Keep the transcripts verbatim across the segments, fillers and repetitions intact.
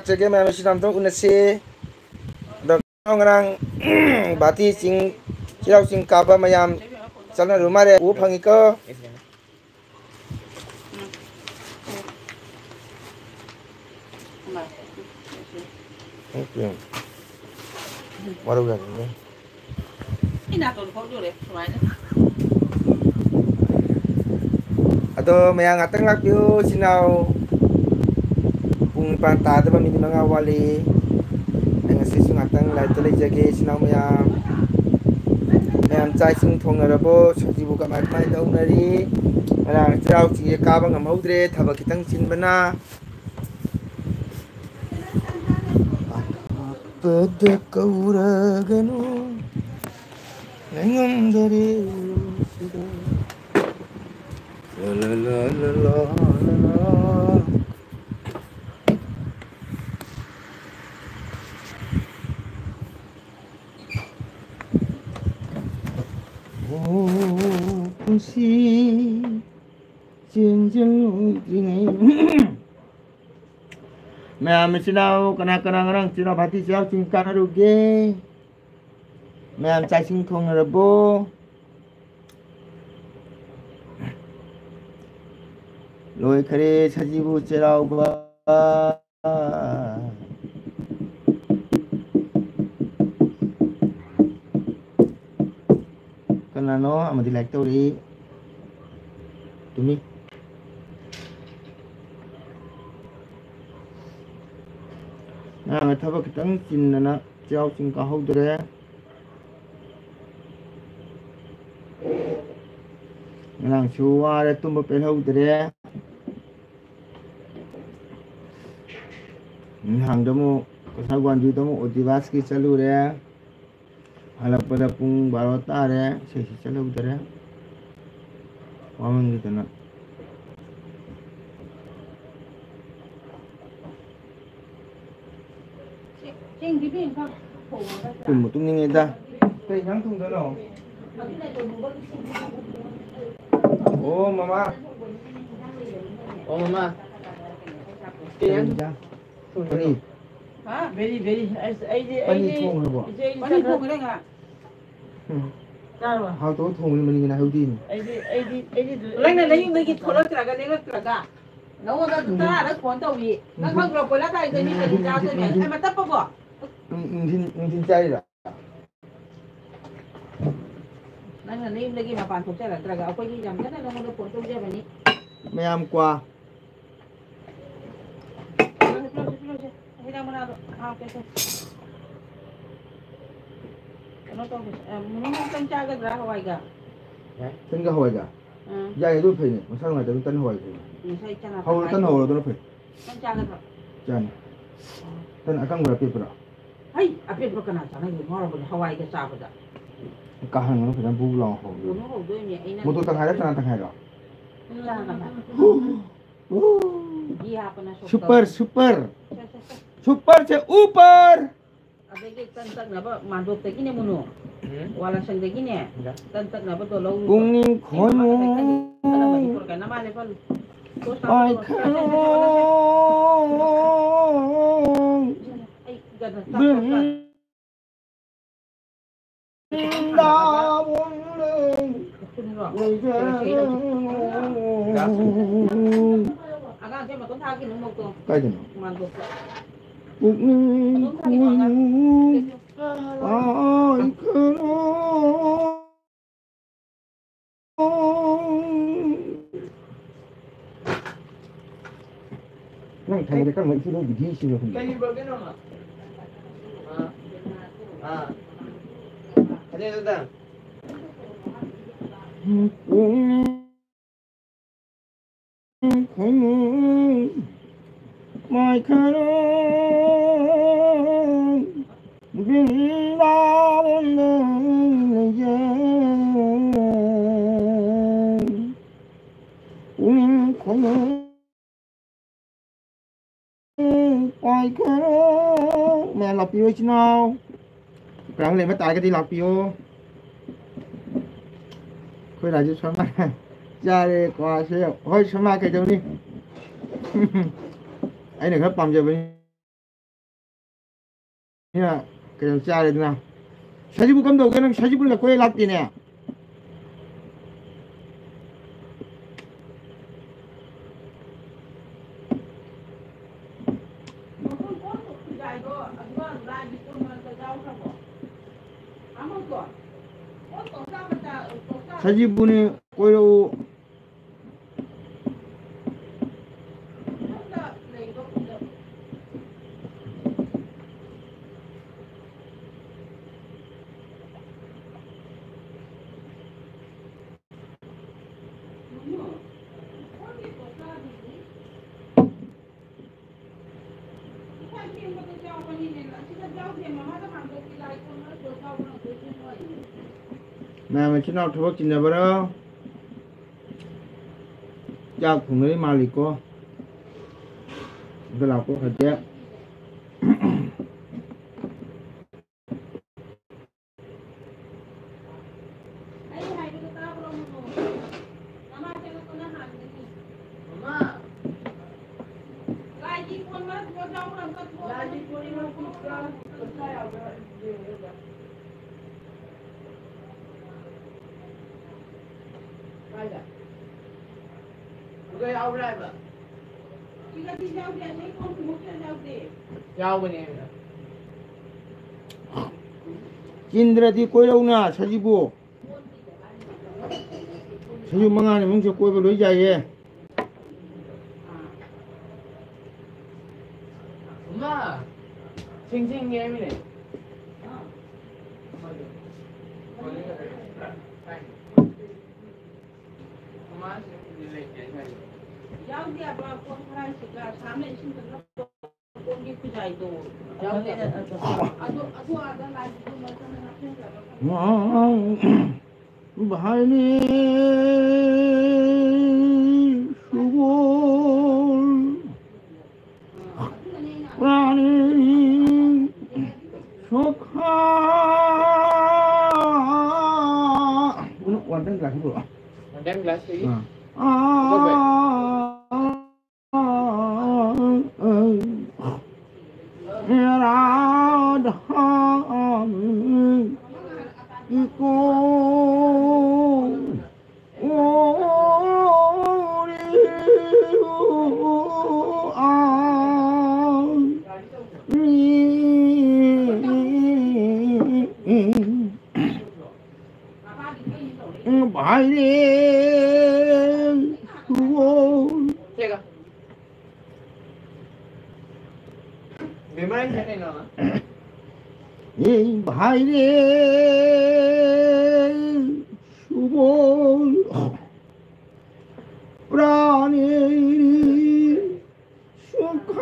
ꯆꯠꯆꯒꯦ ꯃꯌꯥꯝ, ꯁꯤꯗ ꯑꯝꯇꯪ ꯎꯅꯁꯤ꯫ ꯑꯗꯣ ꯉꯔꯥꯡ ꯚꯥꯇꯤ ꯆꯤꯡ, ꯆꯩꯔꯥꯎ ꯆꯤꯡ ꯀꯥꯕ ꯃꯌꯥꯝ ꯆꯠꯅꯔꯨ ꯃꯥꯜꯂꯦ꯫ ꯎꯕ ꯐꯪꯉꯤꯀꯣ꯫ ꯋꯥꯔꯧ ꯌꯥꯗꯦꯅꯦ꯫ ꯑꯩ ꯅꯥꯇꯣꯟ ꯐꯥꯎ ꯌꯧꯔꯦ ꯁꯨꯃꯥꯏꯅ꯫ ꯑꯗꯣ ꯃꯌꯥꯝ ꯉꯥꯛꯇꯪ ꯂꯥꯛꯄꯤꯌꯨ, ꯏꯆꯤꯟ ꯏꯅꯥꯎ꯫ ꯄꯨꯡ ꯅꯤꯄꯥꯟ ꯇꯥꯗꯕ ꯃꯤꯅꯤꯠ ꯃꯉꯥ ꯋꯥꯠꯂꯤ꯫ ꯑꯩ ꯉꯁꯤꯁꯨ ꯉꯥꯛꯇꯪ live ꯇ ꯂꯩꯖꯒꯦ, ꯏꯆꯤꯟ ꯏꯅꯥꯎ ꯃꯌꯥꯝ꯫ ꯃꯌꯥꯝ ꯆꯥꯛ ꯏꯁꯤꯡ ꯊꯣꯡꯅꯔꯕꯣ? ꯁꯖꯤꯕꯨ ꯀꯃꯥꯏ ꯀꯃꯥꯏ ꯇꯧꯅꯔꯤ? ꯉꯔꯥꯡ ꯆꯩꯔꯥꯎ ꯆꯤꯡꯁꯦ ꯀꯥꯕ ꯉꯝꯍꯧꯗ꯭ꯔꯦ, ꯊꯕꯛ ꯈꯤꯇꯪ ꯆꯤꯟꯕꯅ꯫ ꯑꯄꯗ ꯀꯧꯔꯒꯅꯨ, ꯉꯥꯏꯉꯝꯗꯔꯦ ꯁꯤꯗ꯫ ꯂ ꯂ ꯂ ꯂ ꯂ ꯂ ꯂ꯫ ꯑꯣ ꯄꯨꯟꯁꯤ ꯆꯦꯟꯖꯤꯜꯂꯨꯗ꯭ꯔꯤꯉꯩ꯫ ꯃꯌꯥꯝ ꯏꯆꯤꯟ ꯏꯅꯥꯎ ꯀꯅꯥ ꯀꯅꯥ ꯉꯔꯥꯡ ꯆꯩꯔꯥꯎ ꯚꯥꯇꯤ ꯆꯩꯔꯥꯎ ꯆꯤꯡ ꯀꯥꯅꯔꯨꯒꯦ? ꯃꯌꯥꯝ ꯆꯥꯛ ꯏꯁꯤꯡ ꯊꯣꯡꯅꯔꯕꯣ? ꯂꯣꯏꯈꯔꯦ ꯁꯖꯤꯕꯨ ꯆꯩꯔꯥꯎꯕ꯫ ꯀꯅꯥꯅꯣ ꯑꯃꯗꯤ like ꯇꯧꯔꯛꯏ? ꯇꯨꯃꯤ꯫ ꯉꯔꯥꯡꯅ ꯊꯕꯛ ꯈꯤꯇꯪ ꯆꯤꯟꯗꯅ ꯆꯩꯔꯥꯎ ꯆꯤꯡ ꯀꯥꯍꯧꯗ꯭ꯔꯦ꯫ ꯉꯔꯥꯡꯁꯨ ꯋꯥꯔꯦ, ꯇꯨꯝꯕ ꯄꯦꯜꯍꯧꯗ꯭ꯔꯦ꯫ ꯅꯍꯥꯟꯗ ꯑꯃꯨꯛ ꯀꯁꯥꯔ ꯒ꯭ꯋꯥꯟꯖꯨꯗ ꯑꯃꯨꯛ ꯑꯣꯗꯤꯕꯥꯁꯀꯤ ꯆꯠꯂꯨꯔꯦ꯫ ꯍꯜꯂꯛꯄꯗ ꯄꯨꯡ ꯕꯥꯔꯣ ꯇꯥꯔꯦ, ꯏꯁꯩꯁꯨ ꯆꯠꯍꯧꯗꯔꯦ꯫ ꯋꯥꯃꯟꯈꯤꯗꯅ꯫ ꯇꯨꯝꯕꯨ ꯇꯨꯝꯅꯤꯡꯉꯦꯗ꯫ ꯀꯩ ꯏꯟꯖꯥꯡ ꯊꯣꯡꯗꯣꯏꯅꯣ? ꯑꯣ, ꯃꯃꯥ꯫ ꯑꯣ, ꯃꯃꯥ꯫ ꯀꯩ ꯏꯟꯖꯥꯡ? ꯄꯅꯤ꯫ ꯍꯥ? Very, very. ꯑꯁ, ꯑꯩꯗꯤ, ꯄꯅꯤ ꯑꯩꯗꯤ, ꯊꯣꯡꯈ꯭ꯔꯕꯣ? ꯏꯆꯦ, ꯑꯩꯗꯤ ꯄꯅꯤ ꯆꯥꯗ-, ꯊꯣꯡꯈ꯭ꯔꯦ ꯉꯥ꯫ ꯎꯝ꯫ ꯆꯥꯔꯕ? ꯍꯥꯎꯇꯕ ꯊꯣꯡꯕꯅꯤ ꯃꯅꯤꯡꯒꯤꯅ ꯍꯧꯗꯤꯅꯤ꯫ ꯑꯩꯗꯤ, ꯑꯩꯗꯤ, ꯑꯩꯗꯤ ꯅꯪꯅ ꯅꯌꯨꯝꯗꯒꯤ ꯊꯣꯛꯂꯛꯇ꯭ꯔꯒ ꯂꯦꯡꯉꯛꯇ꯭ꯔꯒ ꯅꯉꯣꯟꯗ ꯑꯗꯨ ꯎꯝ꯫ ꯇꯔꯥꯔꯛ ꯐꯣꯟ ꯇꯧꯏ꯫ ꯅꯪ ꯎꯝ꯫ ꯈꯪꯗ꯭ꯔꯣ? ꯀꯣꯏꯂꯥ ꯊꯥꯏꯗ ꯃꯤ ꯀꯔꯤ ꯎꯝ꯫ ꯆꯥꯗꯣꯏꯅꯣ? ꯎꯝ꯫ ꯑꯦ, ꯃꯇꯠ ꯄꯕꯣ? ꯎꯝ, ꯅꯨꯡꯊꯤꯟ, ꯅꯨꯡꯊꯤꯟ ꯆꯥꯏꯔꯣ? ꯅꯪꯅ ꯅꯌꯨꯝꯗꯒꯤ ꯃꯄꯥꯟ ꯊꯣꯛꯆꯔꯛꯇ꯭ꯔꯒ ꯑꯩꯈꯣꯏꯗꯤ ꯌꯥꯝ ꯀꯟꯅ ꯅꯉꯣꯟꯗ ꯐꯣꯟ ꯇꯧꯖꯕꯅꯤ꯫ ꯃꯌꯥꯝ ꯀ꯭ꯋꯥ꯫ ꯄꯤꯔꯛꯑꯣꯁꯦ, ꯄꯤꯔꯛꯑꯣꯁꯦ, ꯄꯤꯔꯛꯑꯣꯁꯦ꯫ ꯍꯩꯅꯧ ꯃꯅꯥꯗꯣ ꯍꯥꯞꯀꯦꯁꯦ꯫ ꯀꯩꯅꯣ ꯇꯧꯒꯦ, ꯑ, ꯃꯨꯅꯨ ꯅꯪ ꯇꯟ ꯆꯥꯒꯗ꯭ꯔꯥ ꯍꯋꯥꯏꯒ? ꯇꯟꯒ ꯍꯋꯥꯏꯒ? ꯑꯥ꯫ ꯌꯥꯏ, ꯑꯗꯨ ꯐꯩꯅꯦ꯫ ꯃꯁꯥ ꯅꯨꯡꯉꯥꯏꯇꯕꯅꯤ ꯇꯟ ꯍꯋꯥꯏ ꯐꯩꯅꯦ꯫ ꯉꯁꯥꯏ ꯆꯅꯥ ꯍꯧꯔꯣ, ꯇꯪꯈꯥꯏ ꯇꯟ ꯍꯧꯔꯣ, ꯊꯣꯡꯉꯦ꯫ ꯑꯗꯨꯅ ꯐꯩ꯫ ꯅꯪ ꯆꯥꯒꯗ꯭ꯔꯣ? ꯆꯥꯅꯤ꯫ ꯑꯣ꯫ ꯇꯟ ꯑꯀꯪꯕꯔ ꯑꯄꯦꯠꯄꯔ? ꯍꯩ, ꯑꯄꯦꯠꯄ ꯀꯅꯥ ꯆꯥꯅꯒꯦ? ꯉꯥꯎꯔꯕꯅꯦ, ꯍꯋꯥꯏꯒ ꯆꯥꯕꯗ꯫ ꯀꯥꯍꯟꯒꯅꯨ, ꯐꯖꯅ ꯕꯨ ꯕꯨ ꯂꯥꯎꯅ ꯍꯧꯕꯗꯣ꯫ ꯀꯩꯅꯣ ꯍꯧꯗꯣꯏꯅꯦ, ꯑꯩꯅ ꯃꯣꯇꯣꯔ ꯇꯪꯈꯥꯏꯔ ꯆꯅꯥ ꯇꯪꯈꯥꯏꯔꯣ? ꯆꯅꯥ ꯇꯪꯈꯥꯏ꯫ ꯎ꯫ ꯘꯤ ꯍꯥꯞꯄꯅ ꯁꯣꯛ ꯁꯨꯄꯔ, ꯇꯧꯔꯦ꯫ ꯁꯨꯄꯔ꯫ ꯁꯦ, ꯁꯦ, ꯁꯦ꯫ ꯁꯨꯄꯔ ꯁꯦ ꯎꯄꯔ꯫ ꯑꯗꯒꯤ ꯇꯟ ꯇꯛꯅꯕ ꯃꯥꯟꯗꯣꯞꯇꯒꯤꯅꯦ ꯃꯨꯅꯨ꯫ ꯎꯝ꯫ ꯋꯥꯂꯥꯁꯪꯗꯒꯤꯅꯦ꯫ ꯌꯥ꯫ ꯇꯟ ꯇꯛꯅꯕꯗꯣ ꯂꯧꯔꯨꯆꯣ꯫ ꯄꯨꯛꯅꯤꯡ ꯑꯩ ꯃꯃꯥꯡꯗ ꯈꯣꯏꯃꯨ꯫ ꯂꯩꯈꯠꯂꯤ꯫ ꯀꯔꯝꯕ ꯏꯁꯣꯔ ꯀꯅꯥ ꯃꯥꯜꯂꯦ ꯈꯜꯂꯨ꯫ ꯇꯣꯁ ꯍꯥꯞꯄꯗꯣ꯫ ꯁꯦ, ꯁꯦ, ꯁꯦ, ꯁꯦ, ꯋꯥꯂꯥꯁꯪ꯫ ꯄꯥꯏꯈꯠꯂꯣ꯫ ꯑꯩ ꯀꯩꯅꯣ ꯆꯥꯛ ꯇꯣꯛ ꯇꯥꯔꯦ꯫ ꯀꯥꯏꯗꯅꯣ? ꯄꯨꯛꯅꯤꯡ ꯈꯨꯅꯨꯡ ꯄꯥꯏꯈꯅꯣ꯫ ꯅꯪ ꯊꯝꯃꯗꯤ ꯀꯔꯝꯕ ꯏꯆꯦ ꯅꯪ ꯕꯤꯙꯤ ꯁꯤꯅꯣ ꯈꯪꯗꯦ꯫ ꯀꯩ ꯕꯔꯒꯔꯅꯣ? ꯑꯥ꯫ ꯑꯥ꯫ ꯑꯗꯨ ꯑꯗꯨꯗ꯫ ꯈꯣꯡꯉꯨ ꯃꯥꯏꯈꯔꯣ ꯕ꯭ꯔꯤꯟꯗꯥꯕꯟꯗ ꯂꯩꯖꯩ꯫ ꯄꯨꯛꯅꯤꯡ ꯈꯣꯡꯉꯨ ꯄꯥꯏꯈꯔꯣ꯫ ꯃꯌꯥꯝ ꯂꯥꯛꯄꯤꯌꯨ, ꯏꯆꯤꯟ ꯏꯅꯥꯎ꯫ ꯄ꯭ꯔꯥꯡ ꯂꯩꯕ ꯇꯥꯔꯒꯗꯤ ꯂꯥꯛꯄꯤꯌꯨ꯫ ꯑꯩꯈꯣꯏ ꯔꯥꯖꯨ ꯁꯔꯃ ꯆꯥꯔꯦ ꯀ꯭ꯋꯥꯁꯦ꯫ ꯍꯣꯏ, ꯁꯔꯃ ꯀꯩꯗꯧꯅꯤ? ꯑꯩꯅ ꯈꯔ ꯄꯥꯝꯖꯕꯅꯤ꯫ ꯂꯥꯛꯄꯅꯤꯅ ꯀꯩꯅꯣ ꯆꯥꯔꯦꯗꯅ꯫ ꯁꯖꯤꯕꯨ ꯀꯝꯗꯧꯒꯦ? ꯅꯪ ꯁꯖꯤꯕꯨꯅ ꯀꯣꯏ ꯂꯥꯛꯇꯦꯅꯦ꯫ ꯁꯖꯤꯕꯨꯅꯤ ꯀꯣꯏꯔꯛꯎ꯫ ꯃꯌꯥꯝ ꯏꯆꯤꯟ ꯏꯅꯥꯎ ꯊꯕꯛ ꯆꯤꯟꯅꯕꯔꯣ? ꯆꯥꯛ ꯊꯣꯡꯅꯔꯤ ꯃꯥꯜꯂꯤꯀꯣ꯫ ꯑꯝꯇ ꯂꯥꯛꯄ ꯐꯠꯇꯦ꯫ ꯀꯥꯏꯗ? ꯑꯗꯨꯒ ꯌꯥꯎꯕ꯭ꯔꯥ ꯍꯥꯏꯕ? ꯁꯤꯗꯗꯤ ꯌꯥꯎꯗꯦ, ꯑꯗꯩ ꯀꯣꯟ ꯈꯨꯃꯨꯛꯁꯨ ꯌꯥꯎꯗꯦ꯫ ꯌꯥꯎꯕꯅꯦ꯫ ꯆꯤꯟꯗ꯭ꯔꯗꯤ ꯀꯣꯏꯔꯧꯅ ꯁꯖꯤꯕꯨ꯫ ꯁꯖꯤꯕꯨ ꯃꯉꯥꯅꯤ ꯃꯅꯨꯡꯁꯤꯗ ꯀꯣꯏꯕ ꯂꯣꯏ ꯌꯥꯏꯌꯦ꯫ ꯑꯃ ꯁꯤꯡ ꯁꯤꯡ ꯌꯦꯡꯉꯤꯅꯦ꯫ ꯌꯥꯎꯗꯦ ꯍꯥꯏꯕ ꯀꯣꯟ ꯈꯔꯥꯏꯁꯤꯒ ꯁꯥꯝꯅ ꯏꯁꯤꯡꯗ ꯅꯞꯄ ꯀꯣꯟꯒꯤ ꯈꯨꯖꯥꯏꯗꯣ꯫ ꯌꯥꯎꯗꯦ꯫ ꯑꯗꯨ, ꯑꯗꯨ ꯑꯥꯗ ꯂꯥꯏꯒꯤ ꯀꯣꯟ ꯃꯔꯛꯇ ꯍꯥꯞꯆꯤꯟꯈ꯭ꯔꯕ ꯈꯪꯗꯦ꯫ ꯚꯥꯏꯅꯤ ꯁꯒꯣꯜ ꯄ꯭ꯔꯥꯅꯤ ꯁꯣꯈꯥ꯫ One time glass ꯄꯨꯔꯛꯑꯣ꯫ One time glass ꯂꯩꯌꯦ꯫ ꯑꯥ꯫ ꯑꯥ꯫ ꯍꯦꯔꯥ ভাইরে সুবল। এই ভাইরে সুবল, প্রাণের সুখ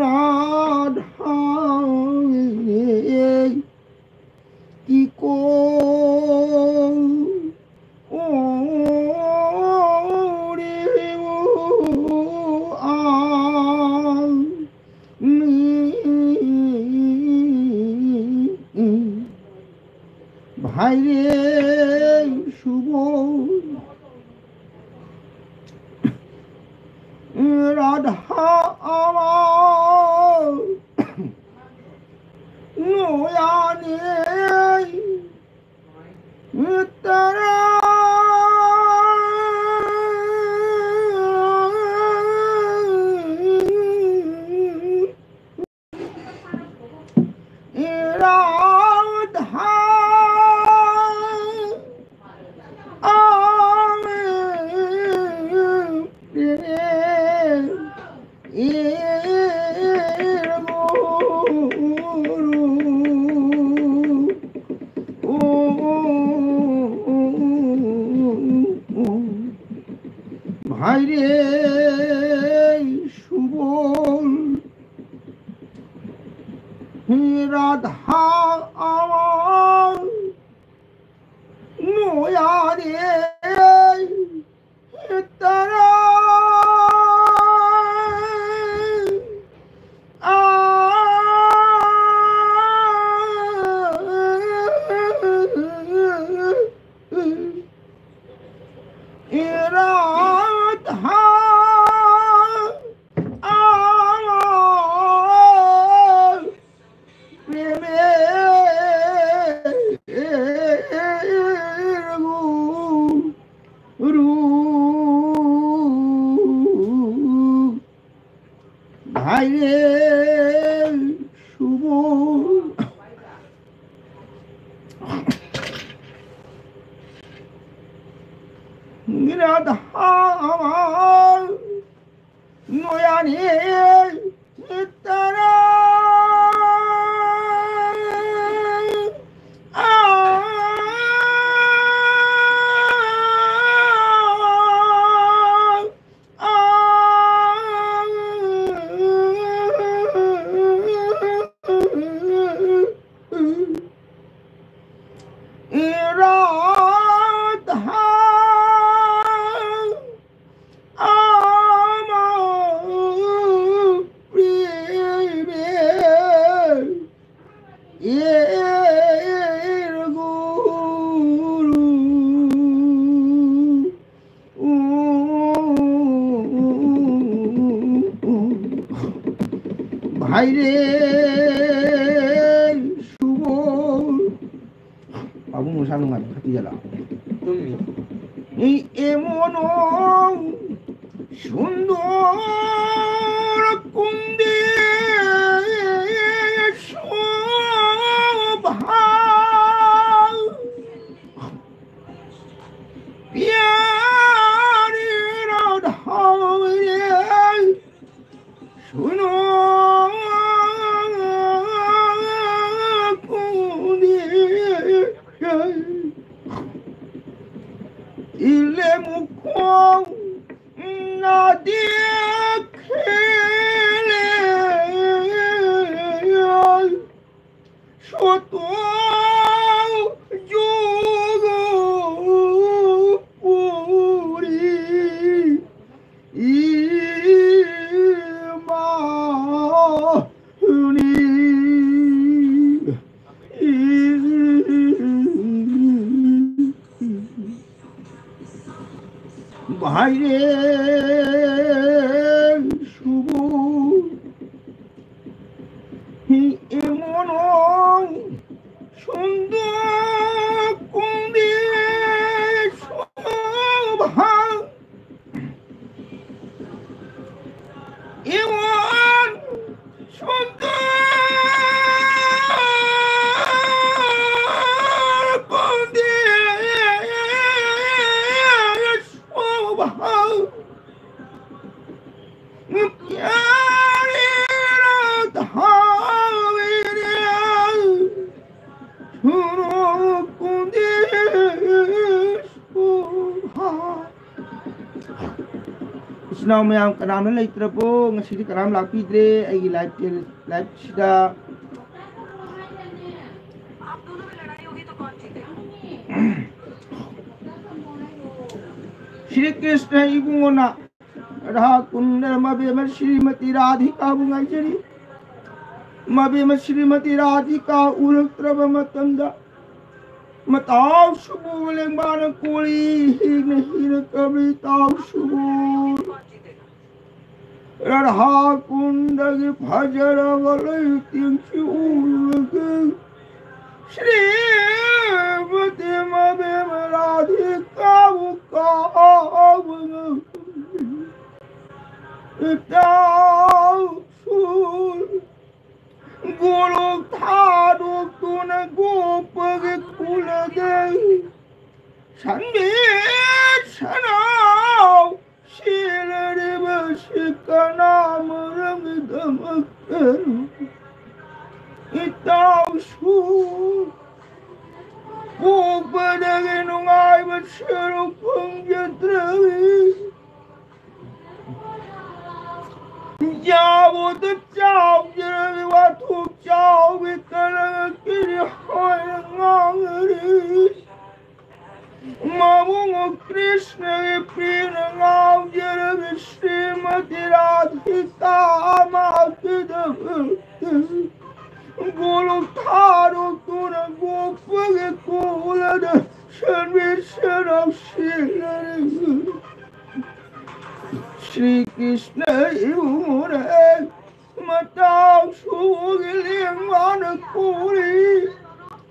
রাধা, কি করি আমি? ভাইরে সুবল, রাধা আমার নয়নে তারা। রাধা ভাইরে সুবল, রাধা আমার নয়নে তারা। রাধা, আ, প্রেমে গুরু ভাই রে শুভ। রাধা আমার নয়নে তারা। রাধা আমার প্রেমে এর গুরু। ভাইরে শুভ। বাবু মশা নুমার খাতি জ্বালা। তুমি এই এমন সুন্দর কুন্দ শোভা প্যারি রাধা রে, শুনো কুন্দ ইলে মুখ না দেখলে শত যুগ পরে ইমানি। ভাইরে শুভ, হি এমন সুন্দর কুন্দি শোভা, এমন সুন্দর কুন্দি শোভা। ꯏꯆꯤꯟ ꯏꯅꯥꯎ ꯃꯌꯥꯝ, ꯀꯅꯥꯝꯅ ꯂꯩꯇ꯭ꯔꯕꯣ? ꯉꯁꯤꯗꯤ ꯀꯅꯥꯝ ꯂꯥꯛꯄꯤꯗ꯭ꯔꯦ ꯑꯩꯒꯤ ꯂꯥꯏꯚ ꯇꯦꯂꯤ-, ꯂꯥꯏꯚꯁꯤꯗ꯫ ꯁ꯭ꯔꯤ ꯀ꯭ꯔꯤꯁꯅ ꯏꯕꯨꯡꯉꯣꯅ ꯔꯥꯙꯥ ꯀꯨꯟꯗ ꯃꯕꯦꯝꯃ ꯁ꯭ꯔꯤꯃꯇꯤ ꯔꯥꯙꯤꯀꯥꯕꯨ ꯉꯥꯏꯖꯔꯤ꯫ ꯃꯕꯦꯝꯃ ꯁ꯭ꯔꯤꯃꯇꯤ ꯔꯥꯙꯤꯀꯥ ꯎꯔꯛꯇ꯭ꯔꯕ ꯃꯇꯝꯗ ꯃꯇꯥꯎ ꯁꯨꯕꯨ ꯂꯦꯡꯕꯥꯅ ꯀꯣꯔꯤ ꯍꯤꯅ ꯍꯤꯅ ꯀꯕꯤ ꯇꯥꯎ ꯁꯨꯕꯨ꯫ ꯔꯥꯙꯥ ꯀꯨꯟꯗꯒꯤ ꯐꯖꯔꯕ ꯂꯩꯇꯦꯡꯁꯤ ꯎꯔꯒ ꯁ꯭ꯔꯤꯃꯇꯤ ꯃꯕꯦꯝꯃ ꯔꯥꯙꯤꯀꯥꯕꯨ ꯀꯥꯎꯕ ꯉꯝꯗꯦ꯫ ꯏꯇꯥꯎꯁꯨ ꯒꯣꯂꯣꯛ ꯊꯥꯗꯣꯛꯇꯨꯅ ꯒꯣꯄꯒꯤ ꯀꯨꯂꯗ ꯁꯟꯕꯤ ꯁꯅꯥꯎ ꯁꯤꯂꯔꯤꯕꯁꯤ ꯀꯅꯥ ꯃꯔꯝꯒꯤꯗꯃꯛꯇꯅꯣ? ꯏꯇꯥꯎꯁꯨ ꯄꯣꯛꯄꯗꯒꯤ ꯅꯨꯡꯉꯥꯏꯕ ꯁꯔꯨꯛ ꯐꯪꯖꯗ꯭ꯔꯦ꯫ ꯌꯥꯕꯣꯗ ꯆꯥꯎꯖꯔꯒ ꯋꯥꯊꯣꯛ ꯆꯥꯎꯕꯤ ꯀꯂꯛꯀꯤꯅꯤ ꯍꯥꯏꯅ ꯉꯥꯡꯅꯔꯤ꯫ ꯃꯕꯨꯡ ꯀ꯭ꯔꯤꯁꯅꯒꯤ ꯄꯤꯅ ꯉꯥꯎꯖꯔꯕꯤ ꯁ꯭ꯔꯤꯃꯇꯤ ꯔꯥꯙꯤꯀꯥ ꯃꯍꯥꯛꯀꯤꯗꯃꯛꯇ ꯒꯣꯂꯣꯛ ꯊꯥꯗꯣꯛꯇꯨꯅ ꯒꯣꯄꯒꯤ ꯀꯣꯂꯗ ꯁꯟꯕꯤ ꯁꯅꯥꯎ ꯁꯤꯂꯔꯤ꯫ ꯁ꯭ꯔꯤ ꯀ꯭ꯔꯤꯁꯅ ꯏꯕꯨꯡꯉꯣꯅꯦ, ꯃꯇꯥꯎ ꯁꯨꯒꯤ ꯂꯦꯡꯕꯥꯅ ꯀꯣꯔꯤ꯫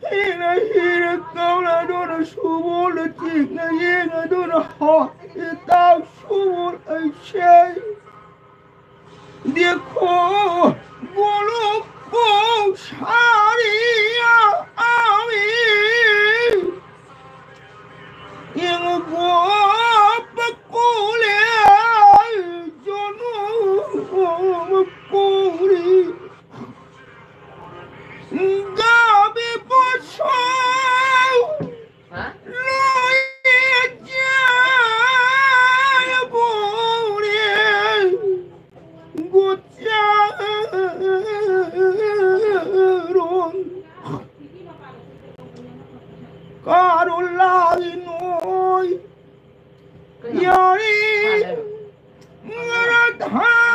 ꯍꯤꯅ ꯍꯤꯅ ꯀꯧꯅꯗꯨꯅ ꯁꯨꯕꯣꯜꯅ ꯆꯤꯛꯅ ꯌꯦꯡꯉꯗꯨꯅ ꯍꯣ ꯏꯇꯥꯎ ꯁꯨꯕꯣꯜ ꯑꯩꯁꯦ꯫ देखो, गोलों को सारी आवी। इन गोप कोले जनुम कोरी। गावे बसो। हाँ? लोए जाए बोरे। Gocharon. Karolai noi. Yari. Radhano.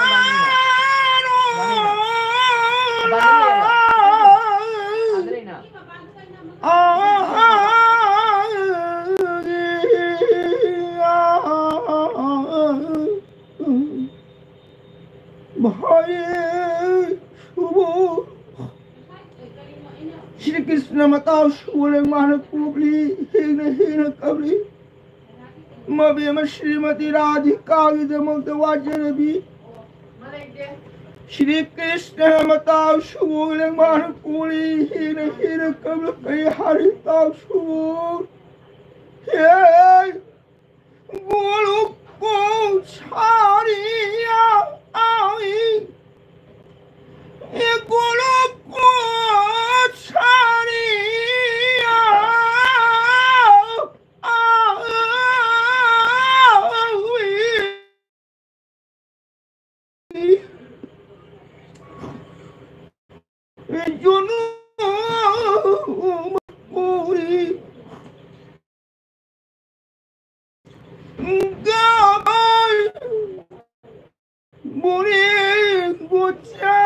भाई वो श्री कृष्ण मताओ शूले मान कुबली हीन हीन कबली मबेम श्रीमती राधिका की दमक दवा जरबी श्री कृष्ण मताओ शूले मान कुली हीन हीन कबल कई हरिताओ शूल हे गोलू को छाड़िया आई, ये गोलू को छाड़िया आई। जुनून पूरी गाय बुरे गुचा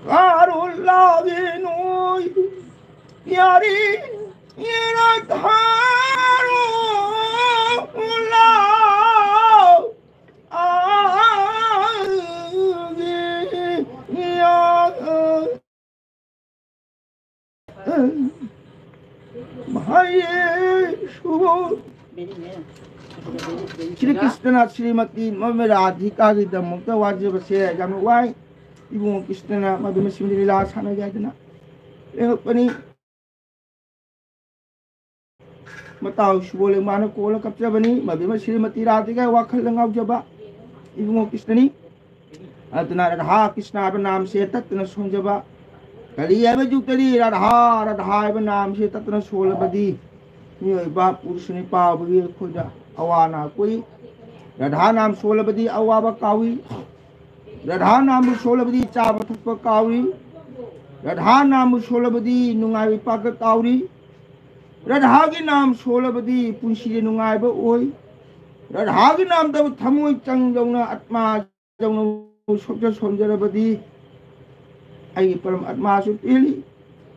कारो लागे नोई ꯌꯥꯔꯤ ꯏꯔꯥ ꯊꯥꯔꯣ ꯂꯥꯎ꯫ ꯃꯍꯥꯌꯦꯁꯨ꯫ ꯁ꯭ꯔꯤ ꯀ꯭ꯔꯤꯁꯅꯅ ꯁ꯭ꯔꯤꯃꯇꯤ ꯃꯃꯤ ꯔꯥꯙꯤꯀꯥꯒꯤꯗꯃꯛꯇ ꯋꯥꯖꯕꯁꯦ ꯌꯥꯝꯅ ꯋꯥꯏ꯫ ꯏꯕꯨꯡꯉꯣ ꯀ꯭ꯔꯤꯁꯅꯅ ꯃꯗꯨ ꯃꯁꯤꯡꯗꯤ ꯂꯤꯂꯥ ꯁꯥꯟꯅꯒꯦ ꯍꯥꯏꯗꯅ ꯂꯦꯡꯉꯛꯄꯅꯤ꯫ ꯃꯇꯥꯎ ꯁꯨꯕꯣꯜ ꯂꯦꯡꯃꯥꯅ ꯀꯣꯜꯂ ꯀꯞꯆꯕꯅꯤ꯫ ꯃꯕꯦꯝꯃ ꯁ꯭ꯔꯤꯃꯇꯤ ꯔꯥꯙꯤꯀꯥꯒꯤ ꯋꯥꯈꯜꯗ ꯉꯥꯎꯖꯕ ꯏꯕꯨꯡꯉꯣ ꯀ꯭ꯔꯤꯁꯅꯅꯤ꯫ ꯑꯗꯨꯅ ꯔꯥꯙꯥ ꯀ꯭ꯔꯤꯁꯅ ꯍꯥꯏꯕ ꯅꯥꯝꯁꯦ ꯇꯠꯇꯅ ꯁꯣꯟꯖꯕ꯫ ꯀꯂꯤ ꯍꯥꯏꯕ ꯌꯨꯒꯇꯗꯤ ꯔꯥꯙꯥ ꯔꯥꯙꯥ ꯍꯥꯏꯕ ꯅꯥꯝꯁꯦ ꯇꯠꯇꯅ ꯁꯣꯜꯂꯕꯗꯤ ꯃꯤꯑꯣꯏꯕ ꯄꯨꯔꯨꯁ ꯅꯨꯄꯥ ꯑꯣꯏꯕꯒꯤ ꯑꯩꯈꯣꯏꯗ ꯑꯋꯥ ꯑꯅꯥ ꯀꯣꯛꯏ꯫ ꯔꯥꯙꯥ ꯅꯥꯝ ꯁꯣꯜꯂꯕꯗꯤ ꯑꯋꯥꯕ ꯀꯥꯎꯏ꯫ ꯔꯥꯙꯥ ꯅꯥꯝꯕꯨ ꯁꯣꯜꯂꯕꯗꯤ ꯆꯥꯕ ꯊꯛꯄ ꯀꯥꯎꯏ꯫ ꯔꯥꯙꯥ ꯅꯥꯝꯕꯨ ꯁꯣꯜꯂꯕꯗꯤ ꯅꯨꯡꯉꯥꯏꯕ ꯏꯄꯥꯛꯇ ꯀꯥꯎꯔꯤ꯫ ꯔꯥꯙꯥꯒꯤ ꯅꯥꯝ ꯁꯣꯜꯂꯕꯗꯤ ꯄꯨꯟꯁꯤꯗ ꯅꯨꯡꯉꯥꯏꯕ ꯑꯣꯏ꯫ ꯔꯥꯙꯥꯒꯤ ꯅꯥꯝꯗꯕꯨ ꯊꯃꯣꯏ ꯆꯪ ꯌꯧꯅ, ꯑꯠꯃꯥ ꯌꯧꯅ ꯁꯣꯛꯆ ꯁꯣꯟꯖꯔꯕꯗꯤ ꯑꯩꯒꯤ ꯄꯔꯝ ꯑꯠꯃꯥꯁꯨ ꯄꯦꯜꯂꯤ꯫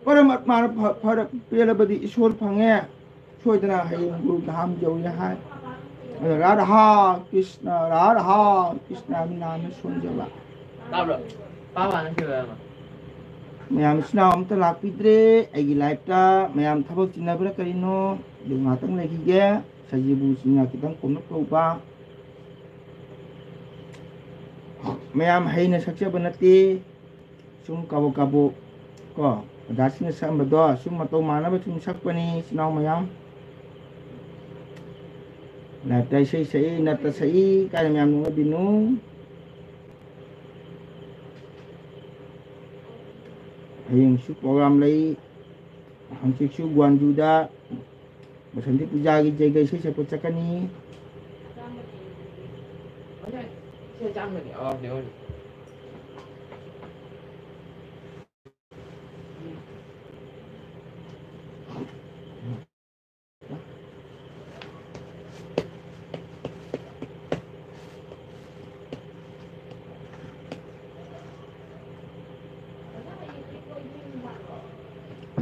ꯄꯔꯝ ꯑꯠꯃꯥꯅ ꯐ-, ꯐꯔ-, ꯄꯦꯜꯂꯕꯗꯤ ꯏꯁꯣꯔ ꯐꯪꯉꯦ꯫ ꯁꯣꯏꯗꯅ ꯍꯌꯦꯡ ꯒꯨꯔꯨ ꯙꯥꯝ ꯌꯧꯏ ꯍꯥꯏ꯫ ꯑꯗꯣ ꯔꯥꯙꯥ ꯀ꯭ꯔꯤꯁꯅ, ꯔꯥꯙꯥ ꯀ꯭ꯔꯤꯁꯅ ꯍꯥꯏꯕ ꯅꯥꯝꯅ ꯁꯣꯟꯖꯕ꯫ ꯇꯥꯕ꯭ꯔꯣ? ꯄꯥꯕ ꯅꯪ ꯀꯩꯗꯧꯋꯦ ꯍꯥꯏꯅꯣ? ꯃꯌꯥꯝ ꯏꯆꯤꯟ ꯏꯅꯥꯎ ꯑꯝꯇ ꯂꯥꯛꯄꯤꯗ꯭ꯔꯦ꯫ ꯑꯩꯒꯤ live ꯇ ꯃꯌꯥꯝ ꯊꯕꯛ ꯆꯤꯟꯅꯕ꯭ꯔꯥ ꯀꯔꯤꯅꯣ? ꯑꯗꯨ ꯉꯥꯛꯇꯪ ꯂꯩꯈꯤꯒꯦ꯫ ꯁꯖꯤꯕꯨ ꯆꯤꯡꯌꯥ ꯈꯤꯇꯪ ꯀꯣꯝꯂꯛ ꯇꯧꯕ꯫ ꯃꯌꯥꯝ ꯍꯩꯅ ꯁꯛꯆꯕ ꯅꯠꯇꯦ꯫ ꯁꯨꯝ ꯀꯥꯕꯣꯛ ꯀꯥꯕꯣꯛ ꯀꯣ, ꯑꯣꯖꯥꯁꯤꯡꯅ ꯁꯛꯑꯝꯕꯗꯣ ꯁꯨꯝ ꯃꯇꯧ ꯃꯥꯟꯅꯕ ꯁꯨꯝ ꯁꯛꯄꯅꯤ, ꯏꯆꯤꯟ ꯏꯅꯥꯎ ꯃꯌꯥꯝ꯫ Live ꯇ ꯏꯁꯩ ꯁꯛꯏ, ꯅꯠꯇ ꯁꯛꯏ ꯀꯥꯏꯅ ꯃꯌꯥꯝ ꯅꯣꯛꯅꯕꯤꯅꯨ꯫ ꯍꯌꯦꯡꯁꯨ program ꯂꯩ꯫ ꯍꯪꯆꯤꯠꯁꯨ ꯒ꯭ꯋꯥꯟꯖꯨꯗ ꯕꯁꯟꯇꯤ ꯄꯨꯖꯥꯒꯤ ꯖꯩꯒ ꯏꯁꯩ ꯁꯛꯄ ꯆꯠꯀꯅꯤ꯫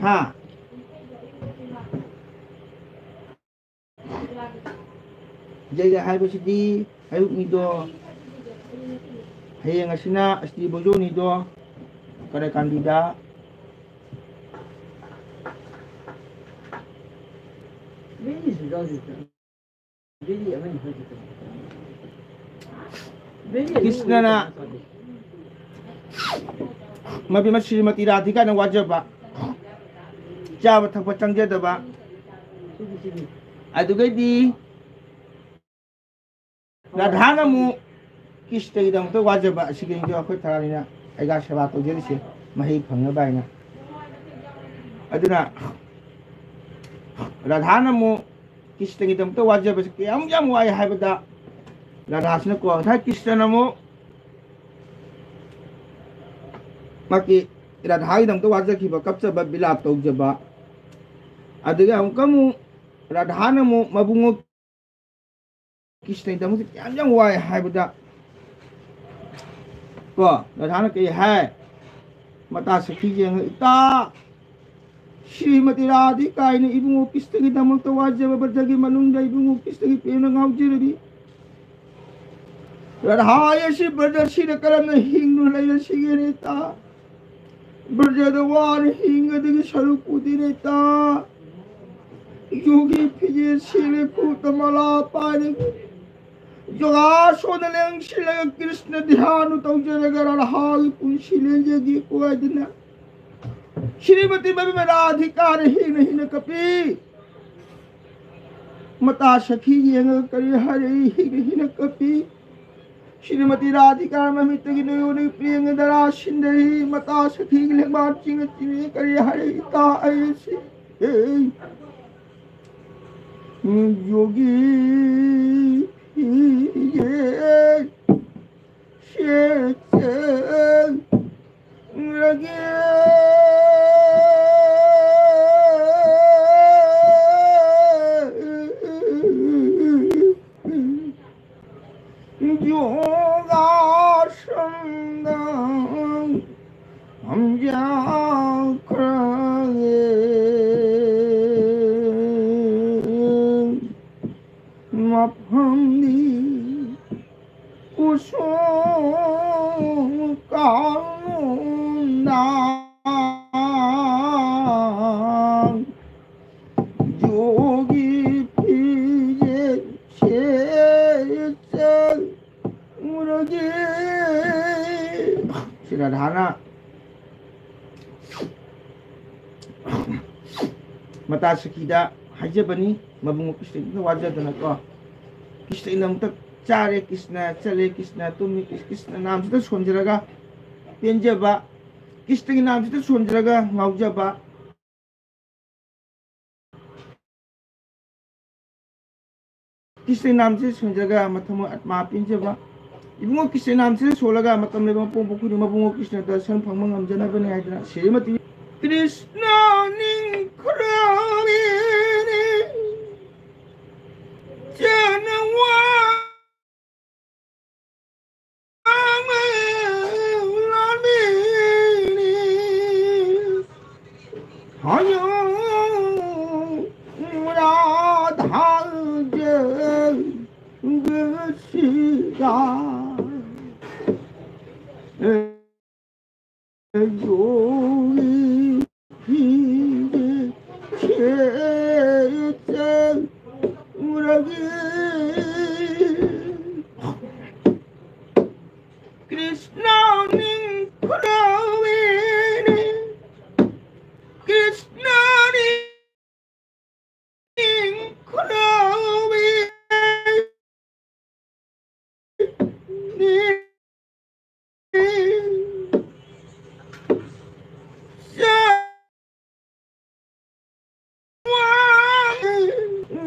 ꯍꯥ? ꯂꯩꯔꯦ ꯍꯥꯏꯕꯁꯤꯗꯤ ꯑꯌꯨꯛꯅꯤꯗꯣ, ꯍꯌꯦꯡ ꯑꯁꯤꯅ ꯑꯁꯇꯤ ꯕꯣꯖꯣꯅꯤꯗꯣ, ꯀꯔꯀꯥꯟꯗꯤꯗ꯫ ꯀ꯭ꯔꯤꯁꯅꯅ ꯃꯕꯤ ꯃ ꯁ꯭ꯔꯤꯃꯇꯤ ꯔꯥꯙꯤꯀꯥꯅ ꯋꯥꯖꯕ, ꯆꯥꯕ ꯊꯛꯄ ꯆꯪꯖꯗꯕ, ꯑꯗꯨꯒꯩꯗꯤ ꯔꯥꯙꯥꯅ ꯑꯃꯨꯛ ꯀ꯭ꯔꯤꯁꯅꯒꯤꯗꯃꯛꯇ ꯋꯥꯖꯕ ꯑꯁꯤꯒꯤꯁꯨ ꯑꯩꯈꯣꯏ ꯊꯔꯥꯅꯤꯅ ꯑꯩꯒ ꯁꯦꯕꯥ ꯇꯧꯖꯔꯤꯁꯦ, ꯃꯍꯩ ꯐꯪꯅꯕ ꯍꯥꯏꯅ꯫ ꯑꯗꯨꯅ ꯔꯥꯙꯥꯅ ꯑꯃꯨꯛ ꯀ꯭ꯔꯤꯁꯅꯒꯤꯗꯃꯛꯇ ꯋꯥꯖꯕꯁꯦ ꯀꯌꯥꯝ ꯌꯥꯝ ꯋꯥꯏ ꯍꯥꯏꯕꯗ, ꯔꯥꯙꯥꯁꯤꯅꯀꯣ, ꯉꯁꯥꯏ ꯀ꯭ꯔꯤꯁꯅꯅ ꯑꯃꯨꯛ ꯃꯥꯒꯤ ꯔꯥꯙꯥꯒꯤꯗꯃꯛꯇ ꯋꯥꯖꯈꯤꯕ, ꯀꯞꯆꯕ, ꯕꯤꯂꯥꯞ ꯇꯧꯖꯕ, ꯑꯗꯨꯒ ꯑꯃꯨꯛꯀ ꯑꯃꯨꯛ ꯔꯥꯙꯥꯅ ꯑꯃꯨꯛ ꯃꯕꯨꯡꯉꯣ ꯀ꯭ꯔꯤꯁꯅꯒꯤꯗꯃꯛꯇ ꯀꯌꯥꯝ ꯌꯥꯝ ꯋꯥꯏ ꯍꯥꯏꯕꯗ, ꯀꯣ, ꯔꯥꯙꯥꯅ ꯀꯔꯤ ꯍꯥꯏ? ꯃꯇꯥ ꯁꯈꯤꯁꯦ ꯌꯦꯡꯉ, "ꯏꯇꯥ, ꯁ꯭ꯔꯤꯃꯇꯤ ꯔꯥꯙꯤꯀꯥꯏꯅ ꯏꯕꯨꯡꯉꯣ ꯀ꯭ꯔꯤꯁꯅꯒꯤꯗꯃꯛꯇ ꯋꯥꯖꯕ ꯕ꯭ꯔꯖꯒꯤ ꯃꯅꯨꯡꯗ ꯏꯕꯨꯡꯉꯣ ꯀ꯭ꯔꯤꯁꯅꯒꯤ ꯄ꯭ꯔꯦꯝꯅ ꯉꯥꯎꯖꯔꯕꯤ ꯔꯥꯙꯥ ꯑꯁꯤ ꯕ꯭ꯔꯖꯁꯤꯗ ꯀꯔꯝꯅ ꯍꯤꯡꯗꯨꯅ ꯂꯩꯔꯁꯤꯒꯦꯅꯦ ꯏꯇꯥ? ꯕ꯭ꯔꯖꯗ ꯋꯥꯅ ꯍꯤꯡꯒꯗꯒꯤ ꯁꯔꯨꯛ ꯄꯨꯗꯦꯅꯦ ꯏꯇꯥ꯫ ꯌꯣꯒꯤ ꯐꯤꯖꯦꯠ ꯁꯦꯠꯂꯦ, ꯈꯨꯠꯇ ꯃꯂꯥ ꯄꯥꯏꯔꯦ, ꯌꯣꯒꯥꯁꯣꯟꯗ ꯂꯦꯡꯁꯤꯜꯂꯒ ꯀ꯭ꯔꯤꯁꯅ ꯙ꯭ꯌꯥꯟ ꯇꯧꯖꯔꯒ ꯔꯥꯙꯥꯒꯤ ꯄꯨꯟꯁꯤ ꯂꯦꯟꯖꯒꯦꯀꯣ" ꯍꯥꯏꯗꯅ ꯁ꯭ꯔꯤꯃꯇꯤ ꯃꯕꯤ ꯔꯥꯙꯤꯀꯥꯅ ꯍꯤꯡꯅ ꯍꯤꯡꯅ ꯀꯞꯄꯤ꯫ ꯃꯇꯥ ꯁꯈꯤ ꯌꯦꯡꯉꯒ ꯀꯔꯤ ꯍꯥꯏꯔꯛꯏ? ꯍꯤꯡꯅ ꯍꯤꯡꯅ ꯀꯞꯄꯤ꯫ ꯁ꯭ꯔꯤꯃꯇꯤ ꯔꯥꯙꯤꯀꯥ ꯃꯃꯤꯠꯇꯒꯤ ꯅꯌꯣꯟꯗꯒꯤ ꯄ꯭ꯔꯦꯝꯒꯤ ꯙꯔꯥ ꯁꯤꯟꯗꯔꯤ꯫ ꯃꯇꯥ ꯁꯈꯤꯒꯤ ꯂꯦꯡꯕꯥꯟ ꯆꯤꯡꯉ ꯆꯤꯡꯉ ꯀꯔꯤ ꯍꯥꯏꯔꯛꯏ? ꯏꯇꯥ ꯑꯩꯁꯤ, ꯑꯦ, ꯌꯣꯒꯤ ꯐꯤꯖꯦꯠ ꯁꯦꯠꯆꯔꯒꯦ꯫ ꯌꯣꯒꯥꯁꯟꯗ ꯐꯝꯖꯈ꯭ꯔꯒꯦ꯫ ꯃꯐꯝ ꯃꯇꯥ ꯁꯈꯤꯗ ꯍꯥꯏꯖꯕꯅꯤ, ꯃꯕꯨꯡꯉꯣ ꯀ꯭ꯔꯤꯁꯅꯒꯤꯗ ꯋꯥꯖꯗꯅꯀꯣ꯫ ꯀ꯭ꯔꯤꯁꯅꯒꯤꯗꯃꯛꯇ ꯆꯥꯔꯦ, ꯀ꯭ꯔꯤꯁꯅ ꯆꯠꯂꯦ, ꯀ꯭ꯔꯤꯁꯅ ꯇꯨꯝꯃꯤ, ꯀ꯭ꯔꯤꯁꯅ ꯅꯥꯝꯁꯤꯗ ꯁꯣꯟꯖꯔꯒ ꯄꯦꯟꯖꯕ, ꯀ꯭ꯔꯤꯁꯅꯒꯤ ꯅꯥꯝꯁꯤꯗ ꯁꯣꯟꯖꯔꯒ ꯉꯥꯎꯖꯕ, ꯀ꯭ꯔꯤꯁꯅ ꯅꯥꯝꯁꯤꯗ ꯁꯣꯟꯖꯔꯒ ꯃꯊꯃꯣꯏ ꯑꯥꯠꯃꯥ ꯄꯦꯟꯖꯕ, ꯏꯕꯨꯡꯉꯣ ꯀ꯭ꯔꯤꯁꯅ ꯅꯥꯝꯁꯤꯗ ꯁꯣꯜꯂꯒ ꯃꯇꯝ ꯂꯩꯕ ꯃꯄꯣꯛ ꯃꯄꯣꯛ ꯈꯨꯗꯤꯡ ꯃꯕꯨꯡꯉꯣ ꯀ꯭ꯔꯤꯁꯅ ꯗꯔꯁꯟ ꯐꯪꯕ ꯉꯝꯖꯅꯕꯅꯤ ꯍꯥꯏꯗꯅ Shrimati Krishna ꯅꯤꯡꯈ꯭ꯔꯕꯤꯅꯤ ꯆꯅꯋꯥ Krishna ning khurave ne, Krishna ning khurave ne.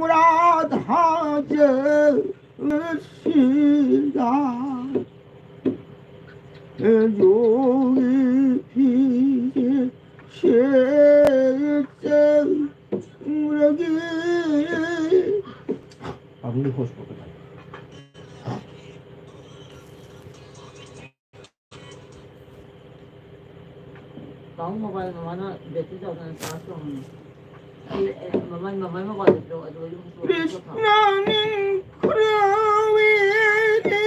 Radha Jai Shri Radha Jogi Shri Jai Radha. ꯇꯥꯃꯣ ꯃꯣꯕꯥꯏꯜ ꯃꯃꯥꯅ ꯕꯦꯇ꯭ꯔꯤ ꯆꯥꯎꯗꯅ ꯆꯥꯔꯖ ꯇꯧꯔꯝꯃꯤ꯫ ꯑꯩ, ꯑꯦ, ꯃꯃꯥꯏ, ꯃꯃꯥꯏ ꯃꯣꯕꯥꯏꯜꯗꯣ ꯑꯗꯨ ꯑꯩ ꯑꯃꯨꯛ ꯄꯨꯔꯛꯑꯒ ꯊꯝꯃꯦ꯫ ꯀ꯭ꯔꯤꯁꯅ ꯅꯤꯡꯈ꯭ꯔꯕꯤꯅꯤ,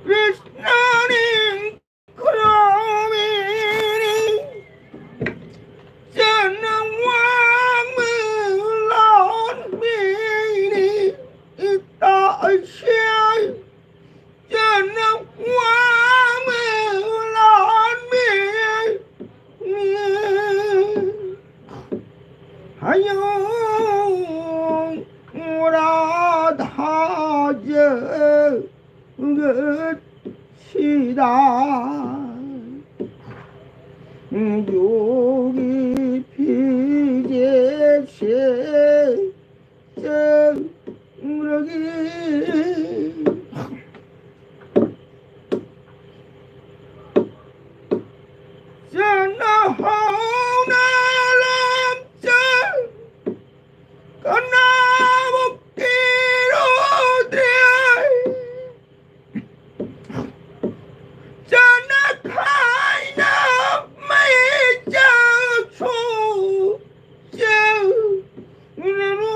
ꯀ꯭ꯔꯤꯁꯅ ꯅꯤꯡꯈ꯭ꯔꯕꯤꯅꯤ, ꯆꯅꯋꯥꯡ ꯂꯥꯟꯃꯤꯅꯤ, ꯏꯇꯥ ꯑꯁꯦ꯫ ꯆꯅꯋꯥꯡ ꯂꯥꯟꯃꯤ ꯌꯣꯒꯤ ꯐꯤꯖꯦꯠꯁꯦ ꯆꯪꯂꯒꯦ꯫ ꯆꯠꯅꯍꯧꯅ ꯂꯝꯆꯠ ꯀꯅꯥꯕꯨ ꯀꯤꯔꯨꯗ꯭ꯔꯦ꯫ ꯆꯠꯅ ꯈꯥꯏꯅ ꯃꯩ ꯆꯥꯛꯁꯨ ꯆꯪꯂꯔꯣꯏ꯫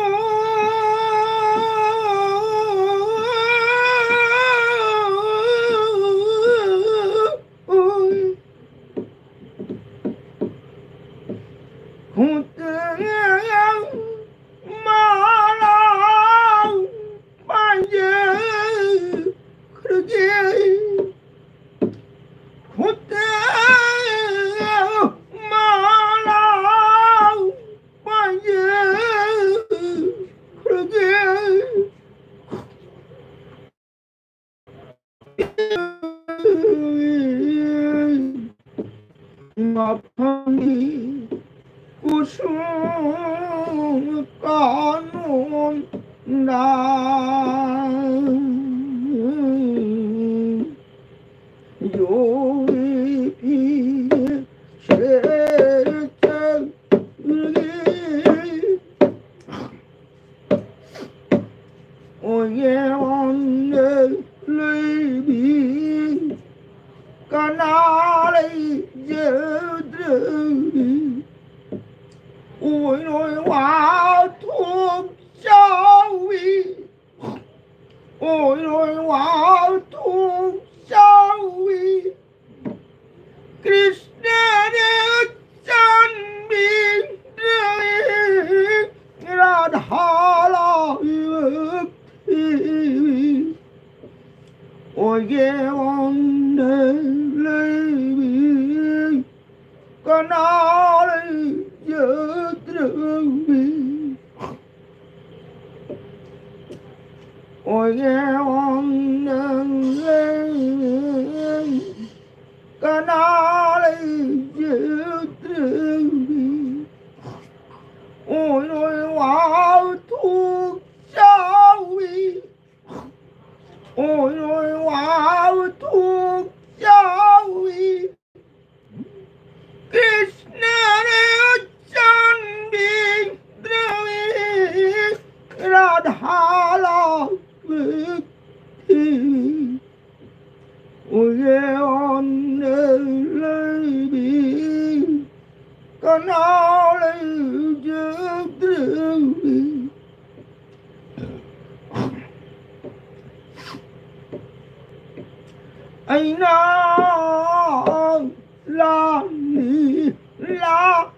ꯈꯨꯠꯇ ꯃꯥꯂꯥ ꯄꯥꯏꯖꯈ꯭ꯔꯒꯦ꯫ ꯈꯨꯠꯇ ꯃꯥꯂꯥ ꯄꯥꯏꯖꯈ꯭ꯔꯒꯦ꯫ ꯃꯐꯝꯅꯤ ꯀꯨꯁꯨꯝ ꯀꯥꯅꯣꯟꯅ ꯌꯣꯒꯤ ꯐꯤ ꯁꯦꯠꯆꯜꯂꯤ꯫ ꯑꯣꯌꯦ ꯑꯣꯟꯅ ꯂꯩꯕꯤ ꯀꯅꯥ ꯂꯩꯖꯗ꯭ꯔꯕꯤ꯫ ꯑꯣꯏꯔꯣꯏ ꯋꯥꯊꯣꯛ ꯆꯥꯎꯏ꯫ ꯑꯣꯏꯔꯣꯏ ꯋꯥꯊꯣꯛ ꯆꯥꯎꯏ꯫ ꯀ꯭ꯔꯤꯁꯅꯅ ꯆꯥꯟꯕꯤꯗ꯭ꯔꯦ ꯔꯥꯙꯥ ꯂꯥꯛꯂꯤꯕꯤ꯫ ꯑꯣꯏꯒꯦ ꯑꯣꯟꯗ ꯂꯩꯕꯤ ꯀꯅꯥ ꯂꯩꯖꯗ꯭ꯔꯕꯤ꯫ ꯑꯣꯏꯒꯦ ꯑꯣꯟꯗ ꯂꯩꯕꯤ ꯀꯅꯥ ꯂꯩꯖ ꯅꯥꯎ ꯂꯩꯖꯗ꯭ꯔꯦ꯫ ꯑꯩꯅ ꯂꯥꯟꯅꯤ ꯂꯥꯟꯖꯔꯔꯣꯏ꯫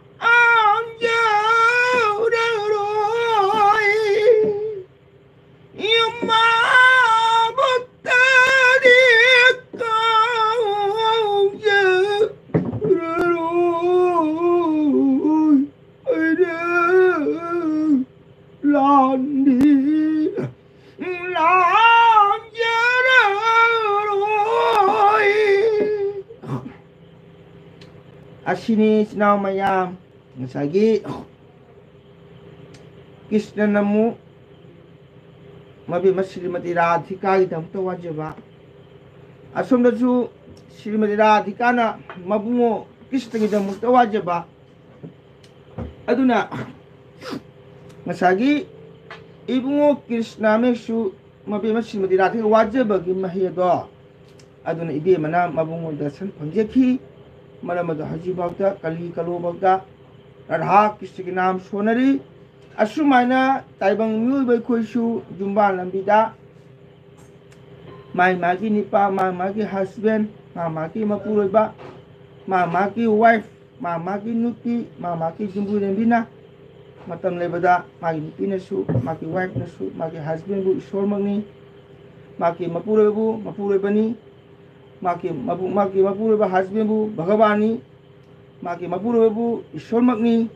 ꯏꯃꯥꯕꯨ ꯇꯗꯤ ꯀꯥꯎꯖꯔꯔꯣꯏ꯫ ꯑꯩꯅ ꯂꯥꯟꯅꯤ ꯂꯥꯟꯖꯔꯔꯣꯏ꯫ ꯑꯁꯤꯅꯤ, ꯏꯆꯤꯟ ꯏꯅꯥꯎ ꯃꯌꯥꯝ, ꯉꯁꯥꯏꯒꯤ ꯀ꯭ꯔꯤꯁꯅꯅ ꯑꯃꯨꯛ ꯃꯕꯦꯝꯃ ꯁ꯭ꯔꯤꯃꯇꯤ ꯔꯥꯙꯤꯀꯥꯒꯤꯗꯃꯛꯇ ꯋꯥꯖꯕ, ꯑꯁꯣꯝꯗꯁꯨ ꯁ꯭ꯔꯤꯃꯇꯤ ꯔꯥꯙꯤꯀꯥꯅ ꯃꯕꯨꯡꯉꯣ ꯀ꯭ꯔꯤꯁꯅꯒꯤꯗꯃꯛꯇ ꯋꯥꯖꯕ꯫ ꯑꯗꯨꯅ ꯉꯁꯥꯏꯒꯤ ꯏꯕꯨꯡꯉꯣ ꯀ꯭ꯔꯤꯁꯅ ꯑꯃꯁꯨ ꯃꯕꯦꯝꯃ ꯁ꯭ꯔꯤꯃꯇꯤ ꯔꯥꯙꯤꯀꯥ ꯋꯥꯖꯕꯒꯤ ꯃꯍꯩ ꯑꯗꯣ, ꯑꯗꯨꯅ ꯏꯕꯦꯝꯃꯅ ꯃꯕꯨꯡꯉꯣ ꯗꯔꯁꯟ ꯐꯪꯖꯈꯤ꯫ ꯃꯔꯝ ꯑꯗꯨ ꯍꯧꯖꯤꯛꯐꯥꯎꯗ ꯀꯂꯤ ꯀꯂꯣꯐꯥꯎꯗ ꯔꯥꯙꯥ ꯀ꯭ꯔꯤꯁꯅꯒꯤ ꯅꯥꯝ ꯁꯣꯟꯅꯔꯤ꯫ ꯑꯁꯨꯃꯥꯏꯅ ꯇꯥꯏꯕꯪ ꯃꯤꯑꯣꯏꯕ ꯑꯩꯈꯣꯏꯁꯨ ꯌꯨꯝꯕꯥꯟ ꯂꯝꯕꯤꯗ ꯃꯥꯒꯤ ꯃꯥꯒꯤ ꯅꯨꯄꯥ, ꯃꯥꯒꯤ ꯃꯥꯒꯤ ꯍꯁꯕꯦꯟ, ꯃꯥ ꯃꯥꯒꯤ ꯃꯄꯨꯔꯣꯏꯕ, ꯃꯥ ꯃꯥꯒꯤ ꯋꯥꯏꯐ, ꯃꯥ ꯃꯥꯒꯤ ꯅꯨꯄꯤ, ꯃꯥ ꯃꯥꯒꯤ ꯌꯨꯝꯕꯨꯔꯦꯝꯕꯤꯅ ꯃꯇꯝ ꯂꯩꯕꯗ ꯃꯥꯒꯤ ꯅꯨꯄꯤꯅꯁꯨ, ꯃꯥꯒꯤ ꯋꯥꯏꯐꯅꯁꯨ ꯃꯥꯒꯤ ꯍꯁꯕꯦꯟꯕꯨ ꯏꯁꯣꯔꯃꯛꯅꯤ, ꯃꯥꯒꯤ ꯃꯄꯨꯔꯣꯏꯕꯕꯨ ꯃꯄꯨꯔꯣꯏꯕꯅꯤ, ꯃꯥꯒꯤ ꯃꯄꯨ-, ꯃꯥꯒꯤ ꯃꯄꯨꯔꯣꯏꯕ ꯍꯁꯕꯦꯟꯕꯨ ꯚꯒꯕꯥꯟꯅꯤ, ꯃꯥꯒꯤ ꯃꯄꯨꯔꯣꯏꯕꯕꯨ ꯏꯁꯣꯔꯃꯛꯅꯤ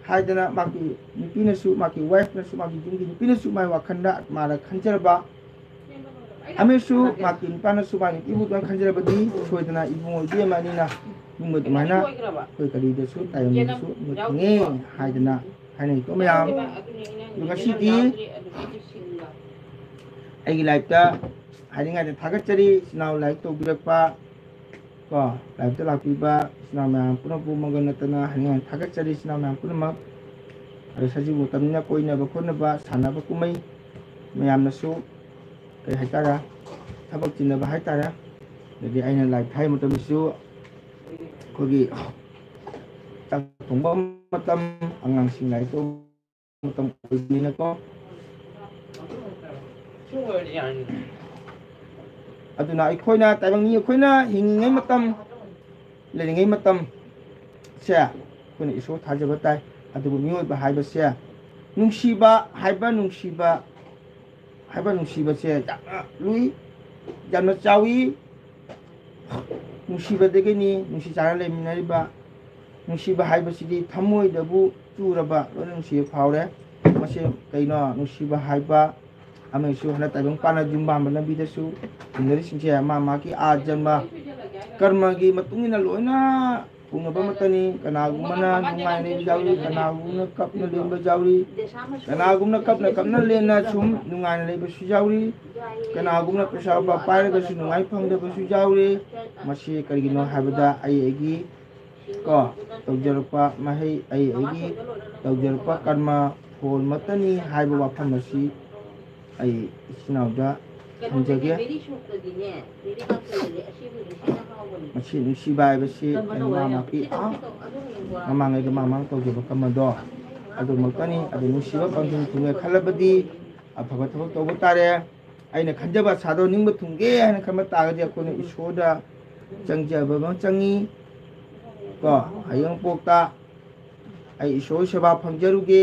ꯍꯥꯏꯗꯅ ꯃꯥꯒꯤ ꯅꯨꯄꯤꯅꯁꯨ, ꯃꯥꯒꯤ ꯋꯥꯏꯐꯅꯁꯨ, ꯃꯥꯒꯤ ꯌꯨꯝꯒꯤ ꯅꯨꯄꯤꯅꯁꯨ ꯃꯥꯒꯤ ꯋꯥꯈꯜꯗ ꯃꯥꯅ ꯈꯟꯖꯔꯕ ꯑꯃꯁꯨ ꯃꯥꯒꯤ ꯅꯨꯄꯥꯅꯁꯨ ꯃꯥꯒꯤ ꯅꯨꯄꯤꯕꯨ ꯑꯗꯨꯃꯥꯏꯅ ꯈꯟꯖꯔꯕꯗꯤ ꯁꯣꯏꯗꯅ ꯏꯕꯨꯡꯉꯣ ꯏꯕꯦꯝꯃ ꯑꯅꯤꯅ ꯌꯨꯝ ꯑꯗꯨꯃꯥꯏꯅ ꯑꯩꯈꯣꯏ ꯀꯔꯤꯗꯁꯨ ꯇꯥꯏꯕꯪꯗꯁꯨ ꯌꯨꯝ ꯊꯨꯡꯉꯦ ꯍꯥꯏꯗꯅ ꯍꯥꯏꯅꯩꯀꯣ ꯃꯌꯥꯝ꯫ ꯑꯗꯣ ꯉꯁꯤꯗꯤ ꯑꯩꯒꯤ ꯂꯥꯏꯐꯇ ꯍꯥꯏꯅꯤꯡꯉꯥꯏꯗ ꯊꯥꯒꯠꯆꯔꯤ, ꯏꯆꯤꯟ ꯏꯅꯥꯎ ꯂꯥꯏꯛ ꯇꯧꯕꯤꯔꯛꯄ ꯀꯣ, ꯂꯥꯏꯐꯇ ꯂꯥꯛꯄꯤꯕ ꯏꯆꯤꯟ ꯏꯅꯥꯎ ꯃꯌꯥꯝ ꯄꯨꯝꯅꯃꯛꯄꯨ ꯃꯪꯒꯟ ꯅꯠꯇꯅ ꯍꯥꯏꯅꯤꯡꯉꯥꯏ ꯊꯥꯒꯠꯆꯔꯤ꯫ ꯏꯆꯤꯟ ꯏꯅꯥꯎ ꯃꯌꯥꯝ ꯄꯨꯝꯅꯃꯛ ꯑꯗꯣ ꯁꯖꯤꯕꯨ ꯃꯇꯝꯅꯤꯅ ꯀꯣꯏꯅꯕ ꯈꯣꯠꯅꯕ ꯁꯥꯟꯅꯕ ꯀꯨꯝꯍꯩ ꯃꯌꯥꯝꯅꯁꯨ ꯀꯩ ꯍꯥꯏꯇꯥꯔꯦ, ꯊꯕꯛ ꯆꯤꯟꯅꯕ ꯍꯥꯏꯇꯥꯔꯦ꯫ ꯑꯗꯒꯤ ꯑꯩꯅ ꯂꯥꯏꯐ ꯊꯥꯏ ꯃꯇꯝꯗꯁꯨ ꯑꯩꯈꯣꯏꯒꯤ ꯆꯥꯛ ꯊꯣꯡꯕ ꯃꯇꯝ, ꯑꯉꯥꯡꯁꯤꯡ ꯂꯥꯏꯔꯤꯛ ꯇꯧꯕ ꯃꯇꯝ ꯑꯣꯏꯕꯅꯤꯅꯀꯣ꯫ ꯑꯗꯨꯅ ꯑꯩꯈꯣꯏꯅ, ꯇꯥꯏꯕꯪ ꯃꯤ ꯑꯩꯈꯣꯏꯅ ꯍꯤꯡꯉꯤꯉꯩ ꯃꯇꯝ, ꯂꯩꯔꯤꯉꯩ ꯃꯇꯝꯁꯦ ꯑꯩꯈꯣꯏꯅ ꯏꯁꯣꯔ ꯊꯥꯖꯕ ꯇꯥꯏ꯫ ꯑꯗꯨꯕꯨ ꯃꯤꯑꯣꯏꯕ ꯍꯥꯏꯕꯁꯦ, ꯅꯨꯡꯁꯤꯕ ꯍꯥꯏꯕ, ꯅꯨꯡꯁꯤꯕ ꯍꯥꯏꯕ ꯅꯨꯡꯁꯤꯕꯁꯦ ꯌꯥꯝꯅ ꯂꯨꯏ, ꯌꯥꯝꯅ ꯆꯥꯎꯏ꯫ ꯅꯨꯡꯁꯤꯕꯗꯒꯤꯅꯤ ꯅꯨꯡꯁꯤ ꯆꯥꯟꯅ ꯂꯩꯃꯤꯟꯅꯔꯤꯕ꯫ ꯅꯨꯡꯁꯤꯕ ꯍꯥꯏꯕꯁꯤꯗꯤ ꯊꯃꯣꯏꯗꯕꯨ ꯆꯨꯔꯕ ꯂꯣꯏꯅ ꯅꯨꯡꯁꯤꯕ ꯐꯥꯎꯔꯦ꯫ ꯃꯁꯤ ꯀꯩꯅꯣ? ꯅꯨꯡꯁꯤꯕ ꯍꯥꯏꯕ ꯑꯃꯁꯨ ꯍꯟꯗꯛ ꯇꯥꯏꯕꯪ ꯄꯥꯟꯅ ꯌꯨꯝ ꯄꯥꯟꯕ ꯂꯝꯕꯤꯗꯁꯨ ꯍꯤꯡꯅꯔꯤꯁꯤꯡꯁꯦ ꯃꯥ ꯃꯥꯒꯤ ꯑꯥ ꯖꯟꯃ ꯀꯔꯃꯒꯤ ꯃꯇꯨꯡ ꯏꯟꯅ ꯂꯣꯏꯅ ꯄꯨꯅꯕꯃꯛꯇꯅꯤ꯫ ꯀꯅꯥꯒꯨꯝꯕꯅ ꯅꯨꯡꯉꯥꯏꯅ ꯂꯩꯕ ꯌꯥꯎꯔꯤ, ꯀꯅꯥꯒꯨꯝꯕꯅ ꯀꯞꯅ ꯂꯦꯟꯕ ꯌꯥꯎꯔꯤ, ꯀꯅꯥꯒꯨꯝꯅ ꯀꯞꯅ ꯀꯞꯅ ꯂꯦꯟꯅ ꯁꯨꯝ ꯅꯨꯡꯉꯥꯏꯅ ꯂꯩꯕꯁꯨ ꯌꯥꯎꯔꯤ, ꯀꯅꯥꯒꯨꯝꯅ ꯄꯩꯁꯥ ꯂꯨꯄꯥ ꯄꯥꯏꯔꯒꯁꯨ ꯅꯨꯡꯉꯥꯏ ꯐꯪꯗꯕꯁꯨ ꯌꯥꯎꯔꯤ꯫ ꯃꯁꯤ ꯀꯔꯤꯒꯤꯅꯣ ꯍꯥꯏꯕꯗ ꯑꯩ ꯑꯩꯒꯤ ꯀꯣ ꯇꯧꯖꯔꯛꯄ ꯃꯍꯩ, ꯑꯩ ꯑꯩꯒꯤ ꯇꯧꯖꯔꯛꯄ ꯀꯔꯃ ꯐꯣꯜꯃꯛꯇꯅꯤ ꯍꯥꯏꯕ ꯋꯥꯐꯝ ꯑꯁꯤ ꯑꯩ ꯏꯆꯤꯟ ꯏꯅꯥꯎꯗ ꯊꯝꯖꯒꯦ꯫ ꯃꯁꯤ ꯅꯨꯡꯁꯤꯕ ꯍꯥꯏꯕꯁꯤ ꯑꯩꯅ ꯃꯥ ꯃꯥꯒꯤ ꯑꯥ ꯃꯃꯥꯡꯉꯩꯗ ꯃꯥ ꯃꯥꯅ ꯇꯧꯖꯕ ꯀꯔꯃꯗꯣ ꯑꯗꯨꯃꯛꯇꯅꯤ꯫ ꯑꯗꯨ ꯅꯨꯡꯁꯤꯕ ꯄꯥꯡꯊꯨꯡ ꯊꯨꯡꯉꯦ ꯈꯜꯂꯕꯗꯤ ꯑꯐꯕ ꯊꯕꯛ ꯇꯧꯕ ꯇꯥꯔꯦ꯫ ꯑꯩꯅ ꯈꯟꯖꯕ ꯑꯁꯥꯗꯣ ꯅꯤꯡꯕ ꯊꯨꯡꯒꯦ ꯍꯥꯏꯅ ꯈꯟꯕ ꯇꯥꯔꯒꯗꯤ ꯑꯩꯈꯣꯏꯅ ꯏꯁꯣꯔꯗ ꯆꯪꯖꯕ ꯑꯃ ꯆꯪꯉꯤ꯫ ꯀꯣ, ꯍꯌꯦꯡ ꯄꯣꯛꯇ ꯑꯩ ꯏꯁꯣꯔꯒꯤ ꯁꯦꯕꯥ ꯐꯪꯖꯔꯨꯒꯦ꯫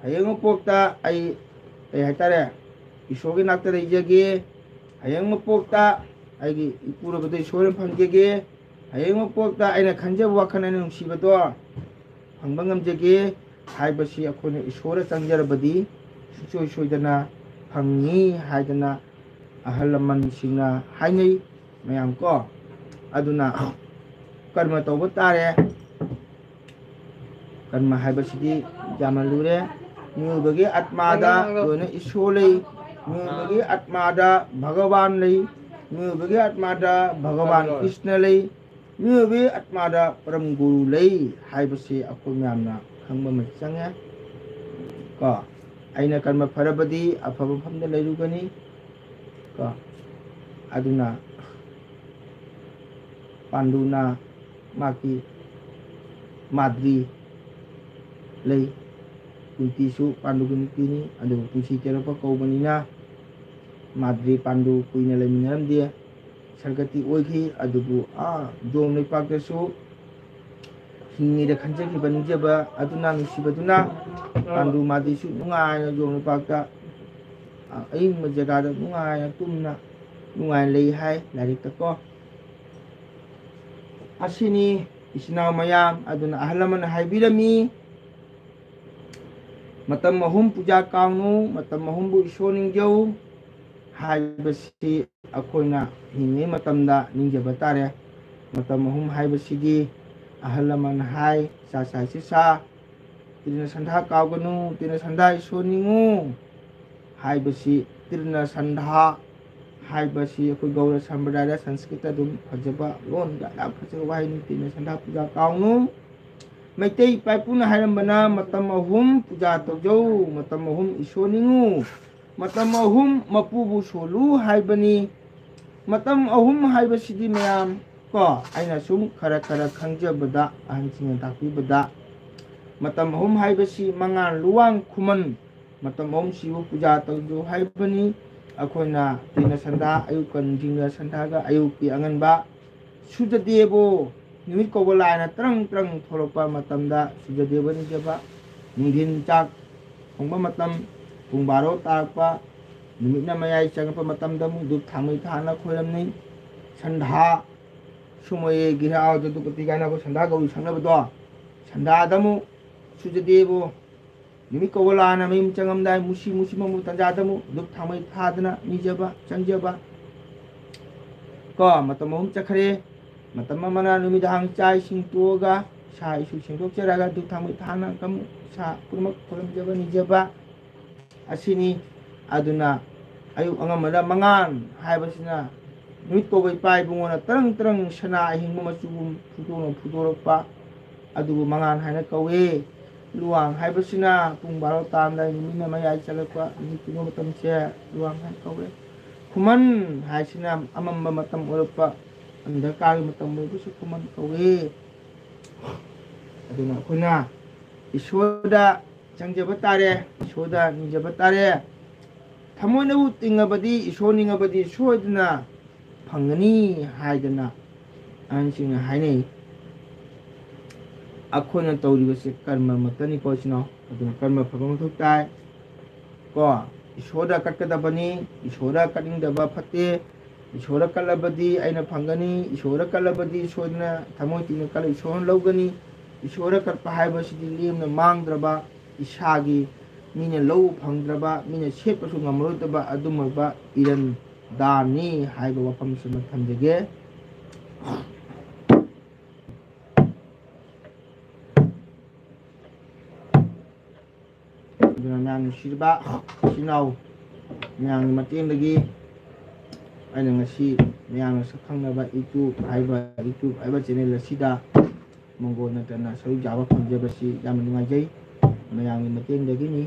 ꯍꯌꯦꯡ ꯄꯣꯛꯇ ꯑꯩ ꯀꯩ ꯍꯥꯏꯇꯥꯔꯦ, ꯏꯁꯣꯔꯒꯤ ꯅꯥꯛꯇ ꯂꯩꯖꯒꯦ꯫ ꯍꯌꯦꯡ ꯄꯣꯛꯇ ꯑꯩꯒꯤ ꯏꯄꯨꯔꯣꯏꯕꯗ ꯏꯁꯣꯔꯅ ꯐꯪꯖꯒꯦ꯫ ꯍꯌꯦꯡ ꯄꯣꯛꯇ ꯑꯩꯅ ꯈꯟꯖꯕ ꯋꯥꯈꯜ, ꯑꯩꯅ ꯅꯨꯡꯁꯤꯕꯗꯣ ꯐꯪꯕ ꯉꯝꯖꯒꯦ ꯍꯥꯏꯕꯁꯤ ꯑꯩꯈꯣꯏꯅ ꯏꯁꯣꯔꯗ ꯆꯪꯖꯔꯕꯗꯤ ꯁꯨꯡꯁꯣꯏ ꯁꯣꯏꯗꯅ ꯐꯪꯅꯤ ꯍꯥꯏꯗꯅ ꯑꯍꯜ ꯂꯃꯟꯁꯤꯡꯅ ꯍꯥꯏꯅꯩ ꯃꯌꯥꯝ ꯀꯣ꯫ ꯑꯗꯨꯅ ꯀꯔꯃ ꯇꯧꯕ ꯇꯥꯔꯦ꯫ ꯀꯔꯃ ꯍꯥꯏꯕꯁꯤꯗꯤ ꯌꯥꯝꯅ ꯂꯨꯔꯦ꯫ ꯃꯤꯑꯣꯏꯕꯒꯤ ꯑꯥꯠꯃꯥꯗ ꯂꯣꯏꯅ ꯏꯁꯣꯔ ꯂꯩ, ꯃꯤꯑꯣꯏꯕꯒꯤ ꯑꯥꯠꯃꯥꯗ ꯚꯒꯋꯥꯟ ꯂꯩ, ꯃꯤꯑꯣꯏꯕꯒꯤ ꯑꯥꯠꯃꯥꯗ ꯚꯒꯋꯥꯟ ꯀ꯭ꯔꯤꯁꯅ ꯂꯩ, ꯃꯤꯑꯣꯏꯕꯒꯤ ꯑꯥꯠꯃꯥꯗ ꯄꯔꯝ ꯒꯨꯔꯨ ꯂꯩ ꯍꯥꯏꯕꯁꯤ ꯑꯩꯈꯣꯏ ꯃꯌꯥꯝꯅ ꯈꯪꯕ ꯑꯃ ꯆꯪꯉꯦ꯫ ꯀꯣ, ꯑꯩꯅ ꯀꯔꯃ ꯐꯔꯕꯗꯤ ꯑꯐꯕ ꯃꯐꯝꯗ ꯂꯩꯔꯨꯒꯅꯤ꯫ ꯀꯣ, ꯑꯗꯨꯅ ꯄꯥꯟꯗꯨꯅ ꯃꯍꯥꯛꯀꯤ ꯃꯥꯗ꯭ꯔꯤ ꯂꯩ꯫ ꯀꯨꯟꯇꯤꯁꯨ ꯄꯥꯟꯗꯨꯒꯤ ꯅꯨꯄꯤꯅꯤ, ꯑꯗꯨꯕꯨ ꯄꯨꯟꯁꯤ ꯇꯦꯔꯛꯄ ꯀꯧꯕꯅꯤꯅ ꯃꯥꯗ꯭ꯔꯤ ꯄꯥꯟꯗꯨ ꯀꯨꯏꯅ ꯂꯩꯃꯤꯟꯅꯔꯝꯗꯦ꯫ ꯁꯔꯒꯇꯤ ꯑꯣꯏꯈꯤ꯫ ꯑꯗꯨꯕꯨ ꯑꯥ ꯖꯣꯝ ꯂꯩꯄꯥꯛꯇꯁꯨ ꯍꯤꯡꯉꯤꯗ ꯈꯟꯖꯈꯤꯕ ꯅꯤꯡꯖꯕ ꯑꯗꯨꯅ, ꯅꯨꯡꯁꯤꯕꯗꯨꯅ ꯄꯥꯟꯗꯨ ꯃꯥꯗ꯭ꯔꯤꯁꯨ ꯅꯨꯡꯉꯥꯏꯅ ꯖꯣꯝ ꯂꯩꯄꯥꯛꯇ, ꯑ, ꯑꯏꯪꯕ ꯖꯒꯥꯗ ꯅꯨꯡꯉꯥꯏꯅ ꯇꯨꯝꯅ ꯅꯨꯡꯉꯥꯏꯅ ꯂꯩ ꯍꯥꯏ ꯂꯥꯏꯔꯤꯛꯇꯀꯣ꯫ ꯑꯁꯤꯅꯤ ꯏꯆꯤꯟ ꯏꯅꯥꯎ ꯃꯌꯥꯝ꯫ ꯑꯗꯨꯅ ꯑꯍꯜ ꯂꯃꯟꯅ ꯍꯥꯏꯕꯤꯔꯝꯃꯤ, "ꯃꯇꯝ ꯑꯍꯨꯝ ꯄꯨꯖꯥ ꯀꯥꯎꯅꯨ, ꯃꯇꯝ ꯑꯍꯨꯝꯕꯨ ꯏꯁꯣꯔ ꯅꯤꯡꯖꯧ" ꯍꯥꯏꯕꯁꯤ ꯑꯩꯈꯣꯏꯅ ꯍꯤꯡꯂꯤꯉꯩ ꯃꯇꯝꯗ ꯅꯤꯡꯖꯕ ꯇꯥꯔꯦ꯫ ꯃꯇꯝ ꯑꯍꯨꯝ ꯍꯥꯏꯕꯁꯤꯗꯤ ꯑꯍꯜ ꯂꯃꯟ ꯍꯥꯏ, ꯆꯥ ꯆꯥꯏ ꯆꯤꯁꯥ, ꯇꯤꯟꯅ ꯁꯟꯗꯥ ꯀꯥꯎꯒꯅꯨ, ꯇꯤꯟꯅ ꯁꯟꯗꯥ ꯏꯁꯣꯔ ꯅꯤꯡꯉꯨ ꯍꯥꯏꯕꯁꯤ, ꯇꯤꯟꯅ ꯁꯟꯗꯥ ꯍꯥꯏꯕꯁꯤ ꯑꯩꯈꯣꯏ ꯒꯧꯔ ꯁꯝꯄ꯭ꯔꯗꯥꯌꯗ ꯁꯪꯁꯀ꯭ꯔꯤꯠꯇ ꯑꯗꯨꯝ ꯐꯖꯕ ꯂꯣꯟꯗ ꯌꯥꯝ ꯐꯖꯕ ꯋꯥꯍꯩꯅꯤ, ꯇꯤꯟꯅ ꯁꯟꯗꯥ ꯄꯨꯖꯥ ꯀꯥꯎꯅꯨ꯫ ꯃꯩꯇꯩ ꯏꯄꯥ ꯏꯄꯨꯅ ꯍꯥꯏꯔꯝꯕꯅ ꯃꯇꯝ ꯑꯍꯨꯝ ꯄꯨꯖꯥ ꯇꯧꯖꯧ, ꯃꯇꯝ ꯑꯍꯨꯝ ꯏꯁꯣꯔ ꯅꯤꯡꯉꯨ, ꯃꯇꯝ ꯑꯍꯨꯝ ꯃꯄꯨꯕꯨ ꯁꯣꯜꯂꯨ ꯍꯥꯏꯕꯅꯤ꯫ ꯃꯇꯝ ꯑꯍꯨꯝ ꯍꯥꯏꯕꯁꯤꯗꯤ ꯃꯌꯥꯝ ꯀꯣ, ꯑꯩꯅ ꯁꯨꯝ ꯈꯔ ꯈꯔ ꯈꯪꯖꯕꯗ, ꯑꯍꯟꯁꯤꯡꯅ ꯇꯥꯛꯄꯤꯕꯗ, ꯃꯇꯝ ꯑꯍꯨꯝ ꯍꯥꯏꯕꯁꯤ ꯃꯉꯥꯟ, ꯂꯨꯋꯥꯡ, ꯈꯨꯃꯟ, ꯃꯇꯝ ꯑꯍꯨꯝꯁꯤꯕꯨ ꯄꯨꯖꯥ ꯇꯧꯖꯧ ꯍꯥꯏꯕꯅꯤ꯫ ꯑꯩꯈꯣꯏꯅ ꯇꯤꯟꯅ ꯁꯟꯗꯥ, ꯑꯌꯨꯛꯀ ꯅꯨꯡꯊꯤꯟꯒ ꯁꯟꯗꯥꯒ, ꯑꯌꯨꯛꯀꯤ ꯑꯉꯟꯕ ꯁꯨꯗꯗꯦꯕꯣ, ꯅꯨꯃꯤꯠ ꯀꯧꯕ ꯂꯥꯏꯅ ꯇ꯭ꯔꯪ ꯇ꯭ꯔꯪ ꯊꯣꯛꯂꯛꯄ ꯃꯇꯝꯗ ꯁꯨꯗꯗꯦꯕ ꯅꯤꯡꯖꯕ, ꯅꯨꯡꯊꯤꯟ ꯆꯥꯛ ꯊꯣꯡꯕ ꯃꯇꯝ, ꯄꯨꯡ ꯕꯥꯔꯣ ꯇꯥꯔꯛꯄ, ꯅꯨꯃꯤꯠꯅ ꯃꯌꯥꯏ ꯆꯪꯉꯛꯄ ꯃꯇꯝꯗ ꯑꯃꯨꯛ ꯙꯨꯞ ꯊꯥꯡꯃꯩ ꯊꯥꯅ ꯈꯣꯏꯔꯝꯅꯩ꯫ ꯁꯟꯙꯥ ꯁꯨꯃꯌꯦ ꯒꯤꯔꯥ ꯖꯗꯨꯄꯇꯤ ꯀꯥꯏꯅ ꯑꯩꯈꯣꯏ ꯁꯟꯙꯥ ꯒꯧꯔꯤ ꯁꯛꯅꯕꯗꯣ, ꯁꯟꯙꯥꯗ ꯑꯃꯨꯛ ꯁꯨꯖꯗꯦꯕꯣ, ꯅꯨꯃꯤꯠ ꯀꯧꯕ ꯂꯥꯟꯅ ꯃꯌꯨꯝ ꯆꯪꯉꯝꯗꯥꯏ ꯃꯨꯁꯤ ꯃꯨꯁꯤ ꯃꯃꯨ ꯇꯟꯖꯥꯗ ꯑꯃꯨꯛ ꯙꯨꯞ ꯊꯥꯡꯃꯩ ꯊꯥꯗꯅ ꯅꯤꯖꯕ, ꯆꯪꯖꯕ꯫ ꯀꯣ, ꯃꯇꯝ ꯑꯍꯨꯝ ꯆꯠꯈ꯭ꯔꯦ꯫ ꯃꯇꯝ ꯑꯃꯅ ꯅꯨꯃꯤꯗꯥꯡ ꯆꯥꯛ ꯏꯁꯤꯡ ꯇꯣꯛꯑꯒ ꯏꯁꯥ ꯏꯁꯨ ꯁꯦꯡꯗꯣꯛꯆꯔꯒ ꯙꯨꯞ ꯊꯥꯡꯃꯩ ꯊꯥꯅ ꯀꯝ-, ꯏꯁꯥ ꯄꯨꯝꯅꯃꯛ ꯈꯣꯏꯔꯝꯖꯕ, ꯅꯤꯖꯕ ꯑꯁꯤꯅꯤ꯫ ꯑꯗꯨꯅ ꯑꯌꯨꯛ ꯑꯉꯟꯕꯗ ꯃꯉꯥꯟ ꯍꯥꯏꯕꯁꯤꯅ ꯅꯨꯃꯤꯠ ꯀꯧꯕ ꯏꯄꯥ ꯏꯕꯨꯡꯉꯣꯅ ꯇꯔꯪ ꯇꯔꯪ ꯁꯅꯥ ꯑꯍꯤꯡꯕ ꯃꯆꯨꯒꯨꯝ ꯐꯨꯗꯣꯛꯅ ꯐꯨꯗꯣꯔꯛꯄ, ꯑꯗꯨꯕꯨ ꯃꯉꯥꯟ ꯍꯥꯏꯅ ꯀꯧꯏ꯫ ꯂꯨꯋꯥꯡ ꯍꯥꯏꯕꯁꯤꯅ ꯄꯨꯡ ꯕꯥꯔꯣ ꯇꯥꯔꯝꯗꯥꯏ ꯅꯨꯃꯤꯠꯅ ꯃꯌꯥꯏ ꯆꯜꯂꯛꯄ, ꯅꯨꯃꯤꯠ ꯇꯨꯝꯕ ꯃꯇꯝꯁꯦ ꯂꯨꯋꯥꯡ ꯍꯥꯏꯅ ꯀꯧꯏ꯫ ꯈꯨꯃꯟ ꯍꯥꯏꯁꯤꯅ ꯑꯃꯝꯕ ꯃꯇꯝ ꯑꯣꯏꯔꯛꯄ, ꯑꯟꯙꯀꯥꯔꯒꯤ ꯃꯇꯝ ꯑꯣꯏꯕꯁꯨ ꯈꯨꯃꯟ ꯀꯧꯏ꯫ ꯑꯗꯨꯅ ꯑꯩꯈꯣꯏꯅ ꯏꯁꯣꯔꯗ ꯆꯪꯖꯕ ꯇꯥꯔꯦ, ꯏꯁꯣꯔꯗ ꯅꯤꯖꯕ ꯇꯥꯔꯦ꯫ ꯊꯃꯣꯏꯅꯕꯨ ꯇꯤꯡꯉꯕꯗꯤ, ꯏꯁꯣꯔ ꯅꯤꯡꯉꯕꯗꯤ ꯁꯣꯏꯗꯅ ꯐꯪꯒꯅꯤ ꯍꯥꯏꯗꯅ ꯑꯍꯟꯁꯤꯡꯅ ꯍꯥꯏꯅꯩ꯫ ꯑꯩꯈꯣꯏꯅ ꯇꯧꯔꯤꯕꯁꯦ ꯀꯔꯃꯃꯛꯇꯅꯤꯀꯣ, ꯏꯆꯤꯟ ꯏꯅꯥꯎ꯫ ꯑꯗꯨꯅ ꯀꯔꯃ ꯐꯕ ꯃꯊꯧ ꯇꯥꯏ꯫ ꯀꯣ, ꯏꯁꯣꯔꯗ ꯀꯠꯀꯗꯕꯅꯤ꯫ ꯏꯁꯣꯔꯗ ꯀꯠꯅꯤꯡꯗꯕ ꯐꯠꯇꯦ꯫ ꯏꯁꯣꯔꯗ ꯀꯠꯂꯕꯗꯤ ꯑꯩꯅ ꯐꯪꯒꯅꯤ꯫ ꯏꯁꯣꯔꯗ ꯀꯠꯂꯕꯗꯤ ꯁꯣꯏꯗꯅ ꯊꯃꯣꯏ ꯇꯤꯡꯅ ꯀꯠꯂ ꯏꯁꯣꯔꯅ ꯂꯧꯒꯅꯤ꯫ ꯏꯁꯣꯔꯗ ꯀꯠꯄ ꯍꯥꯏꯕꯁꯤꯗꯤ ꯂꯦꯝꯅ ꯃꯥꯡꯗ꯭ꯔꯕ, ꯏꯁꯥꯒꯤ ꯃꯤꯅ ꯂꯧꯕ ꯐꯪꯗ꯭ꯔꯕ, ꯃꯤꯅ ꯁꯦꯠꯄꯁꯨ ꯉꯝꯃꯔꯣꯏꯗꯕ ꯑꯗꯨꯝꯕ ꯏꯔꯟ ꯗꯥꯟꯅꯤ ꯍꯥꯏꯕ ꯋꯥꯐꯝꯁꯤꯃ ꯊꯝꯖꯒꯦ꯫ ꯑꯗꯨꯅ ꯃꯌꯥꯝ ꯅꯨꯡꯁꯤꯔꯕ ꯏꯆꯤꯟ ꯏꯅꯥꯎ, ꯃꯌꯥꯝꯒꯤ ꯃꯇꯦꯡꯗꯒꯤ ꯑꯩꯅ ꯉꯁꯤ ꯃꯌꯥꯝꯅ ꯁꯛ ꯈꯪꯅꯕ YouTube ꯍꯥꯏꯕ, YouTube ꯍꯥꯏꯕ channel ꯑꯁꯤꯗ ꯃꯪꯒꯣꯜ ꯅꯠꯇꯅ ꯁꯔꯨꯛ ꯌꯥꯕ ꯐꯪꯖꯕꯁꯤ ꯌꯥꯝꯅ ꯅꯨꯡꯉꯥꯏꯖꯩ꯫ ꯃꯌꯥꯝꯒꯤ ꯃꯇꯦꯡꯗꯒꯤꯅꯤ꯫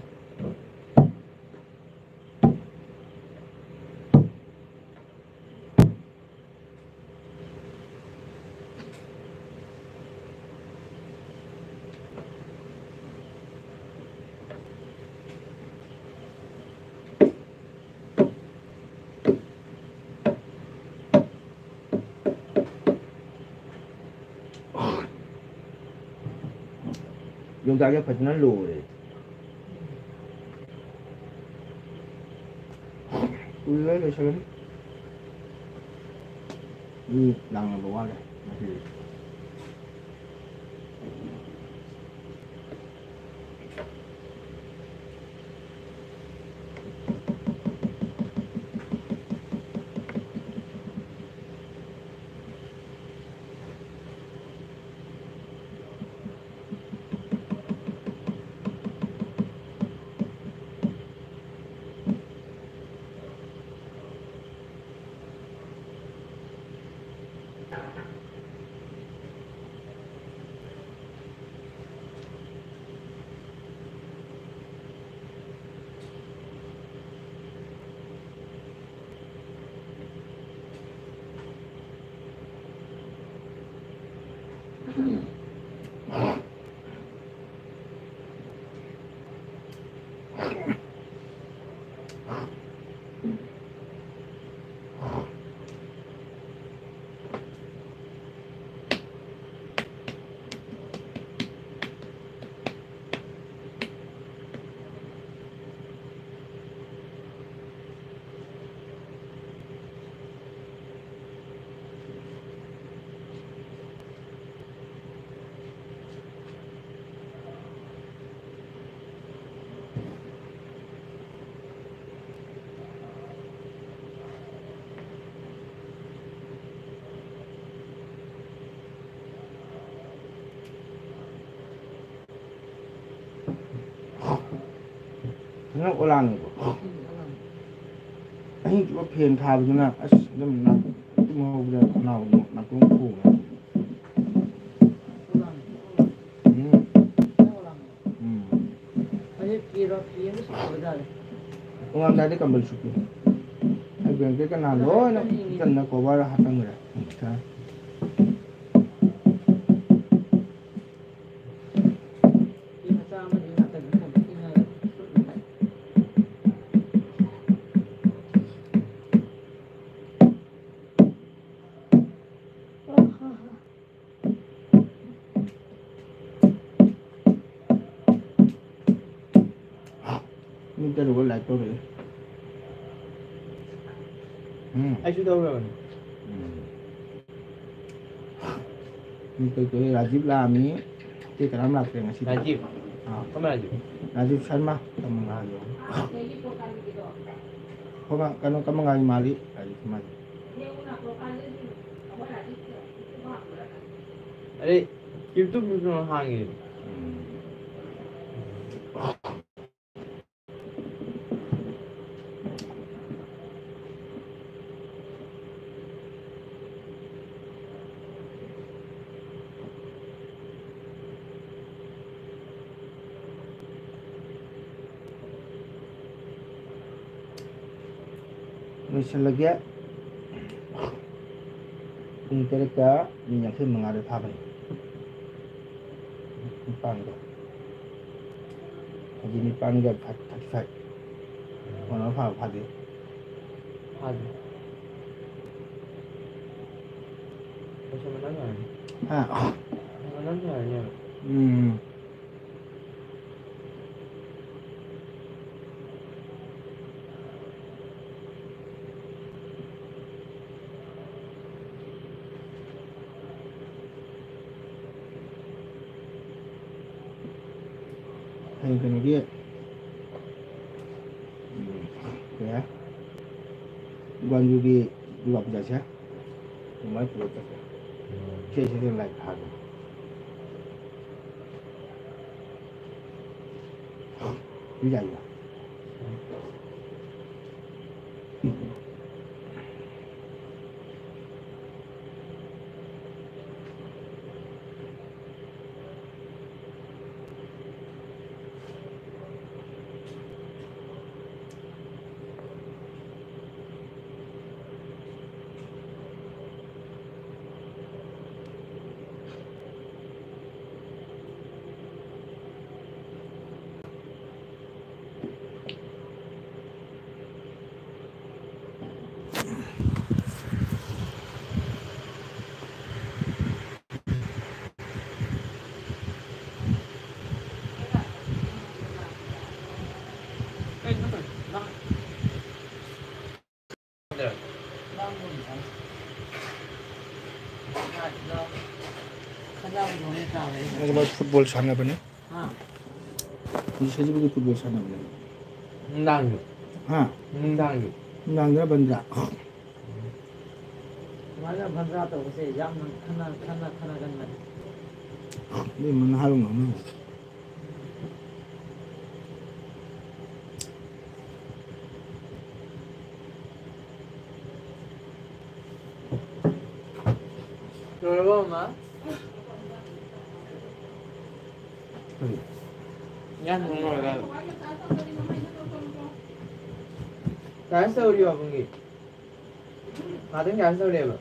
ꯌꯣꯡꯆꯥꯛꯁꯦ ꯐꯖꯅ ꯂꯣꯏꯔꯦ꯫ ꯀꯨꯏꯔꯔꯣꯏ ꯂꯣꯏꯁꯜꯂꯅꯤ꯫ ꯃꯤ ꯂꯥꯡꯅꯕ ꯋꯥꯠꯂꯦ ꯉꯁꯤꯗꯤ꯫ ꯐꯖꯅ ꯑꯣꯂꯥꯡꯉꯦꯀꯣ꯫ ꯑꯍꯤꯡ ꯆꯨꯞꯄ ꯐꯦꯟ ꯊꯥꯕꯗꯨꯅ ꯑꯁ ꯑꯗꯨꯝ ꯅꯥ-, ꯇꯨꯝꯍꯧꯕꯗ ꯈꯅꯥꯎꯗꯣ ꯅꯥꯇꯣꯟ ꯈꯣꯡꯉꯦ꯫ ꯎꯝ꯫ ꯎꯝ꯫ ꯇꯣꯉꯥꯟꯕꯗꯤ ꯀꯝꯕꯜ ꯁꯨꯞꯄꯤ꯫ ꯑꯩ blanket ꯀ ꯅꯍꯥꯟ ꯂꯣꯏꯅ kitchen ꯗ cover ꯍꯥꯞꯆꯟꯈ꯭ꯔꯦ꯫ ꯃꯤ ꯇꯔꯨꯛ ꯂꯥꯏꯛ ꯇꯧꯔꯛꯑꯦ꯫ ꯎꯝ꯫ ꯑꯩꯁꯨ ꯇꯧꯔꯕꯅꯤ꯫ ꯎꯝ꯫ ꯃꯤ ꯀꯩ ꯀꯩ ꯔꯥꯖꯤꯕ ꯂꯥꯛꯑꯝꯃꯤ꯫ ꯑꯇꯩ ꯀꯅꯥꯝ ꯂꯥꯛꯇ꯭ꯔꯦ ꯉꯁꯤꯗꯤ꯫ ꯔꯥꯖꯤꯕ? ꯑꯥ꯫ ꯀꯔꯝꯕ ꯔꯥꯖꯤꯕ? ꯔꯥꯖꯤꯕ ꯁꯔꯃ, ꯀꯃꯪꯒꯥꯒꯤ꯫ ꯍꯣꯏ, ꯀꯩꯅꯣ, ꯀꯃꯪꯒꯥꯒꯤ ꯃꯥꯜꯂꯤ, ꯔꯥꯖꯤꯕ ꯁꯔꯃꯁꯦ꯫ ꯑꯩ YouTube ꯁꯨ ꯍꯥꯡꯉꯤ꯫ ꯎꯝ꯫ ꯂꯣꯏꯁꯤꯜꯂꯒꯦ꯫ ꯄꯨꯡ ꯇꯔꯦꯠꯀ ꯃꯤꯅꯤꯠ ꯌꯥꯡꯈꯩ ꯃꯉꯥꯗ ꯊꯥꯕꯅꯤ꯫ ꯅꯤꯄꯥꯟꯗ꯫ ꯍꯧꯖꯤꯛ ꯅꯤꯄꯥꯟꯒ ꯊꯥꯔꯇꯤ ꯐꯥꯏꯚ꯫ ꯀꯣꯟꯅ ꯐꯥꯕ ꯐꯥꯗꯦ꯫ ꯐꯥꯗꯦ꯫ ꯂꯣꯏꯁꯤꯟꯕꯅ ꯐꯔꯅꯤ꯫ ꯍꯥ? ꯂꯣꯏꯁꯤꯟꯕꯅ ꯐꯔꯅꯦꯕ꯫ ꯎꯝ꯫ ꯍꯌꯦꯡ ꯀꯩꯅꯣꯒꯤ, ꯎꯝ, ꯀꯩ ꯍꯥꯏ? ꯒ꯭ꯋꯥꯟꯖꯨꯒꯤ ꯗꯨꯔꯒꯥ ꯄꯨꯖꯥꯁꯦ ꯑꯗꯨꯃꯥꯏꯅ ꯄꯨꯔꯒ ꯆꯠꯁꯦ꯫ ꯁꯤ, ꯁꯤꯗ ꯂꯥꯏ ꯊꯥꯒꯦ꯫ ꯁꯤ ꯌꯥꯏꯌꯦ꯫ ꯃꯣꯏ ꯐꯨꯠꯕꯣꯜ ꯁꯥꯟꯅꯕꯅꯤ꯫ ꯍꯧꯖꯤꯛ ꯁꯖꯤꯕꯨꯗꯤ ꯐꯨꯠꯕꯣꯜ ꯁꯥꯟꯅꯕꯅꯦ꯫ ꯅꯨꯡꯗꯥꯡꯁꯨ꯫ ꯍꯥ? ꯅꯨꯡꯗꯥꯡꯁꯨ꯫ ꯅꯨꯡꯗꯥꯡꯗꯅ ꯕꯟꯗ꯭ꯔꯥ꯫ ꯁꯨꯃꯥꯏꯅ ꯕꯟꯗ꯭ꯔꯥ ꯇꯧꯕꯁꯦ ꯌꯥꯝꯅ ꯈꯟꯅ, ꯈꯟꯅ, ꯈꯟꯅꯒꯟꯕꯅꯤ꯫ ꯑꯗꯨ ꯃꯨꯟꯅ ꯍꯥꯏꯕ ꯉꯝꯃꯣꯏ꯫ ꯂꯣꯏꯔꯕꯣ, ꯃꯃꯥ? ꯀꯔꯤ? ꯏꯟꯖꯥꯡ ꯊꯣꯡ ꯂꯣꯏꯔꯒ꯫ ꯀ꯭ꯂꯥꯁ ꯇꯧꯔꯤꯕꯣ ꯑꯕꯨꯡꯒꯤ? ꯉꯥꯛꯇꯪ ꯀꯩꯅꯣ ꯇꯧꯔꯦꯕ꯫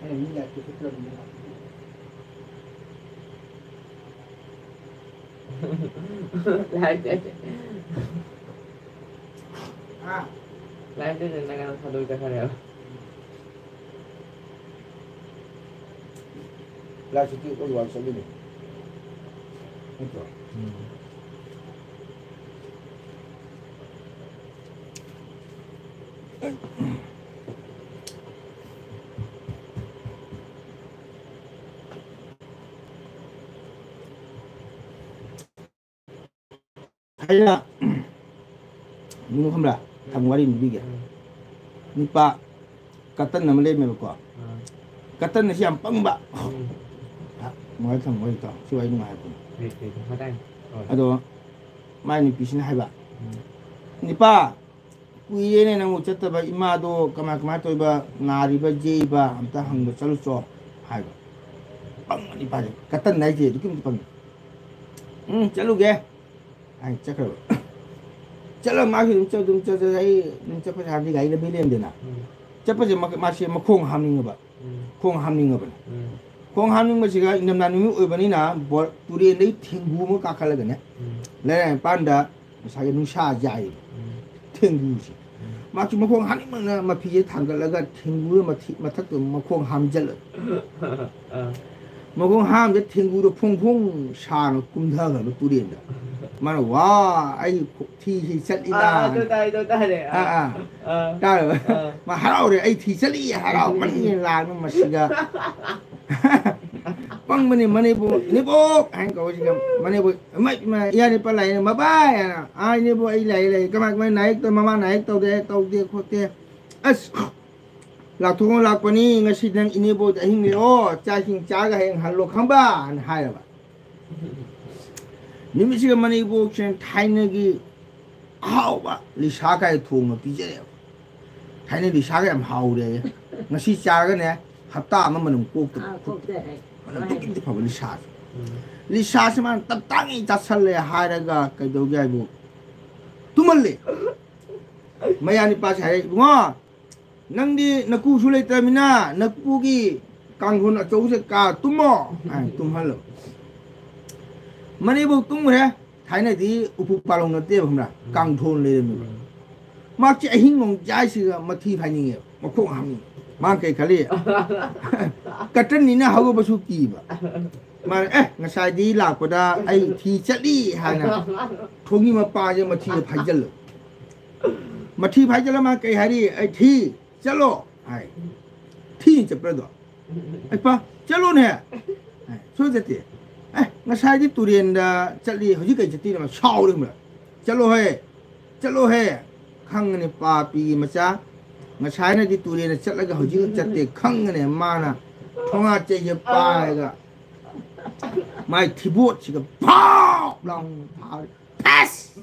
ꯑꯩꯅ ꯃꯤ ꯂꯥꯏꯔꯤꯛꯇꯨ ꯐꯠꯇ꯭ꯔꯕꯅꯤꯅ꯫ ꯂꯥꯏꯔꯤꯛꯇꯤ ꯑꯩ ꯍꯥ? ꯂꯥꯏꯔꯤꯛꯇꯤ ꯑꯩ ꯅꯪ ꯊꯥꯗꯣꯛ ꯆꯠꯈ꯭ꯔꯦꯕ꯫ ꯂꯥꯏꯔꯤꯛꯁꯨ ꯇꯦꯛꯄꯒꯤ ꯋꯥ ꯆꯠꯂꯤꯅꯦ꯫ ꯅꯠꯇ꯭ꯔꯣ? ꯎꯝ꯫ ꯊꯥꯏꯅ ꯅꯪ ꯈꯪꯕ꯭ꯔꯥ? ꯊꯝ ꯋꯥꯔꯤ ꯑꯃ ꯂꯤꯕꯤꯒꯦ꯫ ꯎꯝ꯫ ꯅꯨꯄꯥ ꯀꯇꯟ ꯑꯃ ꯂꯩꯔꯝꯃꯦꯕꯀꯣ꯫ ꯎꯝ꯫ ꯀꯇꯟ ꯑꯁꯤ ꯌꯥꯝ ꯄꯪꯕ꯫ ꯎꯝ꯫ ꯅꯨꯡꯉꯥꯏ ꯊꯝꯃꯣ ꯋꯥꯔꯤ ꯇꯥꯎ꯫ ꯁꯤ ꯋꯥꯔꯤ ꯅꯨꯡꯉꯥꯏ ꯍꯥꯏꯕꯅꯤ꯫ ꯀꯩ, ꯀꯩ, ꯃꯇꯥꯡ? ꯍꯣꯏ꯫ ꯑꯗꯣ ꯃꯥꯏ ꯅꯨꯄꯤꯁꯤꯅ ꯍꯥꯏꯕ, ꯎꯝ꯫ "ꯅꯤꯄꯥ, ꯀꯨꯏꯔꯦꯅꯦ ꯅꯪꯕꯨ ꯆꯠꯇꯕ, ꯏꯃꯥꯗꯣ ꯀꯃꯥꯏ, ꯀꯃꯥꯏ ꯇꯧꯔꯤꯕ, ꯅꯥꯔꯤꯕ, ꯌꯦꯛꯏꯕ ꯑꯝꯇ ꯍꯪꯕ ꯆꯠꯂꯨꯆꯣ" ꯍꯥꯏꯕ꯫ ꯄꯪꯕ ꯅꯤꯄꯥꯁꯦ, ꯀꯇꯟ ꯍꯥꯏꯁꯦ ꯑꯗꯨꯛꯀꯤ ꯃꯇꯤꯛ ꯄꯪꯉꯤ꯫ "ꯎꯝ, ꯆꯠꯂꯨꯒꯦ" ꯍꯥꯏꯅ ꯆꯠꯈ꯭ꯔꯕ꯫ ꯆꯠꯂ ꯃꯥꯁꯨ ꯑꯗꯨꯝ ꯆꯠ, ꯑꯗꯨꯝ ꯆꯠ, ꯆꯠ, ꯑꯩ ꯑꯗꯨꯝ ꯆꯠꯄ ꯁꯥꯕꯗꯤ ꯒꯥꯔꯤ ꯂꯝꯕꯤ ꯂꯩꯔꯝꯗꯦꯅ꯫ ꯎꯝ꯫ ꯆꯠꯄꯁꯦ ꯃꯥ-, ꯃꯥꯁꯦ ꯃꯈꯣꯡ ꯍꯥꯝꯅꯤꯡꯉꯕ꯫ ꯎꯝ꯫ ꯈꯣꯡ ꯍꯥꯝꯅꯤꯡꯉꯕꯅꯤ꯫ ꯎꯝ꯫ ꯈꯣꯡ ꯍꯥꯝꯅꯤꯡꯕꯁꯤꯒ ꯏꯪꯊꯝꯊꯥ ꯅꯨꯃꯤꯠ ꯑꯣꯏꯕꯅꯤꯅ ꯕꯣ-, ꯇꯨꯔꯦꯟꯗꯒꯤ ꯊꯦꯡꯒꯨ ꯑꯃ ꯀꯥꯈꯠꯂꯒꯅꯦ, ꯎꯝ꯫ ꯂꯩꯔꯥꯏ ꯃꯄꯥꯟꯗ ꯉꯁꯥꯏꯒꯤ ꯅꯨꯡꯁꯥ ꯌꯥꯏꯌꯦꯕ꯫ ꯎꯝ꯫ ꯊꯦꯡꯒꯨꯁꯦ꯫ ꯎꯝ꯫ ꯃꯥꯁꯨ ꯃꯈꯣꯡ ꯍꯥꯝꯅꯤꯡꯕꯅ ꯃꯐꯤꯁꯦ ꯊꯥꯡꯒꯠꯂꯒ ꯊꯦꯡꯒꯨꯗ ꯃꯊꯤ-, ꯃꯊꯛꯇ ꯃꯈꯣꯡ ꯍꯥꯝꯖꯜꯂ꯫ ꯑꯥ꯫ ꯃꯈꯣꯡ ꯍꯥꯝꯗ ꯊꯦꯡꯒꯨꯗ ꯐꯣꯡ ꯐꯣꯡ ꯁꯥꯅ ꯀꯨꯝꯊꯈ꯭ꯔꯕ ꯇꯨꯔꯦꯟꯗ꯫ ꯃꯥꯅ, "ꯋꯥ, ꯑꯩ ꯈꯣ-, ꯊꯤꯁꯤ ꯆꯠꯂꯤꯗ"꯫ ꯑꯥ, ꯑꯗꯨ ꯇꯥꯏ, ꯑꯗꯨ ꯇꯥꯔꯦ꯫ ꯑꯥ, ꯑꯥ꯫ ꯑꯥ꯫ ꯇꯥꯔꯕ? ꯑꯥ꯫ ꯃꯥ ꯍꯔꯥꯎꯔꯦ, "ꯑꯩ ꯊꯤ ꯆꯠꯂꯤ", ꯍꯔꯥꯎꯃꯟꯒꯤ ꯂꯥꯛꯅ ꯃꯁꯤꯒ꯫ ꯄꯪꯕꯅꯤ ꯃꯅꯦꯕꯨ, "ꯏꯅꯦꯕꯣꯛ" ꯍꯥꯏꯅ ꯀꯧꯕꯁꯤꯗ, ꯃꯅꯦꯕꯨ, "ꯏꯃꯥ, ꯏꯃꯥ, ꯏꯌꯥ ꯅꯤꯄꯥ ꯂꯥꯛꯑꯦ, ꯃꯕꯥꯏ" ꯍꯥꯏꯅ, "ꯑꯥ, ꯏꯅꯦꯕꯣꯛ, ꯑꯩ ꯂꯥꯛꯑꯦ, ꯂꯥꯛꯑꯦ, ꯀꯃꯥꯏ, ꯀꯃꯥꯏ, ꯅꯥꯏꯌꯦꯛ ꯇꯧ-, ꯃꯃꯥ ꯅꯥꯏꯌꯦꯛ ꯇꯧꯗꯦ, ꯇꯧꯗꯦ, ꯈꯣꯠꯇꯦ, ꯑꯁ, ꯂꯥꯛꯊꯣꯛꯑ ꯂꯥꯛꯄꯅꯤ, ꯉꯁꯤ ꯅꯪ ꯏꯅꯦꯕꯣꯛꯇ ꯑꯍꯤꯡ ꯂꯦꯛꯑꯣ, ꯆꯥꯛ ꯏꯁꯤꯡ ꯆꯥꯔꯒ ꯍꯌꯦꯡ ꯍꯜꯂꯣ, ꯈꯪꯕ?" ꯍꯥꯏꯅ ꯍꯥꯏꯔꯕ꯫ ꯅꯨꯃꯤꯠꯁꯤꯒ ꯃꯅꯦꯕꯣꯛꯁꯤꯅ ꯊꯥꯏꯅꯒꯤ ꯑꯍꯥꯎꯕ ꯂꯤꯁꯥ ꯀꯥꯏ ꯊꯣꯡꯉ ꯄꯤꯖꯔꯦꯕ꯫ ꯊꯥꯏꯅ ꯂꯤꯁꯥꯒ ꯌꯥꯝ ꯍꯥꯎꯔꯦ꯫ ꯉꯁꯤ ꯆꯥꯔꯒꯅꯦ, ꯍꯞꯇꯥ ꯑꯃ ꯃꯅꯨꯝ ꯀꯣꯛꯇꯕ꯫ ꯑꯥ, ꯀꯣꯛꯇꯦ ꯍꯥꯏ꯫ ꯃꯅꯝ ꯑꯗꯨꯛꯀꯤ ꯃꯇꯤꯛ ꯐꯕ ꯂꯤꯁꯥꯁꯦ꯫ ꯎꯝ꯫ ꯂꯤꯁꯥꯁꯦ ꯃꯥꯅ ꯇꯞ ꯇꯥꯡꯉꯩ ꯆꯥꯁꯜꯂꯦ ꯍꯥꯏꯔꯒ ꯀꯩꯗꯧꯒꯦ ꯍꯥꯏꯕꯨ, ꯇꯨꯝꯍꯜꯂꯦ꯫ ꯃꯌꯥ ꯅꯤꯄꯥꯁꯦ ꯍꯥꯏꯔꯦ, "ꯏꯕꯨꯡꯉꯣ, ꯅꯪꯗꯤ ꯅꯀꯨꯁꯨ ꯂꯩꯇ꯭ꯔꯃꯤꯅ ꯅꯀꯨꯒꯤ ꯀꯥꯡꯊꯣꯟ ꯑꯆꯧꯕꯁꯦ ꯀꯥ ꯇꯨꯝꯃꯣ" ꯍꯥꯏꯅ ꯇꯨꯝꯍꯜꯂꯕ꯫ ꯃꯅꯦꯕꯣꯛ ꯇꯨꯝꯈ꯭ꯔꯦ꯫ ꯊꯥꯏꯅꯗꯤ ꯎꯄꯨ ꯄꯥꯂꯣꯡ ꯅꯠꯇꯦꯕ, ꯈꯪꯕ꯭ꯔꯥ? ꯎꯝ꯫ ꯀꯥꯡꯊꯣꯟ ꯂꯩꯔꯝꯃꯦꯕ꯫ ꯎꯝ꯫ ꯃꯥꯁꯦ ꯑꯍꯤꯡ ꯅꯣꯡꯌꯥꯏꯁꯤꯗ ꯃꯊꯤ ꯐꯥꯏꯅꯤꯡꯉꯦꯕ, ꯃꯈꯣꯡ ꯍꯥꯝꯅꯤꯡꯉꯦ꯫ ꯃꯥ ꯀꯩ ꯈꯜꯂꯤ? ꯀꯇꯟꯅꯤꯅ ꯍꯧꯒꯠꯄꯁꯨ ꯀꯤꯕ꯫ ꯃꯥꯅ, "ꯑꯦ, ꯉꯁꯥꯏꯗꯤ ꯂꯥꯛꯄꯗ ꯑꯩ ꯊꯤ ꯆꯠꯂꯤ" ꯍꯥꯏꯅ ꯊꯣꯡꯒꯤ ꯃꯄꯥꯁꯦ ꯃꯊꯤꯗ ꯐꯥꯏꯖꯜꯂꯨ꯫ ꯃꯊꯤ ꯐꯥꯏꯖꯜꯂ ꯃꯥ ꯀꯩ ꯍꯥꯏꯔꯤ? "ꯑꯩ ꯊꯤ ꯆꯠꯂꯣ" ꯍꯥꯏ꯫ ꯊꯤ ꯆꯠꯄ꯭ꯔꯗꯣ? "ꯑꯩ ꯄꯥ ꯆꯠꯂꯣꯅꯦ" ꯍꯥꯏ꯫ ꯁꯨꯡꯆꯠ ꯆꯠꯇꯦ꯫ "ꯑꯦ, ꯉꯁꯥꯏꯗꯤ ꯇꯨꯔꯦꯟꯗ ꯆꯠꯂꯤ, ꯍꯧꯖꯤꯛ ꯀꯩ ꯆꯠꯇꯣꯏꯅꯣ?" ꯁꯥꯎꯔꯦ ꯈꯪꯕ꯭ꯔꯥ? "ꯆꯠꯂꯣꯍꯦ, ꯆꯠꯂꯣꯍꯦ, ꯈꯪꯒꯅꯤ ꯄꯥꯄꯤꯒꯤ ꯃꯆꯥ, ꯉꯁꯥꯏꯅꯗꯤ ꯇꯨꯔꯦꯟꯗ ꯆꯠꯂꯒ ꯍꯧꯖꯤꯛ ꯆꯠꯇꯦ ꯈꯪꯒꯅꯤ ꯃꯥꯅ" ꯊꯣꯡꯉꯥ ꯆꯩꯁꯦ ꯄꯥꯏꯔꯒ ꯃꯥꯏ ꯊꯤꯕꯣꯠꯁꯤꯒ ꯐꯥꯎ ꯂꯥꯎ ꯐꯥꯔꯦ꯫ ꯐꯦꯁ!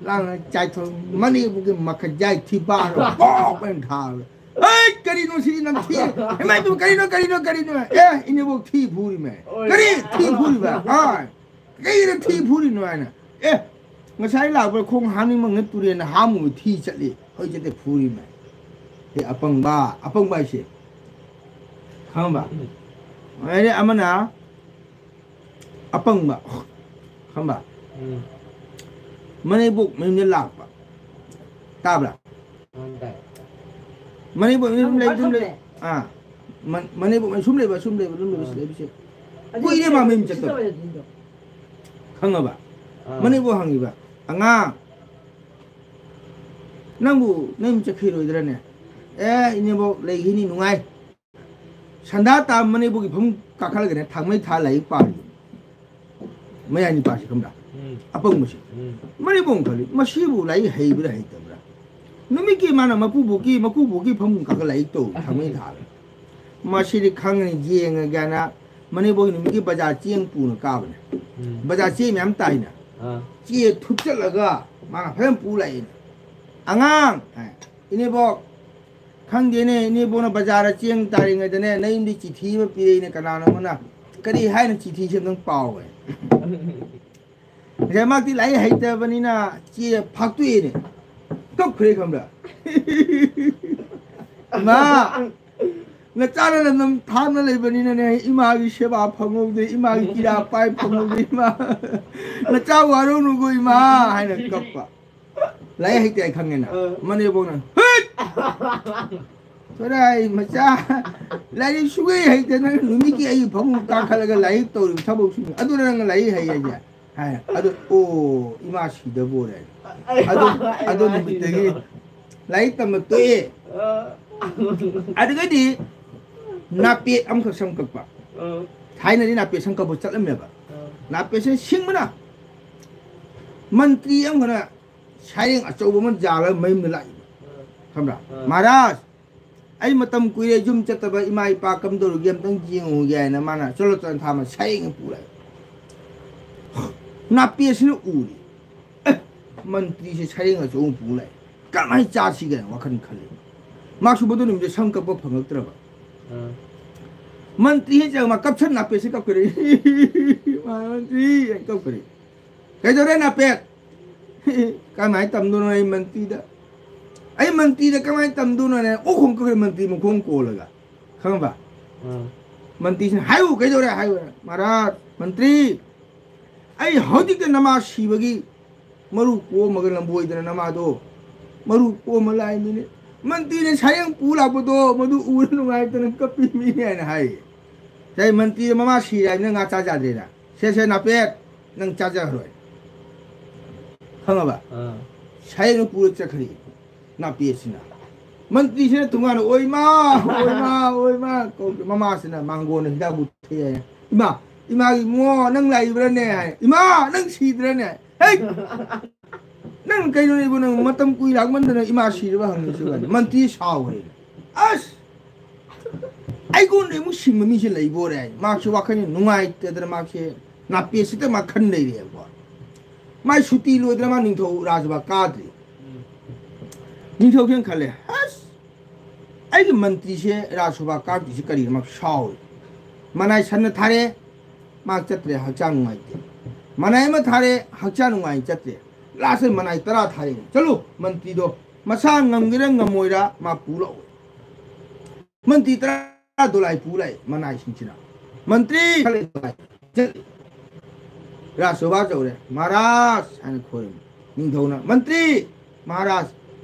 ꯂꯥꯡꯅ ꯆꯥꯏꯊꯣꯛ ꯃꯅꯤꯄꯨꯔꯒꯤ ꯃꯈꯖꯥꯏ ꯊꯤꯕꯥꯗꯣ ꯄꯣꯛ ꯍꯥꯏꯅ ꯊꯥꯔꯦ꯫ "ꯑꯩ ꯀꯔꯤꯅꯣ ꯁꯤꯗꯤ ꯅꯪ ꯊꯤ? ꯏꯃꯥ ꯏꯕꯦꯝꯃ ꯀꯔꯤꯅꯣ, ꯀꯔꯤꯅꯣ, ꯀꯔꯤꯅꯣ? ꯑꯦ ꯏꯅꯦꯕꯣꯛ ꯊꯤ ꯐꯨꯔꯤꯃꯦ꯫ ꯀꯔꯤ ꯊꯤ ꯐꯨꯔꯤꯕ? ꯑꯥ, ꯀꯩꯒꯤꯅꯣ ꯊꯤ ꯐꯨꯔꯤꯅꯣ?" ꯍꯥꯏꯅ꯫ "ꯑꯦ ꯉꯁꯥꯏ ꯂꯥꯛꯄ ꯈꯣꯡ ꯍꯥꯝꯅꯤꯡꯃꯟꯅ ꯇꯨꯔꯦꯟꯗ ꯍꯥꯝꯃꯨꯕ ꯊꯤ ꯆꯠꯂꯤ꯫ ꯍꯧꯖꯤꯛ ꯆꯠꯇꯦ ꯐꯨꯔꯤꯃꯦ꯫ ꯍꯦ ꯑꯄꯪꯕ, ꯑꯄꯪꯕ ꯍꯥꯏꯁꯦ ꯈꯪꯉꯕ?" ꯑꯗꯩ ꯑꯃꯅ ꯑꯄꯪꯕ ꯈꯪꯕ? ꯎꯝ꯫ ꯃꯅꯦꯝꯕꯣꯛ ꯃꯌꯨꯝꯗ ꯂꯥꯛꯄ꯫ ꯇꯥꯕ꯭ꯔꯥ? ꯎꯝ, ꯇꯥꯏ꯫ ꯃꯅꯦꯝꯕꯣꯛ ꯃꯌꯨꯝꯗ ꯁꯨꯝ ꯂꯩ, ꯁꯨꯝ ꯂꯩ꯫ ꯑꯥ꯫ ꯃꯟ-, ꯃꯅꯦꯝꯕꯣꯛ ꯃꯌꯨꯝ ꯁꯨꯝ ꯂꯩꯕ, ꯁꯨꯝ ꯂꯩꯕ, ꯁꯨꯝ ꯂꯩꯕ, ꯑꯥ꯫ ꯁꯨꯝ ꯂꯩꯕꯁꯦ꯫ ꯑꯗꯨ ꯀꯨꯏꯔꯦ ꯃꯥ ꯃꯌꯨꯝ ꯆꯠꯇꯕ꯫ ꯈꯪꯉꯕ? ꯑꯥ꯫ ꯃꯅꯦꯝꯕꯣꯛ ꯍꯪꯉꯤꯕ, "ꯑꯉꯥꯡ, ꯅꯪꯕꯨ ꯅꯌꯨꯝ ꯆꯠꯈꯤꯔꯣꯏꯗ꯭ꯔꯅꯦ?" "ꯑꯦ, ꯏꯅꯦꯝꯕꯣꯛ, ꯂꯩꯈꯤꯅꯤ, ꯅꯨꯡꯉꯥꯏ꯫" ꯁꯟꯗꯥ ꯇꯥ ꯃꯅꯦꯝꯕꯣꯛꯀꯤ ꯐꯃꯨꯡ ꯀꯥꯈꯠꯂꯒꯅꯦ ꯊꯥꯡꯃꯩ ꯊꯥ ꯂꯥꯏꯔꯤꯛ ꯄꯥꯔꯤ꯫ ꯃꯌꯥꯏ ꯅꯨꯄꯥꯁꯤ ꯈꯪꯕ꯭ꯔꯥ? ꯎꯝ꯫ ꯑꯄꯪꯕꯁꯤ꯫ ꯎꯝ꯫ ꯃꯅꯦꯝꯕꯣꯛ ꯈꯜꯂꯤ, "ꯃꯁꯤꯕꯨ ꯂꯥꯏꯔꯤꯛ ꯍꯩꯕ꯭ꯔꯥ ꯍꯩꯇꯕ꯭ꯔꯥ?" ꯅꯨꯃꯤꯠꯀꯤ ꯃꯥꯅ ꯃꯄꯨꯕꯣꯛꯀꯤ, ꯃꯀꯨꯕꯣꯛꯀꯤ ꯐꯃꯨꯡ ꯀꯥꯈꯠ ꯂꯥꯏꯔꯤꯛ ꯇꯧ ꯊꯥꯡꯃꯩ ꯊꯥꯔ꯫ "ꯃꯁꯤꯗꯤ ꯈꯪꯒꯅꯤ, ꯌꯦꯡꯉꯒꯦꯅ" ꯃꯅꯦꯝꯕꯣꯛ ꯅꯨꯃꯤꯠꯀꯤ ꯕꯖꯥꯔ ꯆꯦꯡ ꯄꯨꯅ ꯀꯥꯕꯅꯦ꯫ ꯎꯝ꯫ ꯕꯖꯥꯔ ꯆꯦꯡ ꯃꯌꯥꯝ ꯇꯥꯏꯅ꯫ ꯑꯥ꯫ ꯆꯦ ꯊꯨꯞꯆꯠꯂꯒ ꯃꯥꯅ ꯐꯖꯅ ꯄꯨ ꯂꯥꯛꯏꯅꯦ꯫ "ꯑꯉꯥꯡ" ꯍꯥꯏ꯫ "ꯏꯅꯦꯕꯣꯛ, ꯈꯪꯗꯦꯅꯦ, ꯏꯅꯦꯕꯣꯛꯅ ꯕꯖꯥꯔꯗ ꯆꯦꯡ ꯇꯥꯔꯤꯉꯩꯗꯅꯦ, ꯅꯌꯨꯝꯗꯤ ꯆꯤꯊꯤ ꯑꯃ ꯄꯤꯔꯛꯏꯅꯦ ꯀꯅꯥꯅꯣ ꯑꯃꯅ꯫ ꯀꯔꯤ ꯍꯥꯏꯅꯣ ꯆꯤꯊꯤꯁꯦ ꯑꯝꯇꯪ ꯄꯥꯎ" ꯍꯥꯏ꯫ ꯉꯁꯥꯏ ꯃꯍꯥꯛꯇꯤ ꯂꯥꯏꯔꯤꯛ ꯍꯩꯇꯕꯅꯤꯅ ꯆꯦ ꯐꯥꯛꯇꯣꯛꯑꯦꯅꯦ꯫ ꯀꯞꯈ꯭ꯔꯦ ꯈꯪꯕ꯭ꯔꯥ? "ꯏꯃꯥ, ꯅꯆꯥꯅ ꯂꯝꯗꯝ ꯊꯥꯞꯅ ꯂꯩꯕꯅꯤꯅꯅꯦ, ꯏꯃꯥꯒꯤ ꯁꯦꯕꯥ ꯐꯪꯍꯧꯗꯦ, ꯏꯃꯥꯒꯤ ꯄꯤꯔꯥ ꯄꯥꯏ ꯐꯪꯍꯧꯗꯦ, ꯏꯃꯥ꯫ ꯅꯆꯥ ꯋꯥꯔꯧꯅꯨꯀꯣ, ꯏꯃꯥ" ꯍꯥꯏꯅ ꯀꯞꯄ꯫ ꯂꯥꯏꯔꯤꯛ ꯍꯩꯇꯦ ꯍꯥꯏ ꯈꯪꯉꯦꯅ꯫ ꯑ꯫ ꯃꯅꯦꯝꯕꯣꯛꯅ, "ꯍꯤꯠ!" ꯀꯔꯥꯏ ꯃꯆꯥ, ꯂꯥꯏꯔꯤꯛ ꯁꯨꯡꯍꯩ ꯍꯩꯇ ꯅꯪ ꯅꯨꯃꯤꯠꯀꯤ ꯑꯩꯒꯤ ꯐꯃꯨꯡ ꯀꯥꯈꯠꯂꯒ ꯂꯥꯏꯔꯤꯛ ꯇꯧꯔꯤꯕ ꯊꯕꯛꯁꯤꯡ ꯑꯗꯨꯅ ꯅꯪ ꯂꯥꯏꯔꯤꯛ ꯍꯩ ꯍꯥꯏꯁꯦ? ꯍꯥꯏ꯫ ꯑꯗꯨ, ꯑꯣ, ꯏꯃꯥ ꯁꯤꯗꯕ ꯑꯣꯏꯔꯦ꯫ ꯑꯗꯨ, ꯑꯗꯨ ꯅꯨꯃꯤꯠꯇꯒꯤ ꯂꯥꯏꯔꯤꯛ ꯇꯝꯕ ꯇꯣꯛꯑꯦ꯫ ꯑꯗꯨꯒꯗꯤ ꯅꯥꯄꯦꯠ ꯑꯃꯈꯛ ꯁꯝ ꯀꯛꯄ꯫ ꯊꯥꯏꯅꯗꯤ ꯅꯥꯄꯦꯠ ꯁꯝ ꯀꯛꯄ ꯆꯠꯂꯝꯃꯦꯕ꯫ ꯅꯥꯄꯦꯠꯁꯦ ꯁꯤꯡꯕꯅ ꯃꯟꯇ꯭ꯔꯤ ꯑꯃꯈꯛꯅ ꯁꯥꯏꯔꯦꯡ ꯑꯆꯧꯕ ꯑꯃ ꯌꯥꯜꯂꯒ ꯃꯌꯨꯝꯗ ꯂꯥꯛꯏꯕ꯫ ꯈꯪꯕ꯭ꯔꯥ? "ꯃꯍꯥꯔꯥꯖ, ꯑꯩ ꯃꯇꯝ ꯀꯨꯏꯔꯦ ꯌꯨꯝ ꯆꯠꯇꯕ, ꯏꯃꯥ ꯏꯄꯥ ꯀꯝꯗꯧꯔꯤꯒꯦ ꯑꯝꯇꯪ ꯌꯦꯡꯉꯨꯒꯦ" ꯍꯥꯏꯅ ꯃꯥꯅ ꯆꯣꯂꯣ ꯆꯣꯂꯣ ꯊꯥ ꯑꯃ ꯁꯥꯏꯔꯦꯡ ꯄꯨꯔꯛꯑꯦ꯫ ꯅꯥꯄꯤ ꯑꯁꯤꯅ ꯎꯔꯤ꯫ ꯑꯦ, ꯃꯟꯇ꯭ꯔꯤꯁꯦ ꯁꯥꯏꯔꯦꯡ ꯑꯆꯧꯕ ꯄꯨ ꯂꯥꯛꯑꯦ꯫ ꯀꯃꯥꯏꯅ ꯆꯥꯁꯤꯒꯦ ꯋꯥꯈꯜ ꯈꯜꯂꯦ꯫ ꯃꯥꯁꯨ ꯃꯗꯨ ꯅꯨꯃꯤꯠꯇ ꯁꯝ ꯀꯛꯄ ꯐꯪꯉꯛꯇ꯭ꯔꯕ꯫ ꯃꯟꯇ꯭ꯔꯤ ꯍꯦꯛ ꯆꯪꯉꯛꯄ ꯀꯞꯁꯟ ꯅꯥꯄꯦꯠꯁꯦ ꯀꯞꯈ꯭ꯔꯦ꯫ "ꯃꯟꯇ꯭ꯔꯤ" ꯍꯥꯏꯅ ꯀꯞꯈ꯭ꯔꯦ꯫ "ꯀꯩꯗꯧꯔꯦ ꯅꯥꯄꯦꯠ?" "ꯀꯃꯥꯏꯅ ꯇꯝꯗꯣꯏꯅꯣ ꯑꯩ ꯃꯟꯇ꯭ꯔꯤꯗ? ꯑꯩ ꯃꯟꯇ꯭ꯔꯤꯗ ꯀꯃꯥꯏꯅ ꯇꯝꯗꯣꯏꯅꯣꯅꯦ?" ꯑꯣꯛ ꯈꯣꯡ ꯀꯛꯈ꯭ꯔꯦ ꯃꯟꯇ꯭ꯔꯤ ꯃꯈꯣꯡ ꯀꯣꯜꯂꯒ꯫ ꯈꯪꯉꯕ? ꯃꯟꯇ꯭ꯔꯤꯁꯤꯅ, "ꯍꯥꯏꯌꯨ, ꯀꯩꯗꯧꯔꯦ? ꯍꯥꯏꯌꯨ"꯫ "ꯃꯍꯥꯔꯥꯖ, ꯃꯟꯇ꯭ꯔꯤ, ꯑꯩ ꯍꯧꯖꯤꯛꯇ ꯅꯃꯥ ꯁꯤꯕꯒꯤ ꯃꯔꯨ ꯀꯣꯝꯃꯒ ꯂꯝꯕꯣꯏꯗꯅ ꯅꯃꯥꯗꯣ ꯃꯔꯨ ꯀꯣꯝꯃ ꯂꯥꯛꯏꯅꯤꯅꯦ꯫ ꯃꯟꯇ꯭ꯔꯤꯅ ꯁꯥꯏꯔꯦꯡ ꯄꯨ ꯂꯥꯛꯄꯗꯣ ꯃꯗꯨ ꯎꯔ ꯅꯨꯡꯉꯥꯏꯇꯅ ꯀꯞꯄꯤꯃꯤꯅꯦ" ꯍꯥꯏꯅ ꯍꯥꯏꯌꯦ꯫ ꯉꯁꯥꯏ ꯃꯟꯇ꯭ꯔꯤꯗ ꯃꯃꯥ ꯁꯤꯔꯦ ꯍꯥꯏꯕꯅꯤꯅ ꯉꯥ ꯆꯥ ꯌꯥꯗ꯭ꯔꯦꯅ꯫ "ꯁꯦ, ꯁꯦ, ꯅꯥꯄꯦꯠ, ꯅꯪ ꯆꯥꯖꯈ꯭ꯔꯣꯏ"꯫ ꯈꯪꯉꯕ? ꯑꯥ꯫ ꯁꯥꯏꯔꯦꯡꯗꯣ ꯄꯨꯔ ꯆꯠꯈ꯭ꯔꯦ ꯅꯥꯄꯦꯠꯁꯤꯅ꯫ ꯃꯟꯇ꯭ꯔꯤꯁꯤꯅ ꯊꯣꯡꯒꯥꯟꯗ, "ꯑꯣꯏ ꯃꯥ, ꯑꯣꯏ ꯃꯥ, ꯑꯣꯏ ꯃꯥ" ꯀꯧꯔꯦ꯫ ꯃꯃꯥꯁꯤꯅ ꯃꯥꯡꯒꯣꯟꯅ ꯍꯤꯗꯥꯛ ꯒꯨꯂꯤ ꯊꯛꯑꯦ꯫ "ꯏꯃꯥ, ꯏꯃꯥꯒꯤ ꯏꯕꯨꯡꯉꯣ, ꯅꯪ ꯂꯥꯛꯏꯕ꯭ꯔꯥꯅꯦ?" ꯍꯥꯏ꯫ "ꯏꯃꯥ, ꯅꯪ ꯁꯤꯗ꯭ꯔꯅꯦ?" "ꯍꯦ! ꯅꯪ ꯀꯩꯅꯣꯅꯦ ꯏꯕꯨꯡꯉꯣ, ꯅꯪ ꯃꯇꯝ ꯀꯨꯏ ꯂꯥꯛꯃꯟꯗꯅ ꯏꯃꯥ ꯁꯤꯔꯕ ꯍꯪꯉꯤꯁꯤ?" ꯀꯥꯏꯅ꯫ ꯃꯟꯇ꯭ꯔꯤ ꯁꯥꯎꯈ꯭ꯔꯦ꯫ ꯑꯁ! ꯑꯩꯉꯣꯟꯗ ꯑꯃꯨꯛ ꯁꯤꯡꯕ ꯃꯤꯁꯦ ꯂꯩꯕ ꯑꯣꯏꯔꯦ ꯍꯥꯏ꯫ ꯃꯍꯥꯛꯁꯨ ꯋꯥꯈꯜ ꯅꯨꯡꯉꯥꯏꯇꯗꯅ ꯃꯍꯥꯛꯁꯦ ꯅꯥꯄꯦꯠꯁꯤꯗ ꯃꯥ ꯈꯟ ꯂꯩꯔꯦꯕꯀꯣ꯫ ꯃꯥꯏ ꯁꯨꯇꯤ ꯂꯣꯏꯗꯅ ꯃꯥ ꯅꯤꯡꯊꯧ ꯔꯥꯖꯕꯥ ꯀꯥꯗ꯭ꯔꯤ꯫ ꯅꯤꯡꯊꯧꯁꯤꯅ ꯈꯜꯂꯦ, "ꯑꯁ! ꯑꯩꯒꯤ ꯃꯟꯇ꯭ꯔꯤꯁꯦ ꯔꯥꯖꯁꯚꯥ ꯀꯥꯔꯛꯇ꯭ꯔꯤꯁꯦ ꯀꯔꯤꯅꯣ?" ꯃꯥ ꯁꯥꯎꯔꯦ꯫ ꯃꯅꯥꯏ ꯁꯟꯅ ꯊꯥꯔꯦ, ꯃꯥ ꯆꯠꯇ꯭ꯔꯦ, ꯍꯛꯆꯥꯡ ꯅꯨꯡꯉꯥꯏꯇꯦ꯫ ꯃꯅꯥꯏ ꯑꯃ ꯊꯥꯔꯦ, ꯍꯛꯆꯥꯡ ꯅꯨꯡꯉꯥꯏ ꯆꯠꯇ꯭ꯔꯦ꯫ ꯂꯥꯁꯇ ꯃꯅꯥꯏ ꯇꯔꯥ ꯊꯥꯔꯦ꯫ "ꯆꯠꯂꯨ, ꯃꯟꯇ꯭ꯔꯤꯗꯣ ꯃꯁꯥ ꯉꯝꯒꯦꯔꯥ ꯉꯝꯃꯣꯏꯔꯥ ꯃꯥ ꯄꯨ ꯂꯥꯛꯑꯣ"꯫ ꯃꯟꯇ꯭ꯔꯤ ꯇꯔꯥ ꯗꯣꯂꯥꯏ ꯄꯨ ꯂꯥꯛꯑꯦ ꯃꯅꯥꯏꯁꯤꯡꯁꯤꯅ꯫ "ꯃꯟꯇ꯭ꯔꯤ, ꯆꯠꯂꯤ"꯫ ꯔꯥꯖꯁꯚꯥ ꯆꯧꯔꯦ꯫ "ꯃꯍꯥꯔꯥꯖ" ꯍꯥꯏꯅ ꯈꯣꯏꯔꯝꯃꯤ꯫ ꯅꯤꯡꯊꯧꯅ, "ꯃꯟꯇ꯭ꯔꯤ, ꯃꯍꯥꯔꯥꯖ,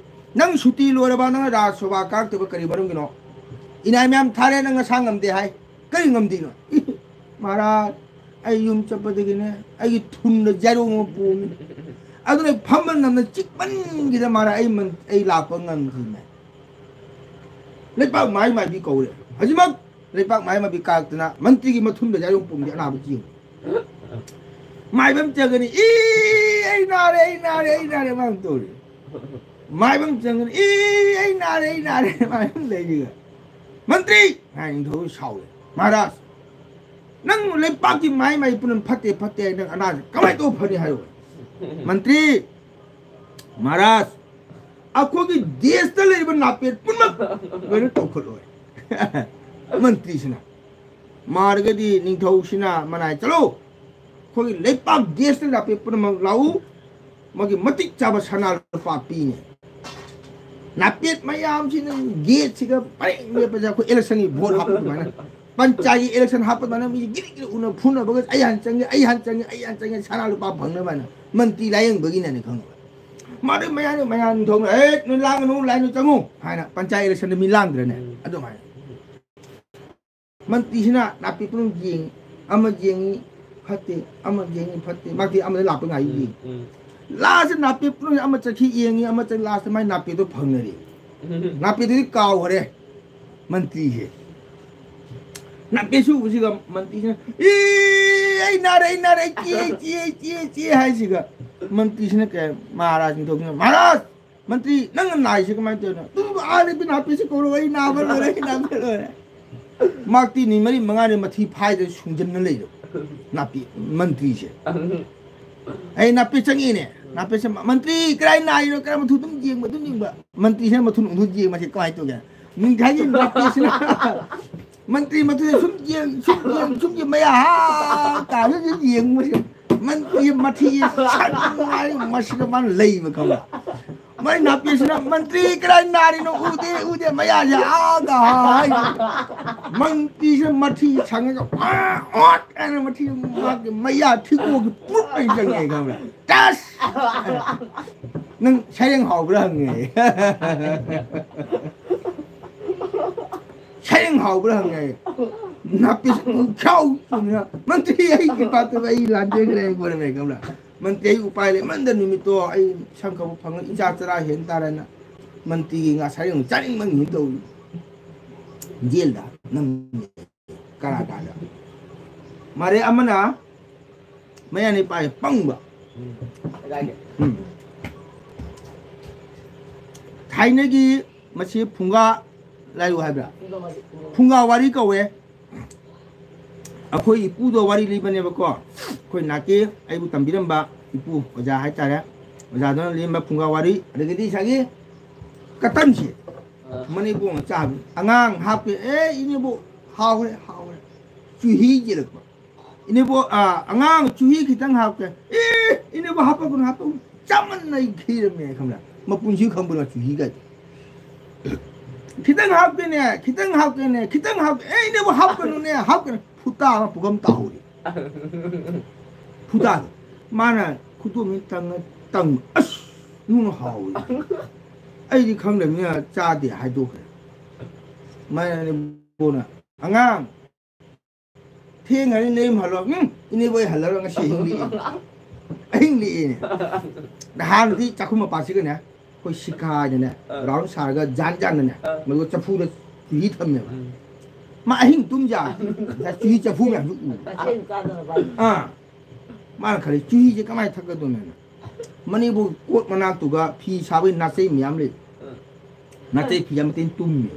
ꯅꯪ ꯁꯨꯇꯤ ꯂꯣꯏꯔꯕ, ꯅꯪ ꯔꯥꯖ ꯁꯚꯥ ꯀꯥꯔꯛꯇꯕ ꯀꯔꯤ ꯃꯔꯝꯒꯤꯅꯣ? ꯏꯅꯥꯏ ꯃꯌꯥꯝ ꯊꯥꯔꯦ, ꯅꯪ ꯅꯁꯥ ꯉꯝꯗꯦ ꯍꯥꯏ꯫ ꯀꯔꯤ ꯉꯝꯗꯦꯅꯣ? ꯃꯍꯥꯔꯥꯖ, ꯑꯩ ꯌꯨꯝ ꯆꯠꯄꯗꯒꯤꯅꯦ, ꯑꯩꯒꯤ ꯊꯨꯟꯗ ꯖꯥꯏꯔꯣꯡ ꯑꯃ ꯄꯣꯝꯃꯤ꯫ ꯑꯗꯨꯅ ꯑꯩ ꯐꯝꯕ ꯉꯝꯅ ꯆꯤꯛꯃꯟꯒꯤꯗ ꯃꯍꯥꯔꯥꯖ ꯑꯩ ꯃꯟ-, ꯑꯩ ꯂꯥꯛꯄ ꯉꯝꯗ꯭ꯔꯤꯅꯦ꯫ ꯂꯩꯄꯥꯛ ꯃꯥꯏ ꯃꯥꯏꯕꯤ ꯀꯧꯔꯦ꯫ ꯍꯧꯖꯤꯛꯃꯛ ꯂꯩꯄꯥꯛ ꯃꯥꯏ ꯃꯥꯏꯕꯤ ꯀꯥꯔꯛꯇꯅ ꯃꯟꯇ꯭ꯔꯤꯒꯤ ꯃꯊꯨꯟꯗ ꯖꯥꯏꯔꯣꯡ ꯄꯣꯝꯕꯤ ꯑꯅꯥꯕ ꯆꯦꯡ꯫ ꯃꯥꯏꯕ ꯑꯃ ꯆꯪꯒꯅꯤ, "ꯏ, ꯑꯩ ꯅꯥꯔꯦ, ꯑꯩ ꯅꯥꯔꯦ, ꯑꯩ ꯅꯥꯔꯦ," ꯃꯥꯅ ꯇꯧꯔꯤ꯫ ꯃꯥꯏꯕ ꯑꯃ ꯆꯪꯒꯅꯤ, "ꯏ, ꯑꯩ ꯅꯥꯔꯦ, ꯑꯩ ꯅꯥꯔꯦ," ꯃꯥꯏꯕ ꯑꯃ ꯂꯩꯔꯤꯒ꯫ "ꯃꯟꯇ꯭ꯔꯤ!" ꯍꯥꯏ ꯅꯤꯡꯊꯧ ꯁꯥꯎꯔꯦ꯫ "ꯃꯍꯥꯔꯥꯖ, ꯅꯪ ꯂꯩꯄꯥꯛꯀꯤ ꯃꯥꯏ ꯃꯥꯏ ꯄꯨꯝꯅꯃꯛ ꯐꯠꯇꯦ, ꯐꯠꯇꯦ ꯍꯥꯏ, ꯅꯪ ꯑꯅꯥꯁꯦ ꯀꯃꯥꯏꯅ ꯇꯧꯕ ꯐꯅꯤ ꯍꯥꯏꯌꯨ?" "ꯃꯟꯇ꯭ꯔꯤ, ꯃꯍꯥꯔꯥꯖ, ꯑꯩꯈꯣꯏꯒꯤ ꯗꯦꯁꯇ ꯂꯩꯔꯤꯕ ꯅꯥꯄꯦꯠ ꯄꯨꯝꯅꯃꯛ ꯂꯣꯏꯅ ꯇꯧꯈꯠꯂꯣꯏ꯫" ꯃꯟꯇ꯭ꯔꯤꯁꯤꯅ꯫ ꯃꯥꯔꯒꯗꯤ ꯅꯤꯡꯊꯧꯁꯤꯅ ꯃꯅꯥꯏ, "ꯆꯠꯂꯣ, ꯑꯩꯈꯣꯏꯒꯤ ꯂꯩꯄꯥꯛ ꯗꯦꯁꯇ ꯅꯥꯄꯦꯠ ꯄꯨꯝꯅꯃꯛ ꯂꯥꯛꯎ, ꯃꯥꯒꯤ ꯃꯇꯤꯛ ꯆꯥꯕ ꯁꯅꯥ ꯂꯨꯄꯥ ꯄꯤꯅꯤ꯫" ꯅꯥꯄꯦꯠ ꯃꯌꯥꯝꯁꯤꯅ ꯒꯦꯠꯁꯤꯒ ꯄꯔꯦꯡ ꯂꯦꯞꯄꯁꯦ, ꯑꯩꯈꯣꯏ ꯏꯂꯦꯛꯁꯟꯒꯤ ꯚꯣꯠ ꯍꯥꯞꯄ ꯑꯗꯨꯃꯥꯏꯅ, ꯄꯟꯆꯥꯌꯠꯀꯤ ꯏꯂꯦꯛꯁꯟ ꯍꯥꯞꯄ ꯑꯗꯨꯃꯥꯏꯅ ꯃꯤ ꯒꯤꯔꯤ ꯒꯤꯔꯤ ꯎꯅ ꯐꯨꯅꯕꯒ, "ꯑꯩ ꯍꯥꯟꯅ ꯆꯪꯒꯦ, ꯑꯩ ꯍꯥꯟꯅ ꯆꯪꯒꯦ, ꯑꯩ ꯍꯥꯟꯅ ꯆꯪꯒꯦ, ꯁꯅꯥ ꯂꯨꯄꯥ ꯐꯪꯅꯕ" ꯍꯥꯏꯅ꯫ ꯃꯟꯇ꯭ꯔꯤ ꯂꯥꯏꯌꯦꯡꯕꯒꯤꯅꯅꯦ, ꯈꯪꯉꯕ? ꯃꯗꯨ ꯃꯌꯥꯝꯗꯣ, ꯃꯌꯥꯝ ꯊꯣꯛꯅ, "ꯑꯦ, ꯅꯣꯏ ꯂꯥꯡꯒꯅꯨ, ꯂꯥꯏꯟꯗ ꯆꯪꯉꯨ" ꯍꯥꯏꯅ ꯄꯟꯆꯥꯌꯠ ꯏꯂꯦꯛꯁꯟꯗ ꯃꯤ ꯂꯥꯡꯗ꯭ꯔꯅꯦ? ꯑꯗꯨꯃꯥꯏꯅ꯫ ꯃꯟꯇ꯭ꯔꯤꯁꯤꯅ ꯅꯥꯄꯤ ꯄꯨꯝꯅꯃꯛ ꯌꯦꯡꯉꯤ, ꯑꯃ ꯌꯦꯡꯉꯤ, ꯐꯠꯇꯦ, ꯑꯃ ꯌꯦꯡꯉꯤ, ꯐꯠꯇꯦ, ꯃꯥꯗꯤ ꯑꯃꯗ ꯂꯥꯛꯄ ꯉꯥꯏ ꯌꯦꯡꯉꯤ꯫ ꯎꯝ꯫ ꯂꯥꯁꯇ ꯅꯥꯄꯤ ꯄꯨꯝꯅꯃꯛ ꯑꯃ ꯆꯠꯈꯤ ꯌꯦꯡꯉꯤ, ꯑꯃ ꯆꯠ-, ꯂꯥꯁꯇ ꯃꯥꯏ ꯅꯥꯄꯤꯗꯣ ꯐꯪꯅꯔꯦ꯫ ꯎꯝ꯫ ꯅꯥꯄꯤꯗꯨꯗꯤ ꯀꯥꯎꯈ꯭ꯔꯦ ꯃꯟꯇ꯭ꯔꯤꯁꯦ꯫ ꯅꯥꯄꯤ ꯁꯨꯕꯁꯤꯒ ꯃꯟꯇ꯭ꯔꯤꯁꯤꯅ, "ꯏ, ꯑꯩ ꯅꯥꯔꯦ, ꯑꯩ ꯅꯥꯔꯦ, ꯑꯩ ꯆꯤꯛꯑꯦ, ꯑꯩ ꯆꯤꯛꯑꯦ, ꯑꯩ ꯆꯤꯛꯑꯦ, ꯑꯩ ꯆꯤꯛꯑꯦ" ꯍꯥꯏꯁꯤꯒ ꯃꯟꯇ꯭ꯔꯤꯁꯤꯅ ꯀꯩ, ꯃꯍꯥꯔꯥꯖ ꯅꯤꯡꯊꯧꯁꯤꯅ, "ꯃꯍꯥꯔꯥꯖ, ꯃꯟꯇ꯭ꯔꯤ, ꯅꯪꯅ ꯅꯥꯏꯁꯦ ꯀꯃꯥꯏꯅ ꯇꯧꯔꯤꯅꯣ?" "ꯑꯗꯨ ꯑꯥꯗ ꯅꯥꯄꯤꯁꯤ ꯀꯧꯔꯣ, ꯑꯩ ꯅꯥꯕ ꯂꯣꯏꯔꯦ, ꯑꯩ ꯅꯥꯕ ꯂꯣꯏꯔꯦ"꯫ ꯃꯍꯥꯛꯇꯤ ꯅꯨꯃꯤꯠ ꯃꯔꯤ ꯃꯉꯥꯅꯤ ꯃꯊꯤ ꯐꯥꯏꯗꯅ ꯁꯨꯡꯖꯟꯅ ꯂꯩꯔꯕ ꯅꯥꯄꯤ ꯃꯟꯇ꯭ꯔꯤꯁꯦ꯫ ꯑꯩ ꯅꯥꯄꯤ ꯆꯪꯉꯤꯅꯦ, ꯅꯥꯄꯤ ꯆꯪ-, "ꯃꯟꯇ꯭ꯔꯤ, ꯀꯗꯥꯏ ꯅꯥꯏꯅꯣ, ꯀꯗꯥꯏ?" ꯃꯊꯨ ꯑꯗꯨꯝ ꯌꯦꯡꯕ, ꯑꯗꯨꯝ ꯌꯦꯡꯕ꯫ ꯃꯟꯇ꯭ꯔꯤꯁꯤꯅ ꯃꯊꯨꯟ ꯎꯟꯊꯨ ꯌꯦꯡꯕꯁꯦ ꯀꯃꯥꯏꯅ ꯇꯧꯒꯦ? ꯅꯤꯡꯊꯥꯒꯤ ꯅꯥꯄꯤꯁꯤꯅ ꯃꯟꯇ꯭ꯔꯤ ꯃꯊꯨꯟ ꯁꯨꯝ ꯌꯦꯡ, ꯁꯨꯝ ꯌꯦꯡ, ꯁꯨꯝ ꯌꯦꯡ, ꯃꯌꯥ ꯍꯥ ꯇꯥꯅ ꯁꯨꯝ ꯌꯦꯡꯕꯁꯦ꯫ ꯃꯟꯇ꯭ꯔꯤ ꯃꯊꯤ ꯁꯟ ꯍꯥꯏ ꯃꯁꯤꯗ ꯃꯥꯅ ꯂꯩꯕ ꯈꯪꯕ꯭ꯔꯥ? ꯃꯥꯏ ꯅꯥꯄꯤꯁꯤꯅ, "ꯃꯟꯇ꯭ꯔꯤ, ꯀꯗꯥꯏ ꯅꯥꯔꯤꯅꯣ? ꯎꯗꯦ, ꯎꯗꯦ, ꯃꯌꯥꯁꯦ ꯑꯥꯒ ꯍꯥꯏ"꯫ ꯃꯟꯇ꯭ꯔꯤꯁꯤꯅ ꯃꯊꯤ ꯁꯪꯉꯒ, "ꯑꯥ, ꯑꯣꯠ" ꯍꯥꯏꯅ ꯃꯊꯤ ꯃꯥꯒꯤ ꯃꯌꯥ ꯊꯤꯒꯣꯛꯒꯤ ꯄꯨꯠ ꯑꯣꯏꯅ ꯆꯪꯉꯦ ꯈꯪꯕ꯭ꯔꯥ? ꯇꯁ! "ꯅꯪ ꯁꯩꯔꯦꯡ ꯍꯥꯎꯕ꯭ꯔꯥ?" ꯍꯪꯉꯦ꯫ "ꯁꯩꯔꯦꯡ ꯍꯥꯎꯕ꯭ꯔꯥ?" ꯍꯪꯉꯦ꯫ ꯅꯥꯄꯤ ꯈ꯭ꯌꯥꯎ ꯆꯨꯝꯅ, "ꯃꯟꯇ꯭ꯔꯤ, ꯑꯩ ꯀ꯭ꯔꯤꯄꯥ ꯇꯧꯕ, ꯑꯩ ꯂꯥꯟꯖꯦꯟꯈ꯭ꯔꯦ" ꯍꯥꯏꯕꯅꯦ, ꯈꯪꯕ꯭ꯔꯥ? ꯃꯟꯇ꯭ꯔꯤ, ꯑꯩ ꯎꯄꯥꯏ ꯂꯩꯃꯟꯗ ꯅꯨꯃꯤꯠꯇꯣ ꯑꯩ ꯁꯝ ꯈꯥꯕ ꯐꯪꯉ ꯏꯆꯥ ꯆꯔꯥ ꯍꯦꯟ ꯇꯥꯔꯦꯅ ꯃꯟꯇ꯭ꯔꯤꯒꯤ ꯉꯥ ꯁꯩꯔꯦꯡ ꯆꯥꯅꯤꯡꯃꯟꯒꯤ ꯇꯧꯔꯤ꯫ ꯖꯦꯜꯗ ꯅꯝꯃꯦ꯫ ꯀꯔꯥꯒꯥꯗ꯫ ꯃꯔꯦ ꯑꯃꯅ ꯃꯌꯥꯅꯤ ꯄꯥꯏ ꯄꯪꯕ꯫ ꯎꯝ꯫ ꯊꯥꯏꯅꯒꯤ ꯃꯁꯤ ꯐꯨꯡꯒꯥ ꯂꯥꯏꯔꯨ ꯍꯥꯏꯕ꯭ꯔꯥ? ꯐꯨꯡꯒꯥ ꯋꯥꯔꯤ ꯀꯧꯋꯦ꯫ ꯑꯩꯈꯣꯏ ꯏꯄꯨꯗꯣ ꯋꯥꯔꯤ ꯂꯤꯕꯅꯦꯕꯀꯣ꯫ ꯑꯩꯈꯣꯏ ꯅꯥꯀꯦ ꯑꯩꯕꯨ ꯇꯝꯕꯤꯔꯝꯕ ꯏꯄꯨ ꯑꯣꯖꯥ ꯍꯥꯏꯇꯥꯔꯦ꯫ ꯑꯣꯖꯥꯗꯨꯅ ꯂꯤꯔꯝꯕ ꯐꯨꯡꯒꯥ ꯋꯥꯔꯤ, ꯑꯗꯒꯤꯗꯤ ꯉꯁꯥꯏꯒꯤ ꯀꯇꯟꯁꯦ꯫ ꯑꯥ꯫ ꯃꯅꯤꯄꯨꯔ ꯃꯆꯥ ꯑꯉꯥꯡ ꯍꯥꯞꯀꯦ, "ꯑꯦ, ꯏꯅꯦꯕꯣ, ꯍꯥꯎꯈ꯭ꯔꯦ, ꯍꯥꯎꯈ꯭ꯔꯦ"꯫ ꯆꯨꯍꯤ ꯆꯤꯔꯛꯄ꯫ "ꯏꯅꯦꯕꯣ, ꯑꯥ, ꯑꯉꯥꯡ ꯆꯨꯍꯤ ꯈꯤꯇꯪ ꯍꯥꯞꯀꯦ"꯫ "ꯑꯦ, ꯏꯅꯦꯕꯣ, ꯍꯥꯞꯄꯒꯅꯨ, ꯍꯥꯞꯄꯒꯅꯨ꯫ ꯆꯥꯃꯟꯅ ꯑꯩ ꯈꯤꯔꯝꯃꯦ", ꯈꯪꯕ꯭ꯔꯥ? ꯃꯄꯨꯟꯁꯤ ꯈꯪꯕ꯭ꯔꯥ ꯆꯨꯍꯤ ꯀꯥꯏꯗꯣ? "ꯈꯤꯇꯪ ꯍꯥꯞꯀꯦꯅꯦ, ꯈꯤꯇꯪ ꯍꯥꯞꯀꯦꯅꯦ, ꯈꯤꯇꯪ ꯍꯥꯞꯀꯦ"꯫ "ꯑꯦ, ꯏꯅꯦꯕꯣ, ꯍꯥꯞꯀꯅꯨꯅꯦ, ꯍꯥꯞꯀꯅꯨ"꯫ ꯐꯨꯇꯥ ꯑꯃ ꯄꯨꯈꯝ ꯇꯥꯍꯧꯔꯤ꯫ ꯐꯨꯇꯥꯗꯣ꯫ ꯃꯥꯅ ꯈꯨꯗꯣꯝꯁꯤ ꯇꯪꯉ ꯇꯪꯕ꯫ ꯑꯁ! ꯅꯨꯡꯅ ꯍꯥꯎꯋꯤ꯫ ꯑꯩꯗꯤ ꯈꯪꯗꯕꯅꯤꯅ ꯆꯥꯗꯦ ꯍꯥꯏꯗꯣꯛꯈ꯭ꯔꯦ꯫ ꯃꯥꯅ ꯏꯕꯣꯅ, "ꯑꯉꯥꯡ, ꯊꯦꯡꯉꯅꯤ ꯅꯌꯨꯝ ꯍꯜꯂꯣ"꯫ "ꯎꯝ, ꯏꯅꯦꯕꯣ ꯑꯩ ꯍꯜꯂꯔꯣꯏ, ꯉꯁꯤ ꯑꯍꯤꯡ ꯂꯦꯛꯑꯦ"꯫ ꯑꯍꯤꯡ ꯂꯦꯛꯑꯦꯅꯦ꯫ ꯅꯍꯥꯟꯗꯤ ꯆꯥꯛꯈꯨꯝ ꯃꯄꯥꯁꯤꯒꯅꯦ, ꯑꯩꯈꯣꯏ ꯁꯤꯀꯥꯗꯅꯦ, ꯑꯥ꯫ ꯔꯥꯎꯟ ꯁꯥꯔꯒ ꯖꯥꯟ ꯖꯥꯟꯗꯅꯦ, ꯑꯥ꯫ ꯃꯗꯨꯒ ꯆꯐꯨꯗ ꯆꯨꯍꯤ ꯊꯝꯃꯦꯕ꯫ ꯎꯝ꯫ ꯃꯥ ꯑꯍꯤꯡ ꯇꯨꯝ ꯌꯥ꯫ ꯉꯁꯥꯏ ꯆꯨꯍꯤ ꯆꯐꯨ ꯃꯌꯥꯝꯁꯨ ꯎꯕ꯫ ꯃꯁꯦꯟ ꯆꯥꯗꯅꯕ ꯍꯥꯏꯅ꯫ ꯑꯥ꯫ ꯃꯥꯅ ꯈꯜꯂꯤ, "ꯆꯨꯍꯤꯁꯦ ꯀꯃꯥꯏꯅ ꯊꯛꯀꯗꯣꯏꯅꯣ?" ꯍꯥꯏꯅ꯫ ꯃꯅꯤꯄꯨꯔ ꯀꯣꯠ ꯃꯅꯥꯛꯇꯨꯒ ꯐꯤ ꯁꯥꯕꯒꯤ ꯅꯥꯆꯩ ꯃꯌꯥꯝ ꯂꯩ꯫ ꯎꯝ꯫ ꯅꯥꯆꯩ ꯐꯤ ꯑꯃ ꯇꯦꯟ ꯇꯨꯝꯃꯤ꯫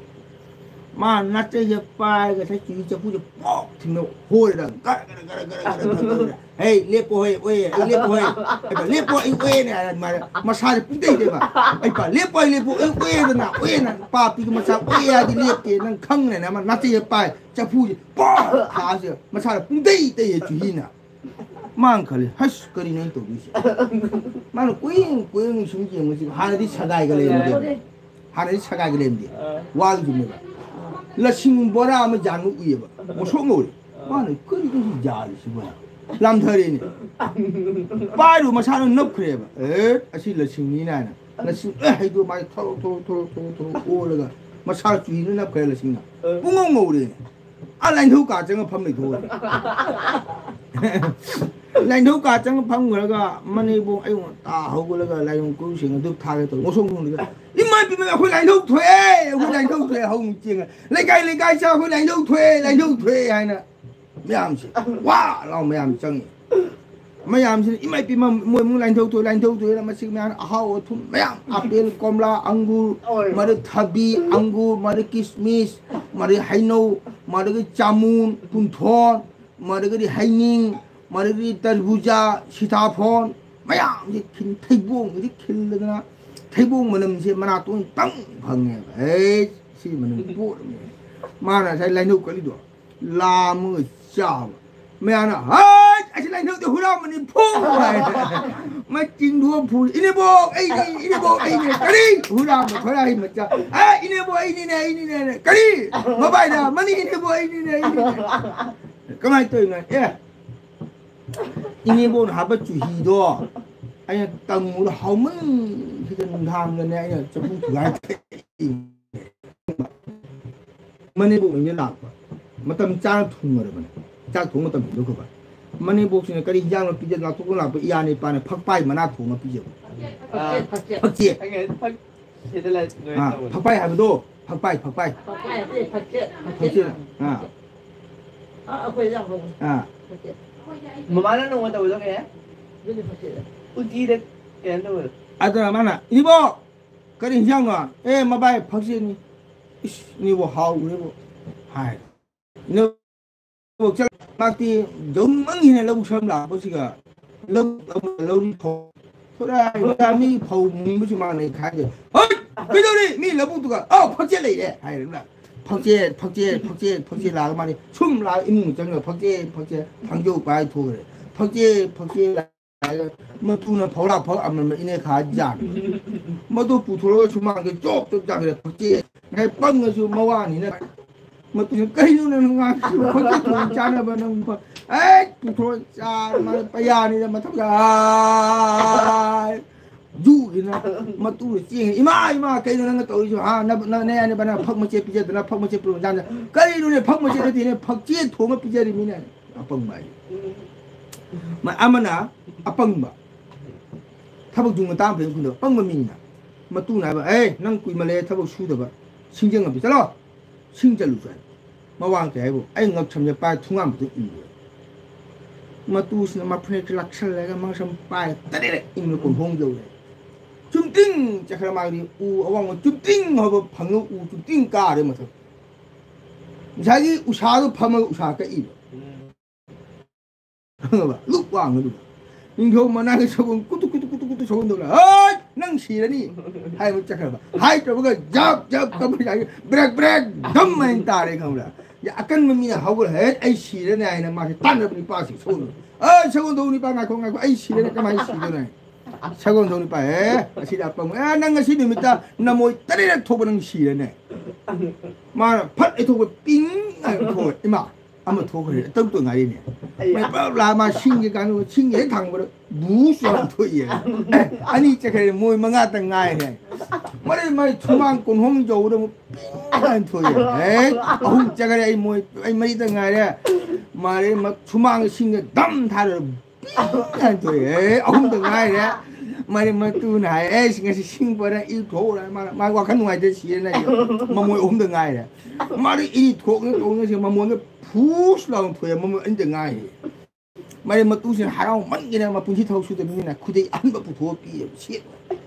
ꯃꯥ ꯅꯥꯆꯩꯁꯦ ꯄꯥꯏꯔꯒ ꯉꯁꯥꯏ ꯆꯨꯍꯤ ꯆꯐꯨꯁꯦ ꯄꯣꯛ ꯊꯤꯟꯕ ꯍꯣꯔꯦꯗ ꯒꯔ ꯒꯔ ꯒꯔ ꯒꯔ ꯒꯔ ꯒꯔ꯫ "ꯍꯦ, ꯂꯦꯞꯄꯣ ꯍꯦ, ꯑꯣꯏꯌꯦ, ꯑꯩ ꯂꯦꯞꯄꯣ ꯍꯦ꯫ ꯍꯦ, ꯂꯦꯞꯄꯣ, ꯑꯩ ꯑꯣꯏꯌꯦꯅꯦ" ꯍꯥꯏꯔ ꯃꯥꯅ ꯃꯁꯥꯁꯦ ꯄꯨꯡꯇꯩ ꯇꯩꯕ꯫ "ꯑꯩ ꯄꯥ, ꯂꯦꯞꯄꯣ, ꯑꯩ ꯂꯦꯞꯄꯣ, ꯑꯩ ꯑꯣꯏꯌꯦꯗꯅ, ꯑꯣꯏꯌꯦꯅ, ꯄꯥꯄꯤꯒꯤ ꯃꯆꯥ ꯑꯣꯏꯌꯦ ꯍꯥꯏꯗꯤ ꯂꯦꯞꯇꯦ, ꯅꯪ ꯈꯪꯉꯦꯅ" ꯃꯥ ꯅꯥꯆꯩꯁꯦ ꯄꯥꯏ, ꯆꯐꯨꯁꯦ ꯄꯣꯛ ꯊꯥꯁꯦ ꯃꯁꯥꯗ ꯄꯨꯡꯇꯩ ꯇꯩꯌꯦ ꯆꯨꯍꯤꯅ꯫ ꯃꯥꯅ ꯈꯜꯂꯤ, "ꯍꯁ, ꯀꯔꯤꯅꯣ ꯑꯩꯅ ꯇꯧꯗꯣꯏꯁꯦ?" ꯃꯥꯅ ꯀꯨꯏꯌꯦꯡ ꯀꯨꯏꯌꯦꯡ ꯁꯨꯝ ꯌꯦꯡꯕꯁꯤꯗ ꯍꯥꯟꯅꯗꯤ ꯁꯒꯥꯏꯒ ꯂꯩꯔꯝꯗꯦ꯫ ꯍꯥꯟꯅꯗꯤ ꯁꯒꯥꯏꯒ ꯂꯩꯔꯝꯗꯦ꯫ ꯑꯥ꯫ ꯋꯥꯒꯤ ꯌꯨꯝꯅꯦꯕ꯫ ꯂꯁꯤꯡ ꯕꯣꯔꯥ ꯑꯃ ꯌꯥꯟꯕ ꯎꯏꯌꯦꯕ꯫ ꯉꯧꯁꯣꯛ ꯉꯧꯔꯦ꯫ ꯑꯥ꯫ ꯃꯥꯅ, "ꯀꯔꯤꯅꯣ ꯁꯤ ꯌꯥꯜꯂꯤꯁꯤꯕꯣ?" ꯂꯥꯝꯊꯔꯦꯅꯦ꯫ ꯄꯥꯏꯔꯨ ꯃꯁꯥꯅ ꯅꯞꯈ꯭ꯔꯦꯕ꯫ ꯑꯦ, ꯑꯁꯤ ꯂꯁꯤꯡꯅꯤꯅ ꯍꯥꯏꯅ꯫ ꯂꯁꯤꯡ ꯂꯣꯏ ꯍꯩꯗꯣꯛ ꯃꯥꯁꯦ ꯊꯧꯔꯣꯛ ꯊꯧꯔꯣꯛ ꯊꯧꯔꯣꯛ ꯊꯧꯔꯣꯛ ꯊꯧꯔꯣꯛ ꯑꯣꯜꯂꯒ ꯃꯁꯥ ꯆꯨꯍꯤꯅ ꯅꯞꯈ꯭ꯔꯦ ꯂꯁꯤꯡꯅ꯫ ꯄꯨꯡꯉꯧ ꯉꯧꯔꯦꯅꯦ꯫ ꯑꯥ ꯂꯥꯏꯅꯤꯡꯊꯧ ꯀꯥ ꯆꯪꯉ ꯐꯝ ꯂꯩꯊꯣꯛꯑꯦ꯫ ꯂꯥꯏꯅꯤꯡꯊꯧ ꯀꯥ ꯆꯪꯉ ꯐꯝꯈ꯭ꯔꯒ ꯃꯅꯦꯕꯣ ꯑꯌꯨꯛ ꯉꯟꯇꯥ ꯍꯧꯒꯠꯂꯒ ꯂꯥꯏꯔꯣꯡ ꯀꯨꯔꯨ ꯁꯦꯡꯉ ꯙꯨꯞ ꯊꯥꯒꯦ ꯇꯧꯔꯦ꯫ ꯉꯁꯣꯡ ꯈꯣꯡꯗꯒ "ꯏꯃꯥ ꯏꯄꯦꯝꯃ ꯑꯩꯈꯣꯏ ꯂꯥꯏꯅꯤꯡꯊꯧ ꯊꯣꯛꯑꯦ, ꯑꯩꯈꯣꯏ ꯂꯥꯏꯅꯤꯡꯊꯧ ꯊꯣꯛꯑꯦ" ꯍꯧꯅ ꯆꯦꯡꯉ ꯂꯩꯀꯥꯏ ꯂꯩꯀꯥꯏ ꯆꯥ "ꯑꯩꯈꯣꯏ ꯂꯥꯏꯅꯤꯡꯊꯧ ꯊꯣꯛꯑꯦ, ꯂꯥꯏꯅꯤꯡꯊꯧ ꯊꯣꯛꯑꯦ" ꯍꯥꯏꯅ ꯃꯌꯥꯝꯁꯦ ꯋꯥ ꯂꯥꯎ ꯃꯌꯥꯝ ꯆꯪꯉꯤ꯫ ꯃꯌꯥꯝꯁꯤꯅ "ꯏꯃꯥ ꯏꯄꯦꯝꯃ ꯃꯣꯏ ꯏꯃꯨꯡ ꯂꯥꯏꯅꯤꯡꯊꯧ ꯊꯣꯛꯑꯦ, ꯂꯥꯏꯅꯤꯡꯊꯧ ꯊꯣꯛꯑꯦꯅ" ꯃꯁꯤ ꯃꯌꯥꯝ ꯑꯍꯥꯎ ꯑꯊꯨꯝ ꯃꯌꯥꯝ ꯑꯄꯦꯜ ꯀꯣꯝꯂꯥ ꯑꯪꯒꯨꯔ ꯃꯗꯨ ꯊꯕꯤ ꯑꯪꯒꯨꯔ ꯃꯗꯨ ꯀꯤꯁꯃꯤꯁ ꯃꯗꯨ ꯍꯩꯅꯧ ꯃꯗꯨꯒꯤ ꯆꯥꯃꯨꯟ ꯄꯨꯡꯊꯣꯟ ꯃꯗꯨꯒꯗꯤ ꯍꯩꯅꯤꯡ ꯃꯗꯨꯒꯗꯤ ꯇꯔꯕꯨꯖꯥ ꯁꯤꯇꯥꯐꯣꯟ ꯃꯌꯥꯝꯁꯤ ꯈꯤꯟ ꯊꯩꯕꯣꯡꯒꯗꯤ ꯈꯤꯜꯂꯗꯅ ꯊꯩꯕꯣꯡ ꯃꯅꯝꯁꯦ ꯃꯅꯥꯇꯣꯟ ꯇꯪ ꯐꯪꯉꯦꯕ꯫ ꯑꯦ ꯁꯤ ꯃꯅꯝ ꯄꯣꯠ ꯑꯃꯅꯦ꯫ ꯃꯥꯅ ꯉꯁꯥꯏ ꯂꯥꯏꯅꯧ ꯀꯠꯂꯤꯗꯣ ꯂꯥꯝꯃꯒ ꯆꯥꯕ꯫ ꯃꯌꯥꯝꯅ "ꯍꯥꯏ ꯑꯁꯤ ꯂꯥꯏꯅꯧꯗ ꯍꯨꯔꯥꯟꯕꯅꯤ ꯐꯨ" ꯍꯥꯏ꯫ ꯃꯆꯤꯡꯗꯨ ꯐꯨ "ꯏꯅꯦꯕꯣꯛ ꯑꯩꯅꯤ ꯏꯅꯦꯕꯣꯛ ꯑꯩꯅꯤ" "ꯀꯔꯤ ꯍꯨꯔꯥꯟꯕ ꯈꯔ ꯍꯩ ꯃꯆꯥ ꯑꯦ ꯏꯅꯦꯕꯣꯛ ꯑꯩꯅꯤꯅꯦ ꯑꯩꯅꯤꯅꯦ" "ꯀꯔꯤ ꯃꯕꯥꯏꯗ ꯃꯅꯤ ꯏꯅꯦꯕꯣꯛ ꯑꯩꯅꯤꯅꯦ ꯑꯩꯅꯤꯅꯦ" ꯀꯃꯥꯏꯅ ꯇꯧꯔꯤꯅꯣ ꯑꯦ ꯏꯅꯦꯕꯣꯛꯅ ꯍꯥꯞꯄ ꯆꯨꯍꯤꯗꯣ ꯑꯩꯅ ꯇꯪꯉꯨꯗ ꯍꯥꯎꯃꯟꯈꯤꯗ ꯅꯨꯡꯗꯥꯡꯗꯅꯦ ꯑꯩꯅ ꯆꯐꯨ ꯊꯨꯒꯥꯏ ꯊꯛꯏ꯫ ꯃꯅꯦꯕꯣꯛ ꯑꯣꯏꯅ ꯂꯥꯛꯄ ꯃꯇꯝ ꯆꯥꯅ ꯊꯣꯡꯉꯔꯕꯅꯦ꯫ ꯆꯥꯛ ꯊꯣꯡ ꯃꯇꯝ ꯍꯦꯟꯗꯣꯛꯈ꯭ꯔꯕ ꯃꯅꯦꯕꯣꯛꯁꯤꯅ ꯀꯔꯤ ꯍꯤꯟꯖꯥꯡꯅꯣ ꯄꯤꯖ ꯂꯥꯛꯊꯣꯛꯄ ꯂꯥꯛꯄ ꯏꯌꯥ ꯅꯤꯄꯥꯅ ꯐꯛꯄꯥꯏ ꯃꯅꯥ ꯊꯣꯡꯉ ꯄꯤꯖꯕ꯫ ꯐꯛꯆꯦꯠ, ꯐꯛꯆꯦꯠ꯫ ꯐꯛꯆꯦꯠ꯫ ꯈꯪꯉꯦ, ꯐꯛ-, ꯁꯤꯗ ꯂꯩ, ꯅꯣꯏ ꯑꯥ, ꯇꯧꯕꯗꯣ꯫ ꯐꯛꯄꯥꯏ ꯍꯥꯏꯕꯗꯣ ꯐꯛꯄꯥꯏ꯫ ꯐꯛꯄꯥꯏ ꯍꯥꯏꯕꯗꯤ ꯐꯛꯆꯦꯠ, ꯐꯛꯆꯦꯠ꯫ ꯐꯛꯆꯦꯠ꯫ ꯑꯥ꯫ ꯑꯥ, ꯑꯩꯈꯣꯏ ꯌꯥꯝ ꯍꯧꯕꯅꯤ꯫ ꯑꯥ꯫ ꯐꯛꯆꯦꯠ꯫ ꯃꯃꯥꯅ ꯅꯣꯡꯃ ꯇꯧꯕꯗꯣ ꯀꯩ ꯍꯥꯏ? ꯑꯗꯨꯅꯤ ꯐꯛꯆꯦꯠ꯫ ꯎꯇꯤꯗ ꯀꯩꯅꯣ ꯇꯧꯕꯗꯣ꯫ ꯑꯗꯨꯅ ꯃꯥꯅ "ꯏꯅꯦꯕꯣꯛ ꯀꯔꯤ ꯍꯤꯟꯖꯥꯡꯅꯣ?" "ꯑꯦ ꯃꯕꯥꯏ ꯐꯛꯆꯦꯠꯅꯤ"꯫ "ꯏꯁ ꯏꯅꯦꯕꯣꯛ ꯍꯥꯎꯈ꯭ꯔꯦꯕꯣ" ꯍꯥꯏ꯫ ꯏꯅꯦꯕꯣꯛ ꯆꯠ-, ꯃꯍꯥꯛꯇꯤ ꯖꯧ ꯃꯪ ꯍꯦꯟꯅ ꯂꯧꯕꯨꯛ ꯁꯝ ꯂꯥꯛꯄꯁꯤꯒ ꯂꯧ-, ꯂꯧꯔꯤ ꯐꯧ-, ꯊꯣꯔꯥ ꯃꯤ ꯐꯧ ꯃꯨꯟꯕꯁꯨ ꯃꯥꯟꯅꯩ ꯈꯥꯏꯗꯦ꯫ "ꯍꯣꯏ! ꯀꯩꯗꯧꯔꯤ? ꯃꯤ ꯂꯧꯕꯨꯛꯇꯨꯒ ꯑꯥ ꯐꯛꯆꯦꯠ ꯂꯩꯔꯦ" ꯍꯥꯏꯔꯒ ꯐꯛꯆꯦꯠ ꯐꯛꯆꯦꯠ ꯐꯛꯆꯦꯠ ꯐꯛꯆꯦꯠ ꯂꯥꯛꯑꯒ ꯃꯥꯗꯤ ꯁꯨꯝ ꯂꯥꯛꯑꯒ ꯏꯃꯨꯡ ꯆꯪꯉꯒ ꯐꯛꯆꯦꯠ ꯐꯛꯆꯦꯠ ꯊꯥꯡꯖꯧ ꯄꯥꯏ ꯊꯣꯛꯈ꯭ꯔꯦ꯫ ꯐꯛꯆꯦꯠ ꯐꯛꯆꯦꯠ ꯂꯥꯛꯑꯒ ꯃꯇꯨꯅ ꯐꯧꯔꯥ ꯐꯛ ꯑꯃꯃꯝ ꯏꯅꯦ ꯈꯥ ꯌꯥꯟꯈ꯭ꯔꯦ꯫ ꯃꯗꯨ ꯄꯨꯊꯣꯔꯒ ꯁꯨꯃꯥꯡꯗ ꯆꯣꯞ ꯆꯣꯞ ꯆꯥꯈ꯭ꯔꯦ꯫ ꯐꯛꯆꯦꯠ ꯉꯁꯥꯏ ꯄꯪꯉꯁꯨ ꯃꯋꯥꯅꯤꯅ ꯃꯇꯨꯡꯗ, "ꯀꯩꯅꯣ ꯅꯪ ꯉꯥꯡꯉꯤꯁꯤꯕꯣ? ꯐꯛꯆꯦꯠ ꯊꯣꯡ ꯆꯥꯅꯕ ꯅꯪ ꯐ-, ꯑꯦ, ꯄꯨꯊꯣꯔꯛ ꯆꯥ, ꯃꯥ ꯄꯩꯌꯥꯅꯤꯗ ꯃꯊꯛꯇ, ꯑꯥ, ꯖꯨꯒꯤꯅ ꯃꯇꯨꯗ ꯆꯦꯡꯉꯦ꯫ ꯏꯃꯥ, ꯏꯃꯥ, ꯀꯩꯅꯣ ꯅꯪꯅ ꯇꯧꯔꯤꯁꯤꯕꯣ? ꯍꯥ? ꯅ-, ꯅ-, ꯅꯌꯥꯅꯤꯕ ꯅꯪ ꯐꯛ ꯃꯆꯦꯠ ꯄꯤꯖꯗꯅ ꯐꯛ ꯃꯆꯦꯠ ꯄꯨꯔꯛ ꯆꯥꯅ-" "ꯀꯔꯤꯅꯣꯅꯦ? ꯐꯛ ꯃꯆꯦꯠ ꯅꯠꯇꯦꯅꯦ, ꯐꯛꯆꯦꯠ ꯊꯣꯡꯉ ꯄꯤꯖꯔꯤꯃꯤꯅꯦ꯫" ꯑꯄꯪꯕ ꯍꯥꯏꯁꯦ꯫ ꯃ-, ꯑꯃꯅ ꯑꯄꯪꯕ꯫ ꯊꯕꯛ ꯊꯨꯅ ꯇꯥꯝ ꯐꯩ ꯈꯨꯟꯗ ꯑꯄꯪꯕ ꯃꯤꯅꯤꯅ꯫ ꯃꯇꯨꯅ ꯍꯥꯏꯕ, "ꯑꯦ, ꯅꯪ ꯀꯨꯏꯃꯜꯂꯦ ꯊꯕꯛ ꯁꯨꯗꯕ꯫ ꯁꯤꯡꯖꯪ ꯑꯝꯇ ꯆꯠꯂꯣ꯫ ꯁꯤꯡ ꯆꯠꯂꯨ ꯆꯠꯂꯨ꯫" ꯃꯋꯥꯡ ꯀꯩ ꯍꯥꯏꯕꯨ, ꯑꯩ ꯉꯛꯁꯝꯁꯦ ꯄꯥꯏ ꯊꯨꯡꯒꯥꯟꯕꯗ ꯏꯜꯂꯦ꯫ ꯃꯇꯨꯁꯤꯅ ꯃꯐꯅꯦꯛꯁꯦ ꯂꯥꯛꯁꯜꯂꯒ ꯃꯉꯛꯁꯝ ꯄꯥꯏꯔ ꯇꯔꯦꯠ ꯏꯟꯕ ꯀꯣꯟꯊꯣꯡ ꯌꯧꯔꯦ꯫ ꯆꯨꯝꯇꯤꯡ ꯆꯠꯈ꯭ꯔ ꯃꯥꯒꯤ ꯎ ꯑꯋꯥꯡꯕ ꯆꯨꯝꯇꯤꯡ ꯍꯧꯕ ꯐꯪꯉ ꯎ ꯆꯨꯝꯇꯤꯡ ꯀꯥꯔꯦ ꯃꯊꯛ꯫ ꯉꯁꯥꯏꯒꯤ ꯎꯁꯥꯗꯣ ꯐꯝꯃꯒ ꯎꯁꯥ ꯀꯛꯏꯕ꯫ ꯈꯪꯉꯕ? ꯂꯨꯛ ꯋꯥꯡꯉꯗꯨꯒ꯫ ꯅꯤꯡꯊꯧ ꯃꯅꯥꯒꯤ ꯁꯒꯣꯜ ꯀꯨꯇꯨ ꯀꯨꯇꯨ ꯀꯨꯇꯨ ꯀꯨꯇꯨ ꯁꯒꯣꯜꯗꯧꯅ, "ꯍꯩ! ꯅꯪ ꯁꯤꯔꯅꯤ!" ꯍꯥꯏꯕ ꯆꯠꯈ꯭ꯔꯕ꯫ ꯍꯥꯏꯗ꯭ꯔꯕꯒ ꯖꯥꯞ ꯖꯥꯞ ꯀꯞꯄ ꯌꯥꯏ, ꯕ꯭ꯔꯦꯛ ꯕ꯭ꯔꯦꯛ ꯙꯝ ꯍꯥꯏꯅ ꯇꯥꯔꯦ, ꯈꯪꯕ꯭ꯔꯥ? ꯌꯥ, ꯑꯀꯟꯕ ꯃꯤꯅ ꯍꯧꯒꯠꯂ, "ꯍꯦ, ꯑꯩ ꯁꯤꯔꯅꯤ" ꯍꯥꯏꯅ ꯃꯥꯁꯦ ꯇꯥꯟꯅꯕ ꯅꯨꯄꯥꯁꯤ ꯁꯒꯣꯜꯗꯧ꯫ "ꯑꯦ, ꯁꯒꯣꯜꯗꯧ ꯅꯨꯄꯥ, ꯉꯥꯏꯈꯣ, ꯉꯥꯏꯈꯣ, ꯑꯩ ꯁꯤꯔꯅꯤ, ꯀꯃꯥꯏꯅ ꯁꯤꯗꯣꯏꯅꯣ?" ꯁꯒꯣꯜꯗꯧ ꯅꯨꯄꯥ, "ꯑꯦ, ꯑꯁꯤꯗꯤ ꯑꯄꯪꯕ, ꯑꯦ, ꯅꯪ ꯉꯁꯤ ꯅꯨꯃꯤꯠꯇ ꯅꯃꯣꯏ ꯇꯔꯦꯠ ꯊꯣꯛꯄ ꯅꯪ ꯁꯤꯔꯅꯤ꯫" ꯃꯥꯅ ꯐꯠ ꯂꯩꯊꯣꯛꯄ, ꯄꯤꯡ ꯍꯥꯏꯅ ꯊꯣꯛꯑꯦ꯫ ꯏꯃꯥ! ꯑꯃ ꯊꯣꯛꯈ꯭ꯔꯦ, ꯇꯔꯨꯛꯇ ꯉꯥꯏꯔꯤꯅꯦ꯫ ꯑꯩꯌꯥ꯫ ꯃꯩ ꯄꯨꯂꯞ ꯂꯥꯛꯑ ꯃꯥ ꯁꯤꯡꯒꯦ ꯀꯥꯟꯗ ꯁꯤꯡꯒꯦ ꯍꯦꯛ ꯊꯥꯡꯕꯗ ꯕꯨꯁ ꯂꯥꯎꯅ ꯊꯣꯛꯑꯦ꯫ ꯑꯦ, ꯑꯅꯤ ꯆꯠꯈ꯭ꯔꯦ, ꯃꯣꯏ ꯃꯉꯥꯇ ꯉꯥꯏꯔꯦ꯫ ꯃꯔꯩ ꯃꯔꯩ ꯁꯨꯃꯥꯡ ꯀꯣꯟꯍꯣꯡ ꯌꯧꯕꯗ ꯑꯃꯨꯛ ꯄꯤꯡ ꯍꯥꯏꯅ ꯊꯣꯛꯑꯦ꯫ ꯑꯦ, ꯑꯍꯨꯝ ꯆꯠꯈ꯭ꯔꯦ, ꯑꯩ ꯃꯣꯏ, ꯑꯩ ꯃꯔꯤꯇ ꯉꯥꯏꯔꯦ꯫ ꯃꯔꯩ ꯃ-, ꯁꯨꯃꯥꯡꯗ ꯁꯤꯡꯒꯦ ꯗꯝ ꯊꯥꯗꯔ ꯄꯤꯡ ꯍꯥꯏꯅ ꯊꯣꯛꯑꯦ꯫ ꯑꯦ, ꯑꯍꯨꯝꯇ ꯉꯥꯏꯔꯦ꯫ ꯃꯔꯩ ꯃꯇꯨꯅ ꯍꯥꯏ, "ꯑꯦ, ꯉꯁꯤ ꯁꯤꯡ ꯄꯣꯔꯦ, ꯏ ꯊꯣꯛꯎꯔꯦ꯫" ꯃꯥꯅ, ꯃꯥ ꯋꯥꯈꯜ ꯅꯨꯡꯉꯥꯏꯇꯦ, ꯁꯤꯔꯦꯅ ꯑꯩꯁꯦ꯫ ꯃꯃꯣꯏ ꯑꯍꯨꯝꯗ ꯉꯥꯏꯔꯦ꯫ ꯃꯥꯗꯤ ꯏ ꯊꯣꯛꯅ ꯇꯧꯅ ꯁꯤ ꯃꯃꯣꯟꯒ ꯐꯨꯁ ꯂꯥꯎꯅ ꯊꯣꯛꯑꯦ, ꯃꯃꯣꯟ ꯑꯅꯤꯗ ꯉꯥꯏꯔꯦ꯫ ꯃꯥꯗꯤ ꯃꯇꯨꯁꯤꯅ ꯍꯔꯥꯎꯃꯟꯒꯤꯅ ꯃꯄꯨꯟꯁꯤ ꯊꯕꯛ ꯁꯨꯗꯕꯅꯤꯅ ꯈꯨꯗꯩ ꯑꯍꯟꯕ ꯄꯨꯊꯣꯛꯑ ꯄꯤꯔꯦꯕ, ꯁꯦꯠꯂꯣ꯫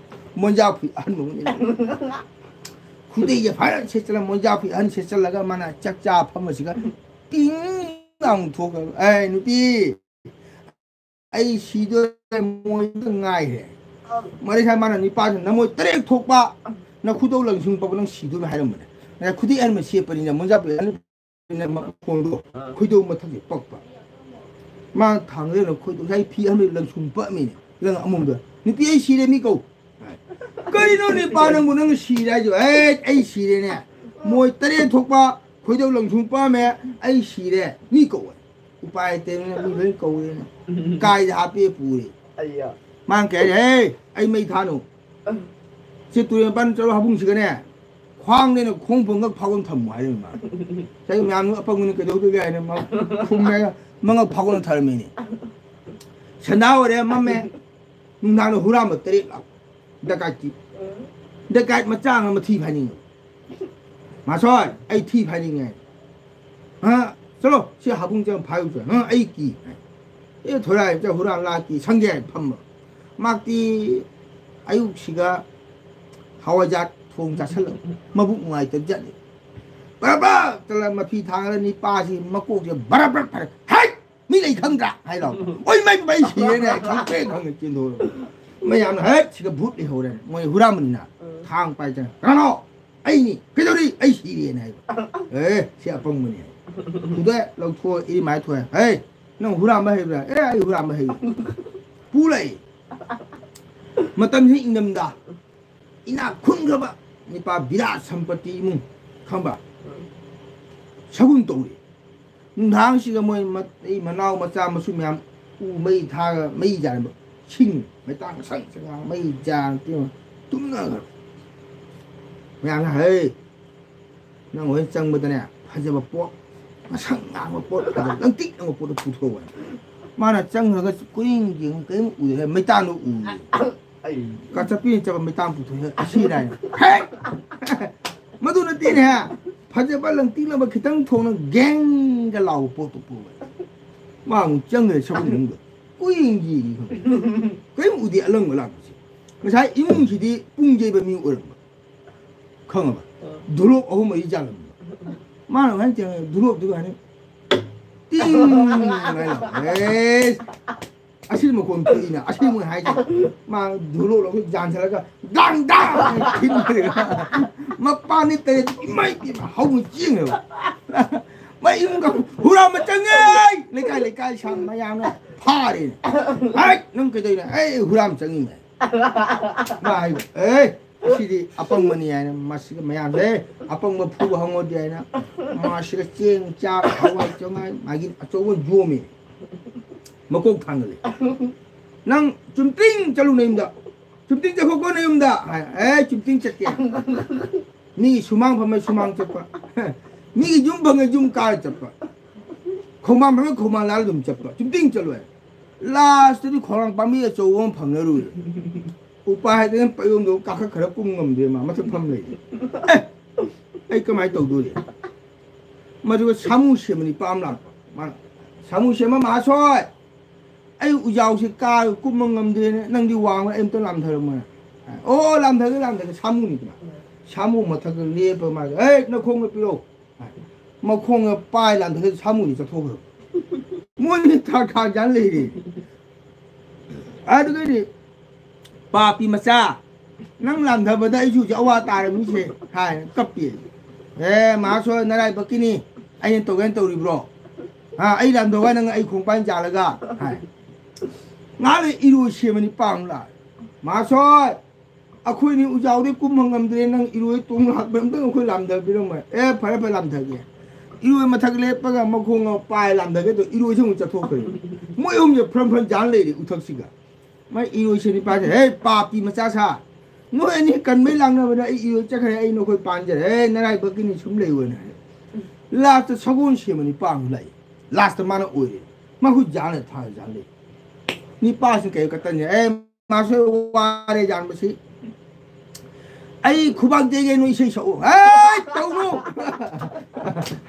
ꯃꯣꯟꯖꯥ ꯐꯨꯔꯤ ꯑꯍꯟꯕ ꯑꯃ ꯂꯩꯔꯦ꯫ ꯈꯨꯗꯩꯁꯦ ꯐꯖꯅ ꯁꯦꯠꯆꯜꯂ, ꯃꯣꯟꯖꯥ ꯐꯨꯔꯤ ꯑꯍꯟ ꯁꯦꯠꯆꯜꯂꯒ ꯃꯥꯅ ꯆꯥꯛ ꯆꯥ ꯐꯝꯕꯁꯤꯒ ꯄꯤꯡ ꯂꯥꯎꯅ ꯊꯣꯛꯈ꯭ꯔꯕ, "ꯑꯦ, ꯅꯨꯄꯤ, ꯑꯩ ꯁꯤꯗꯣꯔꯦ, ꯃꯣꯏꯗ ꯉꯥꯏꯔꯦ꯫" ꯃꯔꯩ ꯁꯥꯏ ꯃꯥꯅ ꯅꯨꯄꯥꯁꯤꯅ, "ꯅꯃꯣꯏ ꯇꯔꯦꯠ ꯊꯣꯛꯄ, ꯅꯈꯨꯗꯧ ꯂꯪꯁꯨꯡ ꯄꯛꯄ, ꯅꯪ ꯁꯤꯗꯣꯏꯅꯦ" ꯍꯥꯏꯔꯝꯕꯅꯦ꯫ ꯉꯁꯥꯏ ꯈꯨꯗꯩ ꯑꯍꯟꯕ ꯁꯦꯠꯄꯅꯤꯅ ꯃꯣꯟꯖꯥ ꯐꯨꯔꯤ ꯑꯍꯟ ꯃꯈꯣꯡꯗꯣ, ꯑꯥ꯫ ꯈꯣꯏꯗꯧ ꯃꯊꯛꯁꯦ ꯄꯛꯄ꯫ ꯃꯥ ꯊꯥꯡꯗ ꯂꯩꯔꯝꯕ ꯈꯣꯏꯗꯧ, ꯉꯁꯥꯏ ꯐꯤ ꯑꯍꯟꯕ ꯂꯪꯁꯨꯡ ꯄꯛꯑꯝꯃꯤꯅꯦ꯫ ꯂꯪ ꯑꯃꯣꯝꯗ, "ꯅꯨꯄꯤ, ꯑꯩ ꯁꯤꯔꯦ, ꯃꯤ ꯀꯧ꯫" "ꯀꯔꯤꯅꯣ ꯅꯨꯄꯥ ꯅꯪꯕꯨ, ꯅꯪ ꯁꯤꯔꯦ ꯍꯥꯏꯁꯤꯕꯣ?" "ꯑꯦ, ꯑꯩ ꯁꯤꯔꯦꯅꯦ꯫ ꯃꯣꯏ ꯇꯔꯦꯠ ꯊꯣꯛꯄ, ꯈꯣꯏꯗꯧ ꯂꯪꯁꯨꯡ ꯄꯥꯝꯃꯦ꯫ ꯑꯩ ꯁꯤꯔꯦ꯫ ꯃꯤ ꯀꯧꯋꯦ꯫ ꯎꯄꯥꯏ ꯂꯩꯇꯦꯅ ꯃꯤ ꯂꯣꯏ ꯀꯧꯋꯦꯅ꯫ ꯀꯥꯏꯗ ꯍꯥꯞꯄꯦ ꯄꯨꯔꯦ꯫ ꯑꯩꯌꯥ꯫ ꯃꯥꯅ ꯀꯩ ꯍꯥꯏꯔꯦ? "ꯍꯦ, ꯑꯩ ꯃꯩ ꯊꯥꯅꯨ꯫ ꯁꯤ ꯇꯨꯔꯦꯜ ꯃꯄꯥꯟ ꯆꯠꯂꯣ, ꯍꯥꯕꯨꯡꯁꯤꯒꯅꯦ, ꯈ꯭ꯋꯥꯡꯗꯩꯅ ꯈꯣꯡ ꯐꯥꯎ ꯉꯛ ꯐꯥꯎꯒꯅ ꯊꯝꯃꯨ" ꯍꯥꯏꯔꯦ ꯃꯥ꯫ ꯉꯁꯥꯏ ꯃꯌꯥꯝꯗꯨ ꯑꯄꯪꯕꯅꯤ ꯀꯩꯗꯧꯗꯣꯏꯒꯦ ꯍꯥꯏꯅ ꯃꯥ ꯈꯨꯝꯃꯦ, ꯃꯉꯛ ꯐꯥꯎꯒꯅ ꯊꯔꯝꯃꯤꯅꯦ꯫ ꯁꯟꯗꯥ ꯑꯣꯏꯔꯦ, ꯃꯝꯃꯦ꯫ ꯅꯨꯡꯗꯥꯡꯗ ꯍꯨꯔꯥꯟꯕ ꯇꯔꯦꯠ ꯂꯥꯛ꯫ ꯗꯀꯥꯏꯠꯀꯤ꯫ ꯗꯀꯥꯏꯠ ꯃꯆꯥ ꯑꯃ ꯃꯊꯤ ꯐꯥꯏꯅꯤꯡꯉꯦ꯫ "ꯃꯥꯁꯣꯏ, ꯑꯩ ꯊꯤ ꯐꯥꯏꯅꯤꯡꯉꯦ꯫" "ꯍꯥ? ꯆꯠꯂꯣ, ꯁꯤ ꯍꯥꯕꯨꯡ ꯆꯪ ꯐꯥꯏꯔꯨ ꯆꯣ꯫" "ꯍꯥ? ꯑꯩ ꯀꯤ꯫" ꯑꯦ, ꯊꯣꯔꯥꯏ ꯑꯝꯇ ꯍꯨꯔꯥꯟ ꯂꯥꯛꯀꯤ, ꯁꯪꯒꯦ ꯍꯥꯏꯅ ꯐꯝꯕ꯫ ꯃꯥꯛꯇꯤ ꯑꯌꯨꯛꯁꯤꯒ ꯍꯋꯥꯏꯖꯥꯔ ꯊꯣꯡ ꯆꯥꯁꯜꯂꯒ ꯃꯕꯨꯛ ꯅꯨꯡꯉꯥꯏꯇꯕ ꯆꯠꯂꯤ꯫ ꯕꯔ ꯕꯔ ꯆꯠꯂ ꯃꯐꯤ ꯊꯥꯡꯒꯠꯂ ꯅꯤꯄꯥꯁꯤ ꯃꯀꯣꯛꯁꯦ ꯕꯔ ꯕꯔ ꯐꯔꯦ꯫ "ꯍꯩ! ꯃꯤ ꯂꯩ ꯈꯪꯗ꯭ꯔꯥ?" ꯍꯥꯏ ꯂꯥꯎ꯫ "ꯑꯣꯏ ꯃꯩ ꯃꯩ ꯁꯤꯔꯦꯅꯦ, ꯈꯪꯄ꯭ꯔꯦ ꯈꯪꯉꯦ ꯆꯦꯟꯊꯣꯛꯑꯦ꯫" ꯃꯌꯥꯝꯅ, "ꯍꯦꯠ, ꯁꯤꯗ ꯚꯨꯠ ꯂꯩꯍꯧꯔꯦ, ꯃꯣꯏ ꯍꯨꯔꯥꯟꯕꯅꯤꯅ꯫" ꯊꯥꯡ ꯄꯥꯏ ꯆꯪꯉꯦ꯫ "ꯀꯅꯥꯅꯣ?" "ꯑꯩꯅꯤ꯫" "ꯀꯩꯗꯧꯔꯤ?" "ꯑꯩ ꯁꯤꯔꯦꯅ" ꯍꯥꯏꯕ꯫ "ꯑꯦ, ꯁꯤ ꯑꯄꯪꯕꯅꯤ" ꯍꯥꯏ꯫ ꯄꯨꯗꯣꯛꯑꯦ, ꯂꯧꯊꯣꯛꯑꯦ, ꯏꯔꯤꯃꯥꯏ ꯊꯣꯛꯑꯦ꯫ "ꯍꯦ, ꯅꯪ ꯍꯨꯔꯥꯟꯕ ꯍꯩꯕ꯭ꯔꯥ?" "ꯑꯦ, ꯑꯩ ꯍꯨꯔꯥꯟꯕ ꯍꯩ꯫" ꯄꯨ ꯂꯥꯛꯏ꯫ ꯃꯇꯝꯁꯤ ꯏꯪꯊꯝꯊꯥ꯫ ꯏꯅꯥꯛ ꯈꯨꯟꯈ꯭ꯔꯕ ꯅꯤꯄꯥ ꯕꯤꯔꯥꯠ ꯁꯝꯄꯇꯤ ꯏꯃꯨꯡ ꯈꯪꯕ ꯁꯒꯨꯟ ꯇꯧꯔꯤ꯫ ꯅꯨꯡꯗꯥꯡꯁꯤꯗ ꯃꯣꯏ ꯃ-, ꯑꯩ ꯃꯅꯥꯎ ꯃꯆꯥ ꯃꯁꯨ ꯃꯌꯥꯝ ꯎ ꯃꯩ ꯊꯥꯒ ꯃꯩ ꯌꯥꯟꯕ ꯁꯤꯡ ꯃꯩꯇꯥꯟ ꯁꯪ ꯁꯪ ꯃꯩ ꯌꯥꯟ ꯇꯤꯡ ꯇꯨꯝꯅꯈ꯭ꯔꯕ꯫ ꯃꯌꯥꯝꯅ, "ꯍꯩ, ꯅꯪ ꯍꯣꯔꯦꯟ ꯆꯪꯕꯗꯅꯦ, ꯐꯖꯕ ꯄꯣꯠ, ꯃꯁꯛ ꯉꯥꯡꯕ ꯄꯣꯠ, ꯐꯖꯕ ꯂꯪꯇꯤꯛ ꯂꯪꯕ ꯄꯣꯠꯇꯣ ꯄꯨꯊꯣꯛꯑꯣ꯫" ꯃꯥꯅ ꯆꯪꯈ꯭ꯔꯒ ꯀꯨꯌꯦꯡ ꯌꯦꯡ ꯀꯔꯤꯝ ꯎꯗꯦ, ꯃꯩꯇꯥꯟꯗꯣ ꯎꯏ꯫ ꯑꯩ ꯀꯥꯆꯞꯄꯤꯅ ꯆꯠꯄ ꯃꯩꯇꯥꯟ ꯄꯨꯊꯣꯛꯑꯦ, ꯑꯁꯤ ꯍꯥꯏꯅ꯫ "ꯍꯦ! ꯃꯗꯨ ꯅꯠꯇꯦꯅꯦ, ꯐꯖꯕ ꯂꯪꯇꯤꯛ ꯂꯪꯕ ꯈꯤꯇꯪ ꯊꯣꯡꯅ ꯒꯦꯡꯒ ꯂꯥꯎꯕ ꯄꯣꯠꯇꯣ ꯄꯨꯔꯛꯑꯣ꯫" ꯃꯥ ꯑꯃꯨꯛ ꯆꯪꯈ꯭ꯔꯦ ꯁꯒꯨꯟ ꯏꯃꯨꯡꯗ꯫ ꯀꯨꯌꯦꯡ ꯌꯦꯡꯉꯤ ꯈꯪꯕ꯭ꯔꯥ? ꯀꯔꯤꯝ ꯎꯗꯦ ꯑꯂꯪꯕ ꯂꯥꯛꯄꯁꯦ꯫ ꯉꯁꯥꯏ ꯏꯃꯨꯡꯁꯤꯗꯤ ꯄꯨꯡ ꯌꯩꯕ ꯃꯤ ꯑꯣꯏꯔꯝꯕ꯫ ꯈꯪꯉꯕ? ꯑ꯫ ꯙꯣꯂꯣꯞ ꯑꯍꯨꯝ ꯃꯔꯤ ꯌꯥꯜꯂꯝꯕ꯫ ꯃꯥꯅ ꯀꯃꯥꯏꯅ ꯇꯧꯔꯤ? ꯙꯣꯂꯣꯞꯇꯨꯒ ꯍꯥꯏꯅꯤ, ꯇꯤꯡ ꯍꯥꯏꯅ꯫ ꯑꯦꯁ! ꯑꯁꯤꯅ ꯃꯈꯣꯟ ꯊꯣꯛꯏꯅ, ꯑꯁꯤꯅ ꯃꯣꯏ ꯍꯥꯏꯁꯦ꯫ ꯃꯥ ꯙꯣꯂꯣꯞ ꯂꯧꯊꯣꯛ ꯌꯥꯟꯁꯤꯜꯂꯒ, ꯗꯥꯡ ꯗꯥꯡ ꯍꯥꯏꯅ ꯊꯤꯟꯈ꯭ꯔꯦ꯫ ꯃꯄꯥꯟꯅꯤ ꯇꯔꯦꯠ, ꯏꯃꯥꯏ ꯏꯃꯥ ꯍꯧꯅ ꯆꯦꯟꯈ꯭ꯔꯦꯕ꯫ ꯃꯥꯏ ꯏꯃꯨꯡꯒ ꯍꯨꯔꯥꯟꯕ ꯆꯪꯉꯦ! ꯂꯩꯀꯥꯏ ꯂꯩꯀꯥꯏ ꯁꯥ ꯃꯌꯥꯝꯅ ꯐꯥꯔꯦꯅꯦ꯫ "ꯍꯥꯏ! ꯅꯪ ꯀꯩꯗꯧꯔꯤꯅꯣ?" "ꯑꯩ ꯍꯨꯔꯥꯟꯕ ꯆꯪꯉꯤꯅꯦ꯫" ꯃꯥ ꯍꯥꯏꯕ, "ꯑꯦ!" ꯑꯁꯤꯗꯤ ꯑꯄꯪꯕꯅꯤ ꯍꯥꯏꯅ ꯃꯁꯤꯒ ꯃꯌꯥꯝꯁꯦ, "ꯑꯦ, ꯑꯄꯪꯕ ꯐꯨꯕ ꯍꯧꯉꯣꯗꯤ" ꯍꯥꯏꯅ ꯃꯥꯁꯤꯒ ꯆꯦꯡ ꯆꯥꯛ ꯍꯋꯥꯏ ꯆꯦꯡꯋꯥꯏ ꯃꯥꯒꯤ ꯑꯆꯧꯕ ꯌꯣꯝꯃꯤ, ꯃꯀꯣꯛ ꯊꯥꯡꯒꯠꯂꯤ꯫ "ꯅꯪ ꯆꯨꯝꯇ꯭ꯔꯤꯡ ꯆꯠꯂꯨ ꯅꯌꯨꯝꯗ, ꯆꯨꯝꯇ꯭ꯔꯤꯡ ꯆꯠꯈꯣꯀꯣ ꯅꯌꯨꯝꯗ" ꯍꯥꯏ꯫ "ꯑꯦ, ꯆꯨꯝꯇ꯭ꯔꯤꯡ ꯆꯠꯀꯦ"꯫ ꯃꯤꯒꯤ ꯁꯨꯃꯥꯡ ꯐꯝꯃꯦ ꯁꯨꯃꯥꯡ ꯆꯠꯄ, ꯃꯤꯒꯤ ꯌꯨꯝ ꯐꯪꯉꯦ ꯌꯨꯝ ꯀꯥꯔ ꯆꯠꯄ, ꯈꯣꯡꯕꯥꯟ ꯐꯪꯉꯦ ꯈꯣꯡꯕꯥꯟ ꯂꯥꯜꯂ ꯑꯗꯨꯝ ꯆꯠꯄ, ꯆꯨꯝꯇ꯭ꯔꯤꯡ ꯆꯠꯂꯣꯏ꯫ ꯂꯥꯁꯇꯗꯤ ꯈꯣꯡꯅꯥꯡ ꯄꯥꯝꯕꯤ ꯑꯆꯧꯕ ꯑꯃ ꯐꯪꯅꯔꯨꯔꯦ꯫ ꯎꯄꯥꯏ ꯍꯥꯏꯗꯅ ꯄꯌꯣꯝꯗꯣ ꯀꯥꯈꯠꯈ꯭ꯔ ꯀꯨꯝ ꯉꯝꯗ꯭ꯔꯦ, ꯃꯥ ꯃꯊꯛ ꯐꯝ ꯂꯩꯔꯦ꯫ "ꯑꯦ, ꯑꯩ ꯀꯃꯥꯏꯅ ꯇꯧꯗꯣꯔꯤ?" ꯃꯗꯨꯒ ꯁꯥꯃꯨ ꯁꯦꯝꯕ ꯅꯤꯄꯥ ꯑꯃ ꯂꯥꯛꯄ꯫ ꯃꯥꯅ, "ꯁꯥꯃꯨ ꯁꯦꯝꯕ ꯃꯍꯥꯁꯣꯏ, ꯑꯩ ꯎꯖꯥꯎꯁꯦ ꯀꯥꯔꯒ ꯀꯨꯝꯕ ꯉꯝꯗ꯭ꯔꯦꯅꯦ, ꯅꯪꯗꯤ ꯋꯥꯡꯕ, ꯑꯩ ꯑꯝꯇ ꯂꯥꯝꯊꯔꯝꯃꯣꯅꯦ"꯫ "ꯑꯣ, ꯂꯥꯝꯊꯒꯦ, ꯂꯥꯝꯊꯒꯦ"꯫ ꯁꯥꯃꯨꯅꯤꯗꯅ꯫ ꯁꯥꯃꯨ ꯃꯊꯛꯇ ꯂꯦꯞꯄ ꯃꯥꯁꯦ, "ꯑꯦ, ꯅꯈꯣꯡꯗ ꯄꯤꯔꯛꯑꯣ"꯫ ꯃꯈꯣꯡꯗ ꯄꯥꯏ ꯂꯥꯝꯊꯒꯦ, ꯁꯥꯃꯨꯗꯤ ꯆꯠꯊꯣꯛꯈ꯭ꯔꯕ꯫ ꯃꯣꯏꯅꯤ ꯊꯥ ꯊꯥ ꯒ꯭ꯌꯥꯟ ꯂꯩꯔꯦ꯫ ꯑꯗꯨꯒꯗꯤ, "ꯄꯥꯄꯤ ꯃꯆꯥ, ꯅꯪ ꯂꯥꯝꯊꯕꯗ ꯑꯩꯁꯨ ꯍꯧꯖꯤꯛ ꯑꯋꯥ ꯇꯥꯔꯕꯅꯤꯁꯦ" ꯍꯥꯏ ꯀꯞꯄꯤ꯫ "ꯑꯦ, ꯃꯍꯥꯁꯣꯏ, ꯅꯔꯥꯏꯕꯛꯀꯤꯅꯤ, ꯑꯩꯅ ꯇꯧꯒꯦꯅ ꯇꯧꯔꯤꯕ꯭ꯔꯣ? ꯍꯥ, ꯑꯩ ꯂꯥꯝꯊꯧ ꯍꯥꯏ ꯅꯪ ꯑꯩ ꯈꯣꯡꯄꯥꯏ ꯌꯥꯜꯂꯒ" ꯍꯥꯏ꯫ ꯉꯥꯏꯍꯥꯛ ꯂꯩ ꯏꯔꯣꯏ ꯁꯦꯝꯕ ꯅꯤꯄꯥ ꯑꯃ ꯂꯥꯛꯑꯦ꯫ "ꯃꯍꯥꯁꯣꯏ, ꯑꯩꯈꯣꯏꯅꯤ ꯎꯖꯥꯎꯗꯩ ꯀꯨꯝꯕ ꯉꯝꯗ꯭ꯔꯦ, ꯅꯪ ꯏꯔꯣꯏ ꯇꯣꯡ ꯂꯥꯛꯄ ꯑꯝꯇꯪ ꯑꯩꯈꯣꯏ ꯂꯥꯝꯊꯕꯤꯔꯝꯃꯣ"꯫ "ꯑꯦ, ꯐꯔꯦ ꯐꯔꯦ, ꯂꯥꯝꯊꯒꯦ"꯫ ꯏꯔꯣꯏ ꯃꯊꯛ ꯂꯦꯞꯄꯒ ꯃꯈꯣꯡꯒ ꯄꯥꯏ ꯂꯥꯝꯊꯒꯦ ꯇꯧ, ꯏꯔꯣꯏꯁꯦ ꯑꯃꯨꯛ ꯆꯠꯊꯣꯛꯈ꯭ꯔꯦ꯫ ꯃꯣꯏ ꯑꯍꯨꯝꯁꯦ ꯐ꯭ꯔꯝ ꯐ꯭ꯔꯝ ꯌꯥꯟ ꯂꯩꯔꯦ ꯎꯊꯛꯁꯤꯒ꯫ ꯃꯥꯏ ꯏꯔꯣꯏꯁꯦ ꯅꯤꯄꯥꯁꯦ, "ꯍꯦ, ꯄꯥꯄꯤ ꯃꯆꯥ ꯁꯥ, ꯅꯣꯏ ꯑꯅꯤ ꯀꯟꯕꯩ ꯂꯥꯡꯅꯕꯗ ꯑꯩ ꯏꯔꯣꯏ ꯆꯠꯈ꯭ꯔꯦ, ꯑꯩ ꯅꯈꯣꯏ ꯄꯥꯟꯖꯔꯦ, ꯍꯦ, ꯅꯔꯥꯏꯕꯛꯀꯤꯅꯤ ꯁꯨꯝ ꯂꯩꯌꯣꯅ" ꯍꯥꯏ꯫ ꯂꯥꯁꯇ ꯁꯒꯣꯜ ꯁꯦꯝꯕ ꯅꯤꯄꯥ ꯑꯃ ꯂꯥꯛꯏ꯫ ꯂꯥꯁꯇ ꯃꯥꯅ ꯑꯣꯏꯔꯦ꯫ ꯃꯈꯨꯠ ꯌꯥꯜꯂ ꯊꯥꯡ ꯌꯥꯜꯂꯦ꯫ ꯅꯤꯄꯥꯁꯤ ꯀꯩ ꯀꯇꯟꯁꯦ, "ꯑꯦ, ꯃꯥꯁꯨ ꯋꯥꯔꯦ ꯌꯥꯟꯕꯁꯤ꯫ ꯑꯩ ꯈꯨꯕꯥꯛ ꯌꯩꯒꯦ, ꯅꯣꯏ ꯏꯁꯩ ꯁꯛꯎ"꯫ "ꯑꯦ, ꯇꯧꯅꯨ!"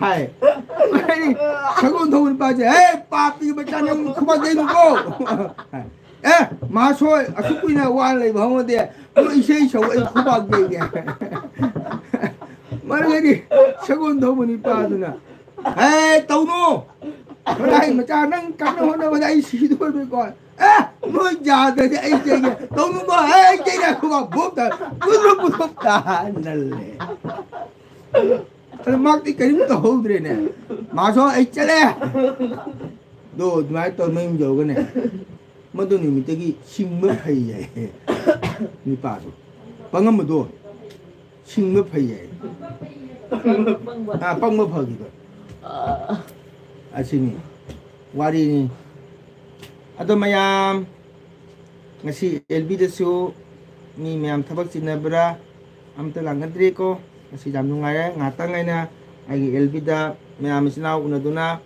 ꯍꯥꯏ꯫ ꯑꯩ ꯁꯒꯣꯜ ꯊꯧꯕ ꯅꯤꯄꯥꯁꯦ, "ꯑꯦ, ꯄꯥꯄꯤ ꯃꯆꯥ, ꯅꯪ ꯈꯨꯕꯥꯛ ꯌꯩꯅꯨꯀꯣ!" ꯍꯥꯏ꯫ "ꯑꯦ, ꯃꯍꯥꯁꯣꯏ, ꯑꯁꯨꯛ ꯀꯨꯏꯅ ꯋꯥꯅ ꯂꯩꯕ ꯍꯧꯅꯗꯦ, ꯅꯣꯏ ꯏꯁꯩ ꯁꯛꯎ, ꯑꯩ ꯈꯨꯕꯥꯛ ꯌꯩꯒꯦ"꯫ ꯃꯔꯝꯗꯤ ꯁꯒꯣꯜ ꯊꯧꯕ ꯅꯤꯄꯥꯗꯨꯅ, "ꯑꯦ, ꯇꯧꯅꯨ! ꯈꯨꯔꯥꯏ ꯃꯆꯥ, ꯅꯪ ꯀꯟꯅ ꯍꯣꯠꯅꯕꯗ ꯑꯩ ꯁꯤꯗꯣꯔꯕꯅꯤꯀꯣ꯫ ꯑꯦ, ꯅꯣꯏ ꯌꯥꯗ꯭ꯔꯗꯤ ꯑꯩ ꯆꯩꯒꯦ꯫ ꯇꯧꯅꯨꯀꯣ, ꯑꯦ, ꯑꯩ ꯆꯩꯅ ꯈꯨꯕꯥꯛ ꯕꯣꯝ ꯇꯥ-, ꯄꯨꯊꯣꯛ, ꯄꯨꯊꯣꯛ ꯇꯥꯍꯟꯅꯜꯂꯦ"꯫ ꯑꯗꯨ ꯃꯍꯥꯛꯇꯤ ꯀꯔꯤꯝꯇ ꯍꯧꯗ꯭ꯔꯦꯅꯦ꯫ "ꯃꯥꯁꯣ, ꯑꯩ ꯆꯠꯂꯦ"꯫ ꯑꯗꯣ ꯑꯗꯨꯃꯥꯏꯅ ꯇꯧꯔ ꯃꯌꯨꯝ ꯌꯧꯔꯒꯅꯦ, ꯃꯗꯨ ꯅꯨꯃꯤꯠꯇꯒꯤ ꯁꯤꯡꯕ ꯐꯩ ꯍꯥꯏ ꯅꯤꯄꯥꯗꯣ꯫ ꯄꯪꯉꯝꯕꯗꯣ ꯁꯤꯡꯕ ꯐꯩ ꯍꯥꯏ꯫ ꯑꯥ, ꯄꯪꯕ ꯐꯈꯤꯕ꯫ ꯑꯁꯤꯅꯤ ꯋꯥꯔꯤꯅꯤ꯫ ꯑꯗꯣ ꯃꯌꯥꯝ, ꯉꯁꯤ ꯑꯦꯜ ꯕꯤꯗꯁꯨ ꯃꯤ ꯃꯌꯥꯝ ꯊꯕꯛ ꯆꯤꯟꯅꯕ꯭ꯔꯥ ꯑꯝꯇ ꯂꯥꯛꯅꯗ꯭ꯔꯦꯀꯣ꯫ ꯉꯁꯤ ꯌꯥꯝ ꯅꯨꯡꯉꯥꯏꯔꯦ꯫ ꯉꯥꯏꯍꯥꯛꯇꯪ ꯑꯩꯅ ꯑꯩꯒꯤ ꯑꯦꯜ ꯕꯤꯗ ꯃꯌꯥꯝ ꯏꯆꯤꯟ ꯏꯅꯥꯎ ꯎꯅꯗꯨꯅ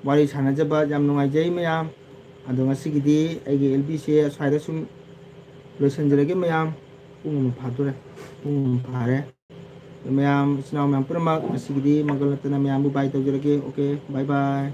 ꯋꯥꯔꯤ ꯁꯥꯟꯅꯖꯕ ꯌꯥꯝ ꯅꯨꯡꯉꯥꯏꯖꯩ ꯃꯌꯥꯝ꯫ ꯑꯗꯣ ꯉꯁꯤꯒꯤꯗꯤ ꯑꯩꯒꯤ ꯑꯦꯜ ꯕꯤꯁꯦ ꯑꯁ꯭ꯋꯥꯏꯗ ꯁꯨꯝ ꯂꯣꯏꯁꯤꯟꯖꯔꯒꯦ ꯃꯌꯥꯝ꯫ ꯄꯨꯡ ꯑꯃ ꯐꯥꯗꯣꯔꯦ꯫ ꯄꯨꯡ ꯑꯃ ꯐꯥꯔꯦ꯫ ꯃꯌꯥꯝ, ꯏꯆꯤꯟ ꯏꯅꯥꯎ ꯃꯌꯥꯝ ꯄꯨꯝꯅꯃꯛ, ꯉꯁꯤꯒꯤꯗꯤ ꯃꯪꯒꯜ ꯅꯠꯇꯅ ꯃꯌꯥꯝꯕꯨ bye ꯇꯧꯖꯔꯒꯦ꯫ Okay, bye bye꯫